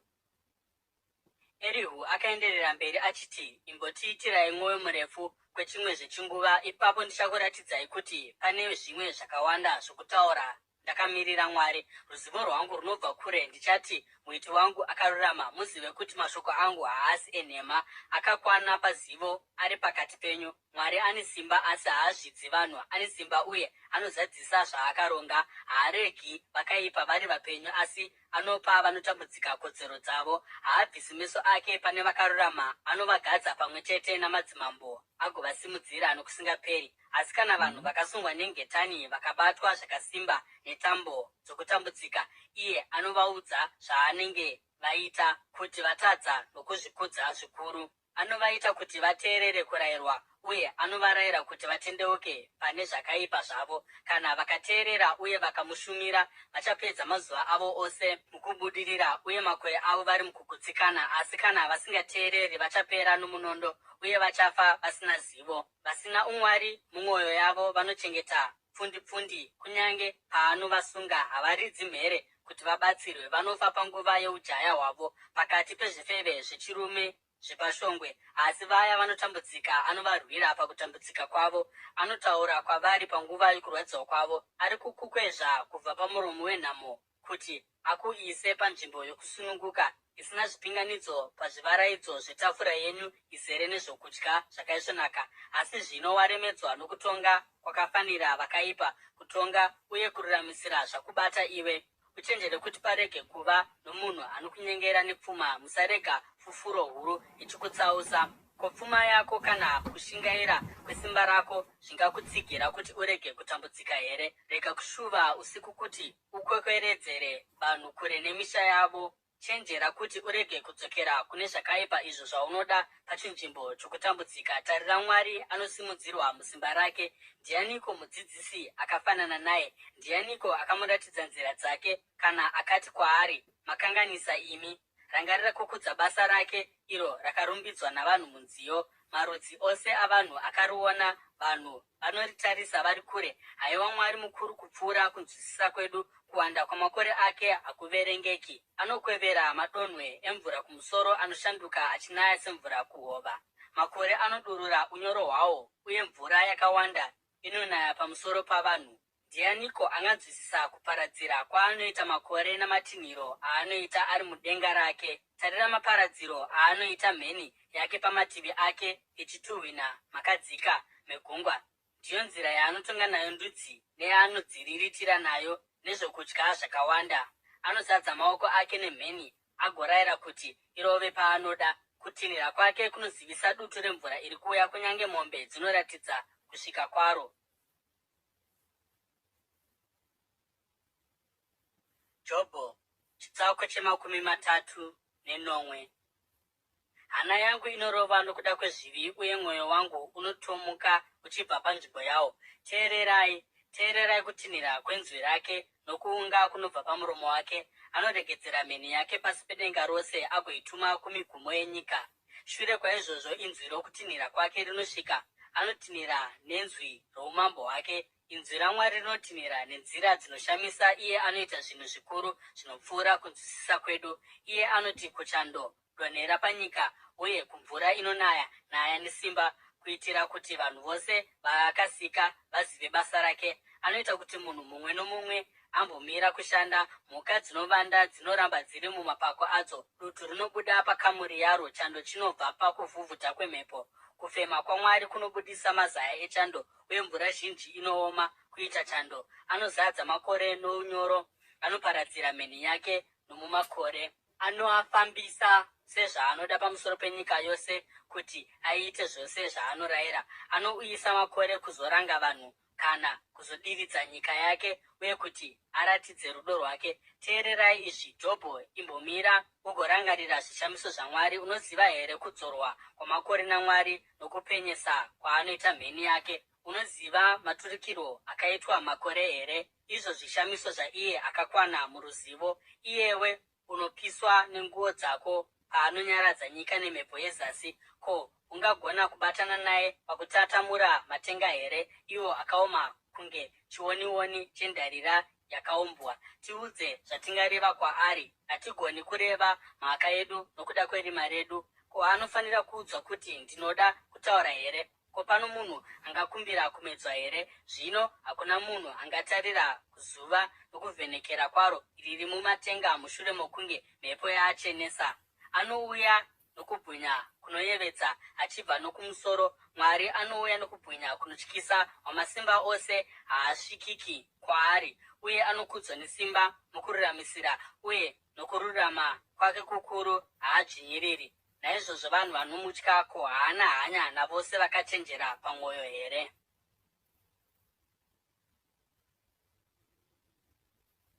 Erihu akaenderera mberi achiti, Imbotiitirai mwoyo murefu kwechimwezve chinguva, ipapo ndichakuratidzai kuti pane zvimwe zvakawanda zvokutaura ndakamirira Mwari. Ruzivo rwangu runobva kure, ndichati Muiti wangu akarurama. Muzive kuti mashoko angu haasi enhema, akakwana pazivo ari pakati penyu. Mwari ane simba asi haazvidzi vanhu, ane simba uye anozadzisa zvaakaronga. Haaregi vakaipa vari vapenyu asi anopa vanotambudzika kodzero dzavo. Haabvisi meso ake pane vakarurama, anovagadza pamwe chete namadzimambo agovasimudzira nokusingaperi. Asi kana vanhu vakasungwa nengetani vakabatwa zvakasimba netambo dzokutambudzika, iye anovaudza zvaanenge vaita, kuti vatadza nokuzvikudza zvikuru. Anovaita kuti vateerere kurayirwa uye anovarayira kuti vatendeuke pane zvakaipa zvavo. Kana vakateerera uye vakamushumira, vachapedza mazuva avo ose mukubudirira uye makore avo vari mukugutsikana. Asi kana vasingateereri, vachapera nomunondo uye vachafa vasina zivo. Vasina umwari mumwoyo yavo vanochengeta pfundipfundi, kunyange paanovasunga havaridzi mhere kuti vabatsirwe. Vanofa panguva yeujaya hwavo pakati pezvifeve zvechirume zvepashongwe. Asi vaya vanotambudzika anovarwira pakutambudzika kwavo, anotaura kwavari panguva yokurwadziwa kwavo. Ari kukukwezva kubva pamuromo wenhamo kuti akuise panzvimbo yokusununguka isina zvipinganidzo pazvivaraidzo zvetafura yenyu izere nezvokudya zvakaisvonaka. Asi zvino waremedzwa nokutonga kwakafanira vakaipa, kutonga uye kururamisira zvakubata iwe. Uchenjere kuti parege kuva nomunhu anokunyengera nepfuma, musarega fufuro huru ichikutsausa. Ko pfuma yako kana kushingaira kwesimba rako zvingakutsigira kuti urege kutambudzika here? Rega kushuva usiku kuti ukwekweredzere vanhu kure nemisha yavo. Chenjera kuti urege kudzokera kune zvakaipa izvo zvaunoda pachinzvimbo chokutambudzika. Tarira, Mwari anosimudzirwa musimba rake. Ndianiko mudzidzisi akafanana naye? Ndianiko akamuratidza nzira dzake, kana akati kwaari, Makanganisa imi? Rangarira kukudza basa rake, iro rakarumbidzwa navanhu munziyo. Marudzi ose avanhu akariona, vanhu vanoritarisa vari kure. Haiwa Mwari mukuru kupfuura kunzwisisa kwedu, kuwanda kwamakore ake hakuverengeki. Anokwevera madonhwe emvura kumusoro, anoshanduka achinaya semvura kuhova. Makore anodurura unyoro hwawo, uye mvura yakawanda inonaya pamusoro pavanhu. Ndianiko anganzwisisa kuparadzira kwaanoita makore namatinhiro aanoita ari mudenga rake? Tarira maparadziro aanoita mheni yake pamativi ake ichituhwina makadzika megungwa. Ndiyo nzira yaanotonga nayo ndudzi neyaanodziriritira nayo nezvokudya zvakawanda. Anozadza maoko ake nemheni agorayira kuti irove paanoda. Kutinhira kwake kunozivisa dutu remvura iri kuuya kunyange mombe dzinoratidza kusvika kwaro. Jobho chitsauko chemakumi matatu nenomwe. Hana yangu inorova nokuda kwezvivi uye mwoyo wangu unotomuka uchibva panzvimbo yawo. Teererai, teererai kutinhira kwenzwi rake nokuunga kunobva pamuromo wake. Anoregedzera mheni yake pasi pedenga rose agoituma kumigumo yenyika. Shure kwaizvozvo inzwi rokutinhira kwake rinosvika, anotinhira nenzwi roumambo hwake. Inzwi raMwari rinotinhira nenzira dzinoshamisa, iye anoita zvinhu zvikuru zvinopfuura kunzwisisa kwedu. Iye anoti kuchando, Donhera panyika, uye kumvura inonaya, Naya nesimba, kuitira kuti vanhu vose vaakasika vazive basa rake. Anoita kuti munhu mumwe nomumwe ambomira kushanda, mhuka dzinovanda dzinoramba dziri mumapako adzo, dutu rinobuda pakamuri yaro, chando chinobva pakuvhuvhuta kwemhepo. Kufema kwaMwari kunobudisa mazaya echando, uye mvura zhinji inooma kuita chando. Anozadza makore nounyoro, anoparadzira mheni yake nomumakore. Anoafambisa sezvaanoda pamusoro penyika yose, kuti aiite zvose zvaanorayira. Anouyisa makore kuzoranga vanhu kana kuzodiridza nyika yake uye kuti aratidze rudo rwake. Teererai izvi, Jobho, imbomira ugorangarira zvishamiso zvaMwari. Unoziva here kudzorwa kwamakore naMwari nokupenyesa kwaanoita mheni yake? Unoziva maturikirwo akaitwa makore here, izvo zvishamiso zvaiye akakwana muruzivo? Iyewe unopiswa nenguo dzako paanonyaradza nyika nemhepo yezasi, ko ungagona kubatana naye pakutatamura matenga here, iwo akaoma kunge chionioni chendarira yakaumbwa? Tiudze zvatingareva kwaari, hatigoni kureva mhaka yedu nokuda kwerima redu. Ko anofanira kuudzwa kuti ndinoda kutaura here? Ko pano munhu angakumbira kumedzwa here? Zvino hakuna munhu angatarira kuzuva nokuvhenekera kwaro riri mumatenga mushure mokunge mhepo yaachenesa. Anouya nokubwinya kunoyevedza achibva nokumusoro, Mwari anouya nokubwinya kunotyisa, Wamasimba Ose haasvikiki kwaari, uye anokudzwa nesimba mukururamisira, uye nokururama kwake kukuru haadzvinyiriri. Naizvozvo vanhu vanomutya, ko haana hanya navose vakachenjera pamwoyo here?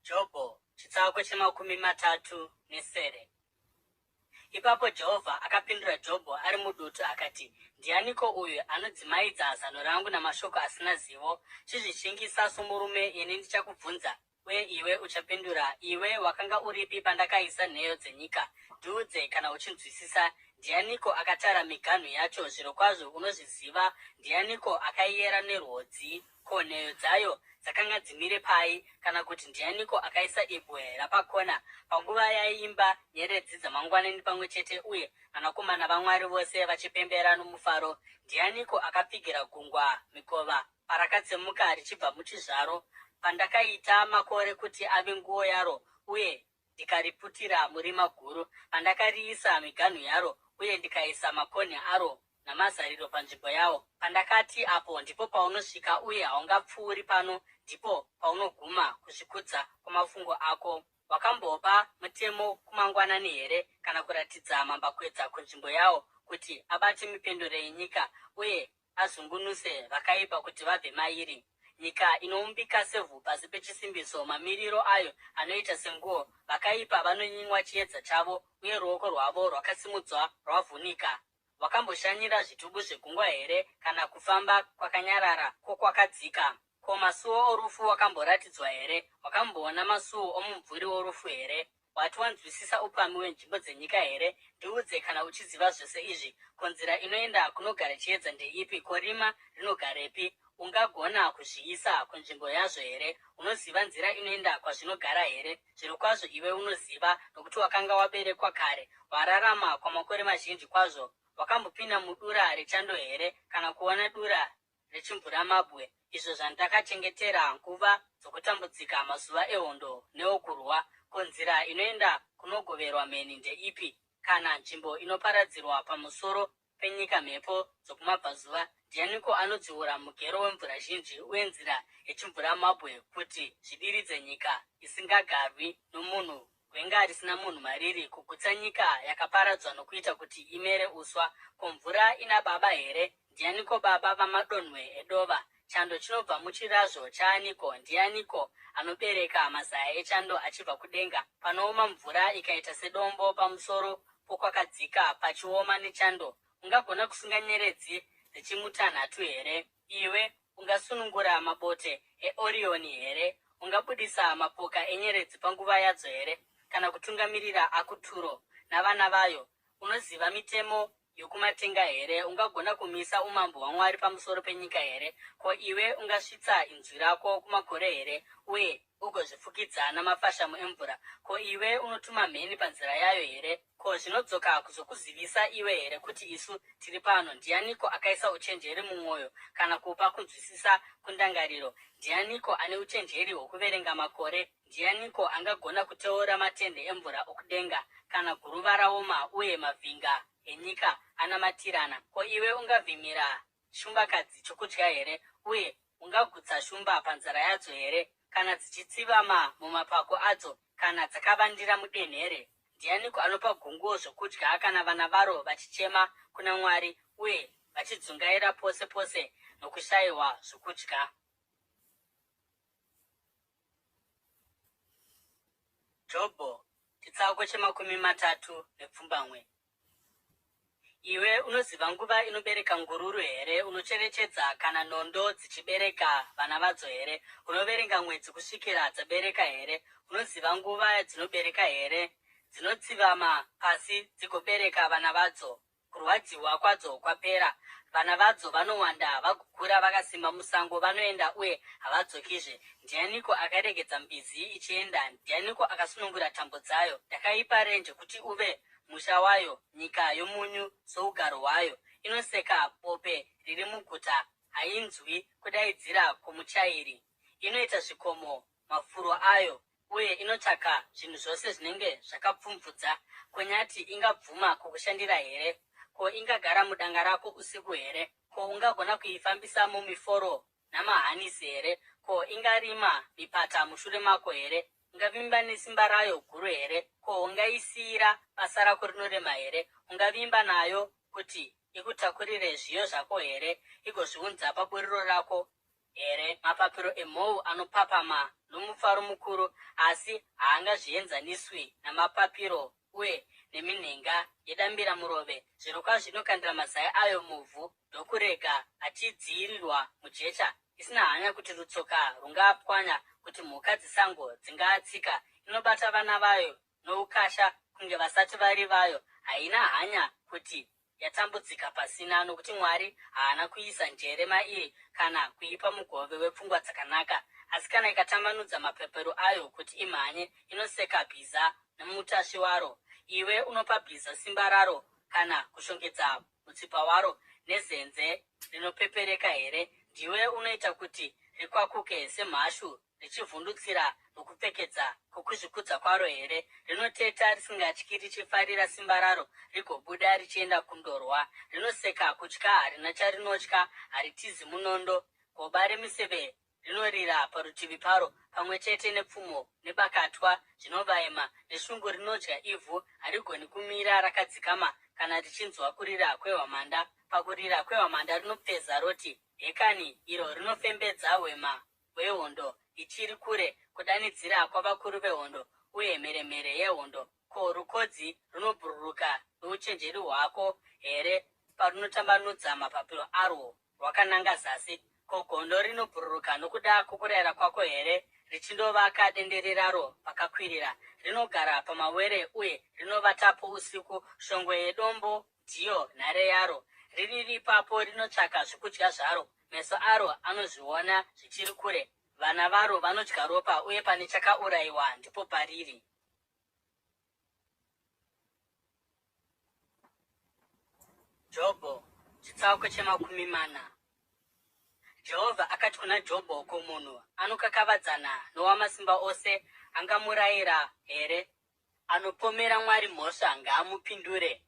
Jobho chitsauko chemakumi matatu nesere. Ipapo Jehovha akapindura Jobho ari mudutu akati, Ndianiko uyu anodzimaidza zano rangu namashoko asina zivo? Chizvishingisa somurume, ini ndichakubvunza, Uye iwe uchapindura, Iwe wakanga uripi pandakaisa nheyo dzenyika? Ndiudze kana uchinzwisisa. Ndianiko akatara miganhu yacho? Zvirokwazvo unozviziva! Ndianiko akaiyera nerwodzi? Ko nheyo dzayo dzakanga dzimire pai? Kana kuti ndianiko akaisa ibwe rapakona? Panguva yaiimba nyeredzi dzamangwanani pamwe chete uye vanakomana vaMwari vose vachipembera nomufaro, ndianiko akapfigira gungwa mikova parakatsemuka richibva muchizvaro, pandakaita makore kuti ave nguo yaro uye ndikariputira murima guru, pandakariisa miganhu yaro uye ndikaisa makonhi aro namazariro panzvimbo yawo, pandakati, Apo ndipo paunosvika uye haungapfuuri pano, ndipo paunoguma kuzvikudza kwamafungo ako. Wakambopa mutemo kumangwanani here, kana kuratidza mambakwedza kunzvimbo yawo, kuti abate mipendero yenyika uye azungunuse vakaipa kuti vabve mairi. Nyika inoumbika sevhu pasi pechisimbiso, mamiriro ayo anoita senguo. Vakaipa vanonyimwa chiedza chavo, uye ruoko rwavo rwakasimudzwa rwavhunika. Wakamboshanyira zvitubu zvegungwa here, kana kufamba kwakanyarara kwokwakadzika? Ko masuo orufu wakamboratidzwa here? Wakamboona masuo omumvuri worufu here? Wati wanzwisisa upamhi hwenzvimbo dzenyika here? Ndiudze kana uchiziva zvose izvi. Ko nzira inoenda kunogara chiedza ndeipi? Ko rima rinogarepi? Ungagona kuzviisa kunzvimbo yazvo here? Unoziva nzira inoenda kwazvinogara here? Zvirokwazvo iwe unoziva, nokuti wakanga waberekwa kare, wararama kwamakore mazhinji kwazvo. Wakambopinda mudura rechando here, kana kuona dura rechimvuramabwe, izvo zvandakachengetera nguva dzokutambudzika, mazuva ehondo neokurwa? Ko nzira inoenda kunogoverwa mheni ndeipi, kana nzvimbo inoparadzirwa pamusoro penyika mhepo dzokumabvazuva? Ndianiko anodziura mugero wemvura zhinji, uye nzira yechimvuramabwe, kuti zvidiridze nyika isingagarwi nomunhu, gwenga risina munhu mariri, kugutsa nyika yakaparadzwa nokuita kuti imere uswa? Ko mvura ina baba here? Ndianiko baba vamadonhwe edova? Chando chinobva muchirazvo chaaniko? Ndianiko anobereka mazaya echando achibva kudenga, panooma mvura ikaita sedombo pamusoro pokwakadzika, pachioma nechando? Ungagona kusunga nyeredzi dzechimutanhatu here? Iwe ungasunungura mabote eOrioni here? Ungabudisa mapoka enyeredzi panguva yadzo here, kana kutungamirira Akuturo navana vayo? Unoziva mitemo yokumatenga here? Ungagona kumisa umambo hwaMwari pamusoro penyika here? Ko iwe ungasvitsa inzwi rako kumakore here, uye ugozvifukidza namafashamu emvura? Ko iwe unotuma mheni panzira yayo here? Ko zvinodzoka kuzokuzivisa iwe here kuti isu tiri pano? Ndianiko akaisa uchenjeri mumwoyo, kana kupa kunzwisisa kundangariro? Ndianiko ane uchenjeri hwokuverenga makore? Ndianiko angagona kuteura matende emvura okudenga, kana guruva raoma uye mavhinga enyika anamatirana? Ko iwe ungavhimira shumbakadzi chokudya here, uye ungagutsa shumba panzara yadzo here, kana dzichitsivama mumapako adzo, kana dzakavandira mudenhere? Ndianiko anopa gunguo zvokudya, kana vana varo vachichema kuna Mwari, uye vachidzungaira pose pose nokushayiwa zvokudya? Jobho, chitsauko che38. Iwe unoziva nguva inobereka ngururu here? Unocherechedza kana nondo dzichibereka vana vadzo here? Unoverenga mwedzi kusvikira dzabereka here? Unoziva nguva yadzinobereka here? Dzinotsivama pasi dzigobereka vana vadzo. Kurwadziwa kwadzo kwapera. Vana vadzo vanowanda vagokura vakasimba musango, vanoenda uye havadzokizve. Ndianiko akaregedza mbizi ichienda? Ndianiko akasunungura tambo dzayo? Ndakaipa renje kuti uve musha wayo, nyika yomunyu sougaro hwayo. Inoseka bope riri muguta, hainzwi kudaidzira kwomuchairi. Inoita zvikomo mafuro ayo, uye inotsvaka zvinhu zvose zvinenge zvakapfumvudza. Ko nyati ingabvuma kukushandira here? Ko ingagara mudanga rako usiku here? Ko ungagona kuifambisa mumiforo namahanisi here? Ko ingarima mipata mushure mako here? Ungavimba nesimba rayo guru here? Ko ungaisiyira basa rako rinorema here? Ungavimba nayo kuti ikutakurire zviyo zvako here, igozviunza paburiro rako here? Mapapiro emhou anopapama nomufaro mukuru, asi haangazvienzaniswi namapapiro uye neminhenga yedambiramurove. Zvirokwazvo inokandira mazai ayo muvhu ndokurega achidziirirwa mujecha, isina hanya kuti rutsoka rungaapwanya, kuti mhuka dzesango dzingaatsika. Inobata vana vayo noukasha kunge vasati vari vayo, haina hanya kuti yatambudzika pasina, nokuti Mwari haana kuisa njere mairi kana kuipa mugove wepfungwa dzakanaka. Asi kana ikatambanudza mapepero ayo kuti imhanye, inoseka bhiza nomutasvi waro. Iwe unopa bhiza simba raro kana kushongedza mutsipa waro nezenze rinopepereka here? Ndiwe unoita kuti rikwakuke semhashu richivhundutsira nokupfekedza kwokuzvikudza kwaro here? Rinoteta risingatyi richifarira simba raro, rigobuda richienda kundorwa. Rinoseka kutya, harina charinotya, haritizi munondo. Goba remiseve rinorira parutivi paro, pamwe chete nepfumo nebakatwa zvinovaima. Neshungu rinodya ivhu, harigoni kumira rakadzikama kana richinzwa kurira kwehwamanda. Pakurira kwehwamanda rinopfeza roti, Hekani, iro rinofembedza hwema. hwehondo ichiri kure, kudanidzira kwavakuru vehondo uye mheremhere yehondo. Ko rukodzi runobhururuka nouchenjeri hwako here parunotambanudza mapapiro arwo rwakananga zasi? Ko gondo rinobhururuka nokuda kwokurayira kwako here, richindovaka dendere raro pakakwirira? Rinogara pamawere uye rinovatapo usiku, shongwe yedombo ndiyo nhare yaro. Riri ipapo rinotsvaka zvokudya zvaro, meso aro anozviona zvichiri kure. Vana varo vanodya ropa, uye pane chakaurayiwa ndipo pariri. Jobho, chitsauko chemakumi mana. Jehovha akati kuna Jobho, Ko munhu anokakavadzana noWamasimba Ose angamurayira here? Anopomera Mwari mhosva ngaamupindure.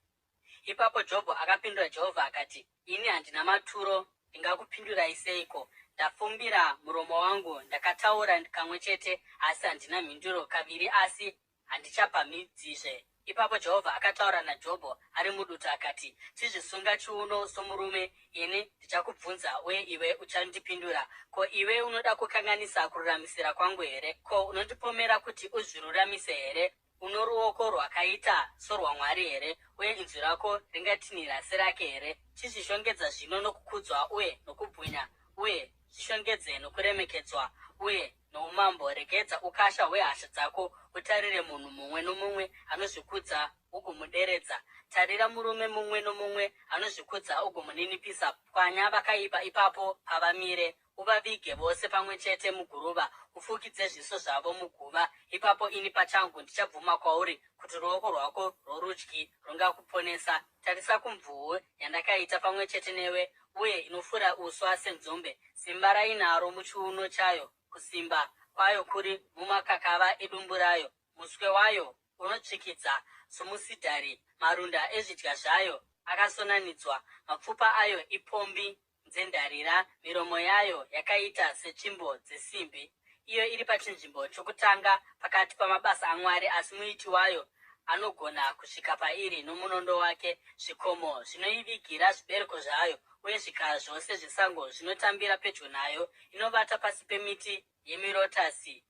Ipapo Jobho akapindura Jehovha akati, Ini handina maturo, ndingakupindurai seiko? Ndafumbira muromo wangu, ndakataura kamwe chete, asi handina mhinduro, kaviri, asi handichapamhidzizve. Ipapo Jehovha akataura naJobho ari mudutu akati, Chizvisunga chiuno somurume, ini ndichakubvunza uye iwe uchandipindura. Ko iwe unoda kukanganisa kururamisira kwangu here? Ko unondipomera kuti uzviruramise here? Uno ruoko rwakaita sorwaMwari here, uye inzwi rako ringatinhira serake here? Chizvishongedza zvino nokukudzwa uye nokubwinya, uye zvishongedze nokuremekedzwa uye noumambo. Regedza ukasha hwehasha dzako, utarire munhu mumwe nomumwe anozvikudza ugomuderedza. Tarira murume mumwe nomumwe anozvikudza ugomuninipisa. Pwanya vakaipa ipapo pavamire, Uvavige vose pamwe chete muguruva, ufukidze zviso zvavo muguva. Ipapo ini pachangu ndichabvuma kwauri kuti ruoko rwako rworudyi rungakuponesa. Tarisa kumvuu yandakaita pamwe chete newe, uye inofura uswa senzombe. Simba rainaro muchiuno chayo, kusimba kwayo kuri mumakakava edumbu rayo. Muswe wayo unotsvikidza somusidhari, marunda ezvidya zvayo akasonanidzwa, mapfupa ayo ipombi dzendarira, miromo yayo yakaita setsvimbo dzesimbi. Iyo iri pachinzvimbo chokutanga pakati pamabasa aMwari, asi Muiti wayo anogona kusvika pairi nomunondo wake. Zvikomo zvinoivigira zvibereko zvayo, uye zvikara zvose zvesango zvinotambira pedyo nayo. Inovata pasi pemiti yemirotasi.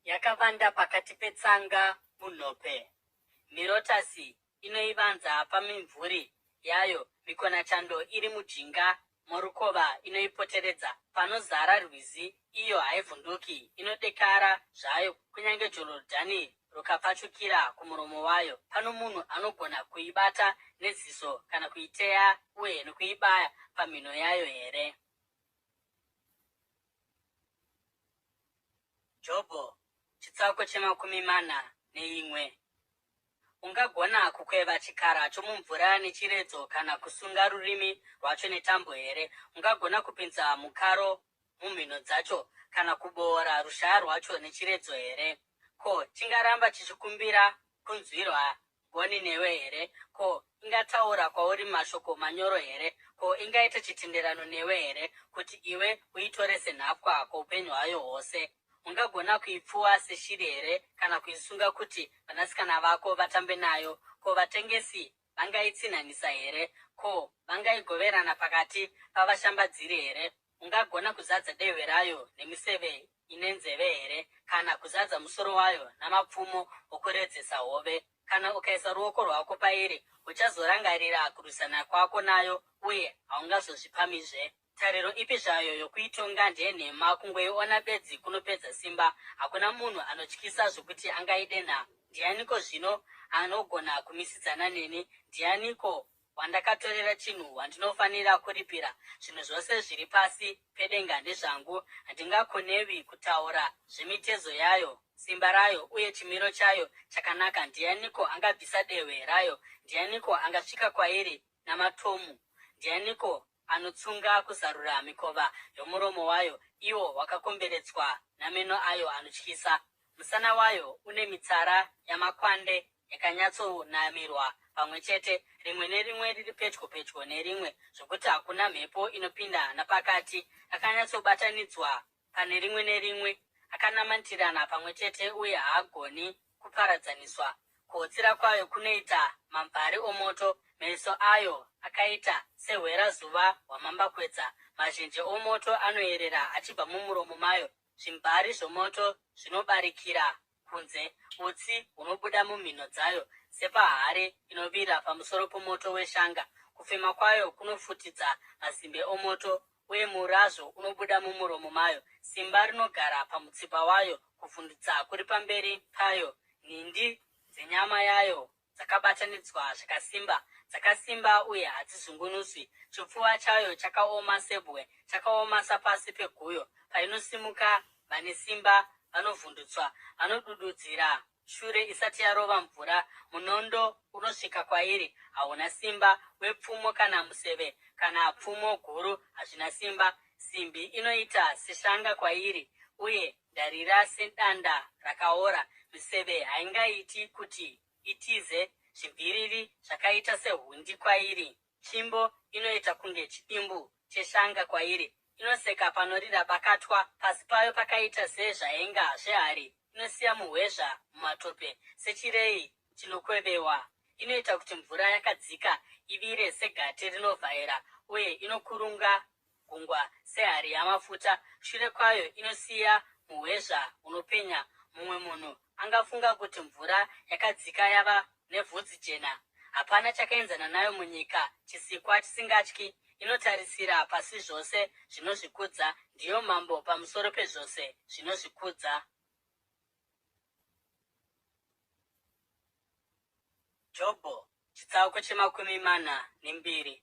Yakavanda pakati petsanga munhope. Mirotasi inoivanza pamimvuri yayo, mikonachando iri mujinga morukova inoipoteredza. Panozara rwizi iyo haivhunduki, inodekara zvayo, kunyange Jorodhani rukapfachukira kumuromo wayo. Pano munhu anogona kuibata neziso kana kuiteya uye nokuibaya pamhino yayo here? Jobho, chitsauko chemakumi mana neimwe. Ungagona kukweva chikara chomumvura nechiredzo kana kusunga rurimi rwacho netambo here? Ungagona kupinza mukaro mumhino dzacho kana kuboora rushaya rwacho nechiredzo here? Ko chingaramba chichikumbira kunzwirwa ngoni newe here? Ko ingataura kwauri mashoko manyoro here? Ko ingaita chitenderano newe here, kuti iwe uitore senhapwa kwoupenyu hwayo hwose? Ungagona kuipfuwa seshiri here, kana kuisunga kuti vanasikana vako vatambe nayo? Ko vatengesi vangaitsinhanisa here? Ko vangaigoverana pakati pavashambadziri here? Ungagona kuzadza dehwe rayo nemiseve ine nzeve here, kana kuzadza musoro wayo namapfumo okuredzesa hove? Kana ukaisa ruoko rwako pairi, uchazorangarira kurwisana kwako nayo, uye haungazozvipamhizve. Tariro ipi zvayo yokuitonga ndeyenhema, kungoiona bedzi kunopedza simba. Hakuna munhu anotyisa zvokuti angaidenha. Ndianiko zvino anogona kumisidzana neni? Ndianiko wandakatorera chinhu wandinofanira kuripira? Zvinhu zvose zviri pasi pedenga ndezvangu. Handingakonewi kutaura zvemitezo yayo, simba rayo uye chimiro chayo chakanaka. Ndianiko angabvisa dehwe rayo? Ndianiko angasvika kwairi namatomu? Ndianiko anotsunga kuzarura mikova yomuromo wayo, iwo wakakomberedzwa nameno ayo anotyisa? Musana wayo une mitsara yamakwande yakanyatsonamirwa pamwe chete, rimwe nerimwe riri pedyo pedyo nerimwe, zvokuti hakuna mhepo inopinda napakati. Akanyatsobatanidzwa pane rimwe nerimwe, akanamatirana pamwe chete uye haagoni kuparadzaniswa. Kuhotsira kwayo kunoita mamvari omoto, meso ayo akaita sehwerazuva hwamambakwedza. Mazhenje omoto anoyerera achibva mumuromo mayo. Zvimbari zvomoto zvinobarikira kunze, utsi hunobuda mumhino dzayo sepahari inovira pamusoro pomoto weshanga. Kufema kwayo kunofutidza mazimbe omoto, uye murazvo unobuda mumuromo mayo. Simba rinogara pamutsipa wayo, kuvhundutsa kuri pamberi payo. Nhindi dzenyama yayo dzakabatanidzwa zvakasimba, dzakasimba uye hadzizungunuswi. Chipfuva chayo chakaoma sebwe, chakaoma sapasi peguyo. Painosimuka, vane simba vanovhundutswa, vanodududzira shure isati yarova mvura. Munondo unosvika kwairi hauna simba, wepfumo kana museve kana pfumo guru hazvina simba. Simbi inoita seshanga kwairi, uye ndarira sedanda rakaora. Miseve haingaiti kuti itize, zvimviriri zvakaita sehundi kwairi. Tsvimbo inoita kunge chidimbu cheshanga kwairi. Inoseka panorira bakatwa, pasi payo pakaita sezvaenga zvehari. Inosiya muhwezva mumatope sechirei chinokwevewa. Inoita kuti mvura yakadzika ivire segate rinovhaira, uye inokurunga gungwa sehari yamafuta. Shure kwayo inosiya muhwezva unopenya. Mumwe munhu angafunga kuti mvura yakadzika yava nevhudzi jena. Hapana chakaenzana nayo munyika, chisikwa chisingatyi. Inotarisira pasi zvose zvinozvikudza, ndiyo mambo pamusoro pezvose zvinozvikudza. Jobho chitsauko che42.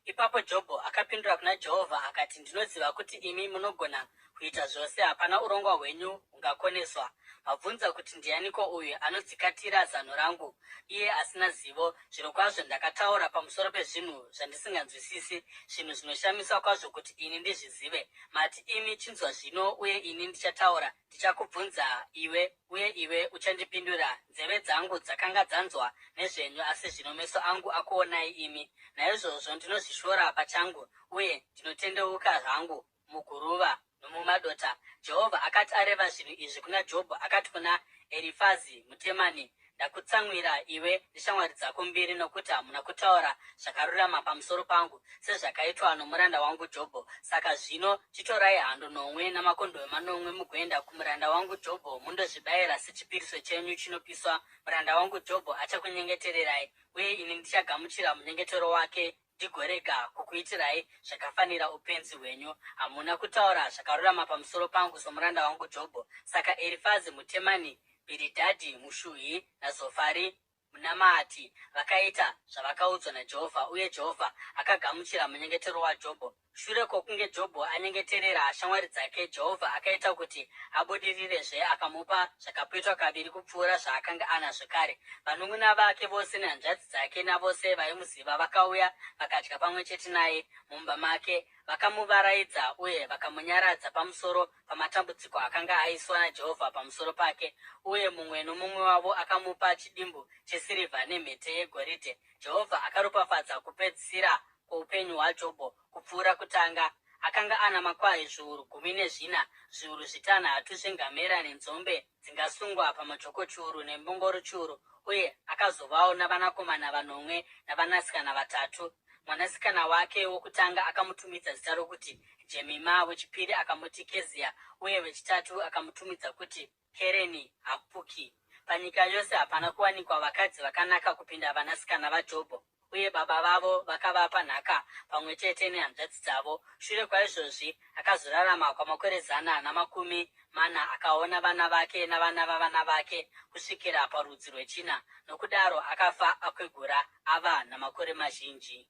Ipapo Jobho akapindura kuna Jehovha akati, Ndinoziva kuti imi munogona kuita zvose, hapana urongwa hwenyu hungakoneswa. Mabvunza kuti, Ndianiko uyu anodzikatira zano rangu, iye asina zivo? Zvirokwazvo ndakataura pamusoro pezvinhu zvandisinganzwisisi, zvinhu zvinoshamisa kwazvo kuti ini ndizvizive. Mati imi, Chinzwa zvino, uye ini ndichataura, ndichakubvunza iwe, uye iwe uchandipindura. Nzeve dzangu dzakanga dzanzwa nezvenyu, asi zvino meso angu akuonai imi. Naizvozvo ndinozvishora pachangu, uye ndinotendeuka zvangu muguruva nomumadota. Jehovha akati areva zvinhu izvi kuna Jobho, akati kuna Erifazi muTemani, Ndakutsamwira iwe neshamwari dzako mbiri, nokuti hamuna kutaura zvakarurama pamusoro pangu, sezvakaitwa nomuranda wangu Jobho. Saka zvino chitorai hando nomwe namakondohwe manomwe mugoenda kumuranda wangu Jobho mundozvibayira sechipiriso chenyu chinopiswa. Muranda wangu Jobho achakunyengetererai, uye ini ndichagamuchira munyengetero wake ndigorega kukuitirai zvakafanira upenzi hwenyu. Hamuna kutaura zvakarurama pamusoro pangu somuranda wangu Jobho. Saka Erifazi muTemani, Bhiridhadhi muShuhi naZofari muNamaati vakaita zvavakaudzwa naJehovha, uye Jehovha akagamuchira munyengetero waJobho. Shure kwokunge Jobho anyengeterera shamwari dzake, Jehovha akaita kuti abudirirezve akamupa zvakapetwa kaviri kupfuura zvaakanga anazvo kare. Vanun'una vake vose nehanzvadzi dzake navose vaimuziva vakauya vakadya pamwe chete naye mumba make. Vakamuvaraidza uye vakamunyaradza pamusoro pamatambudziko akanga aiswa naJehovha pamusoro pake, uye mumwe nomumwe wavo akamupa chidimbu chesirivha nemhete yegoridhe. Jehovha akaropafadza kupedzisira kwoupenyu hwaJobho kupfuura kutanga. Akanga ana makwai zviuru 14, zviuru zvitanhatu zvengamera nenzombe dzingasungwa pamajoko chiuru nembongoro chiuru, uye akazovawo navanakomana vanomwe navanasikana vatatu. Mwanasikana wake wokutanga akamutumidza zita rokuti Jemima, wechipiri akamuti Kezia, uye wechitatu akamutumidza kuti Kereni Hapuki. Panyika yose hapana kuwanikwa vakadzi vakanaka kupinda vanasikana vaJobho, uye baba vavo vakavapa nhaka pamwe chete nehanzvadzi dzavo. Shure kwaizvozvi akazorarama kwamakore 140 akaona vana vake navana vavana vake kusvikira parudzi rwechina. Nokudaro akafa akwegura ava namakore mazhinji.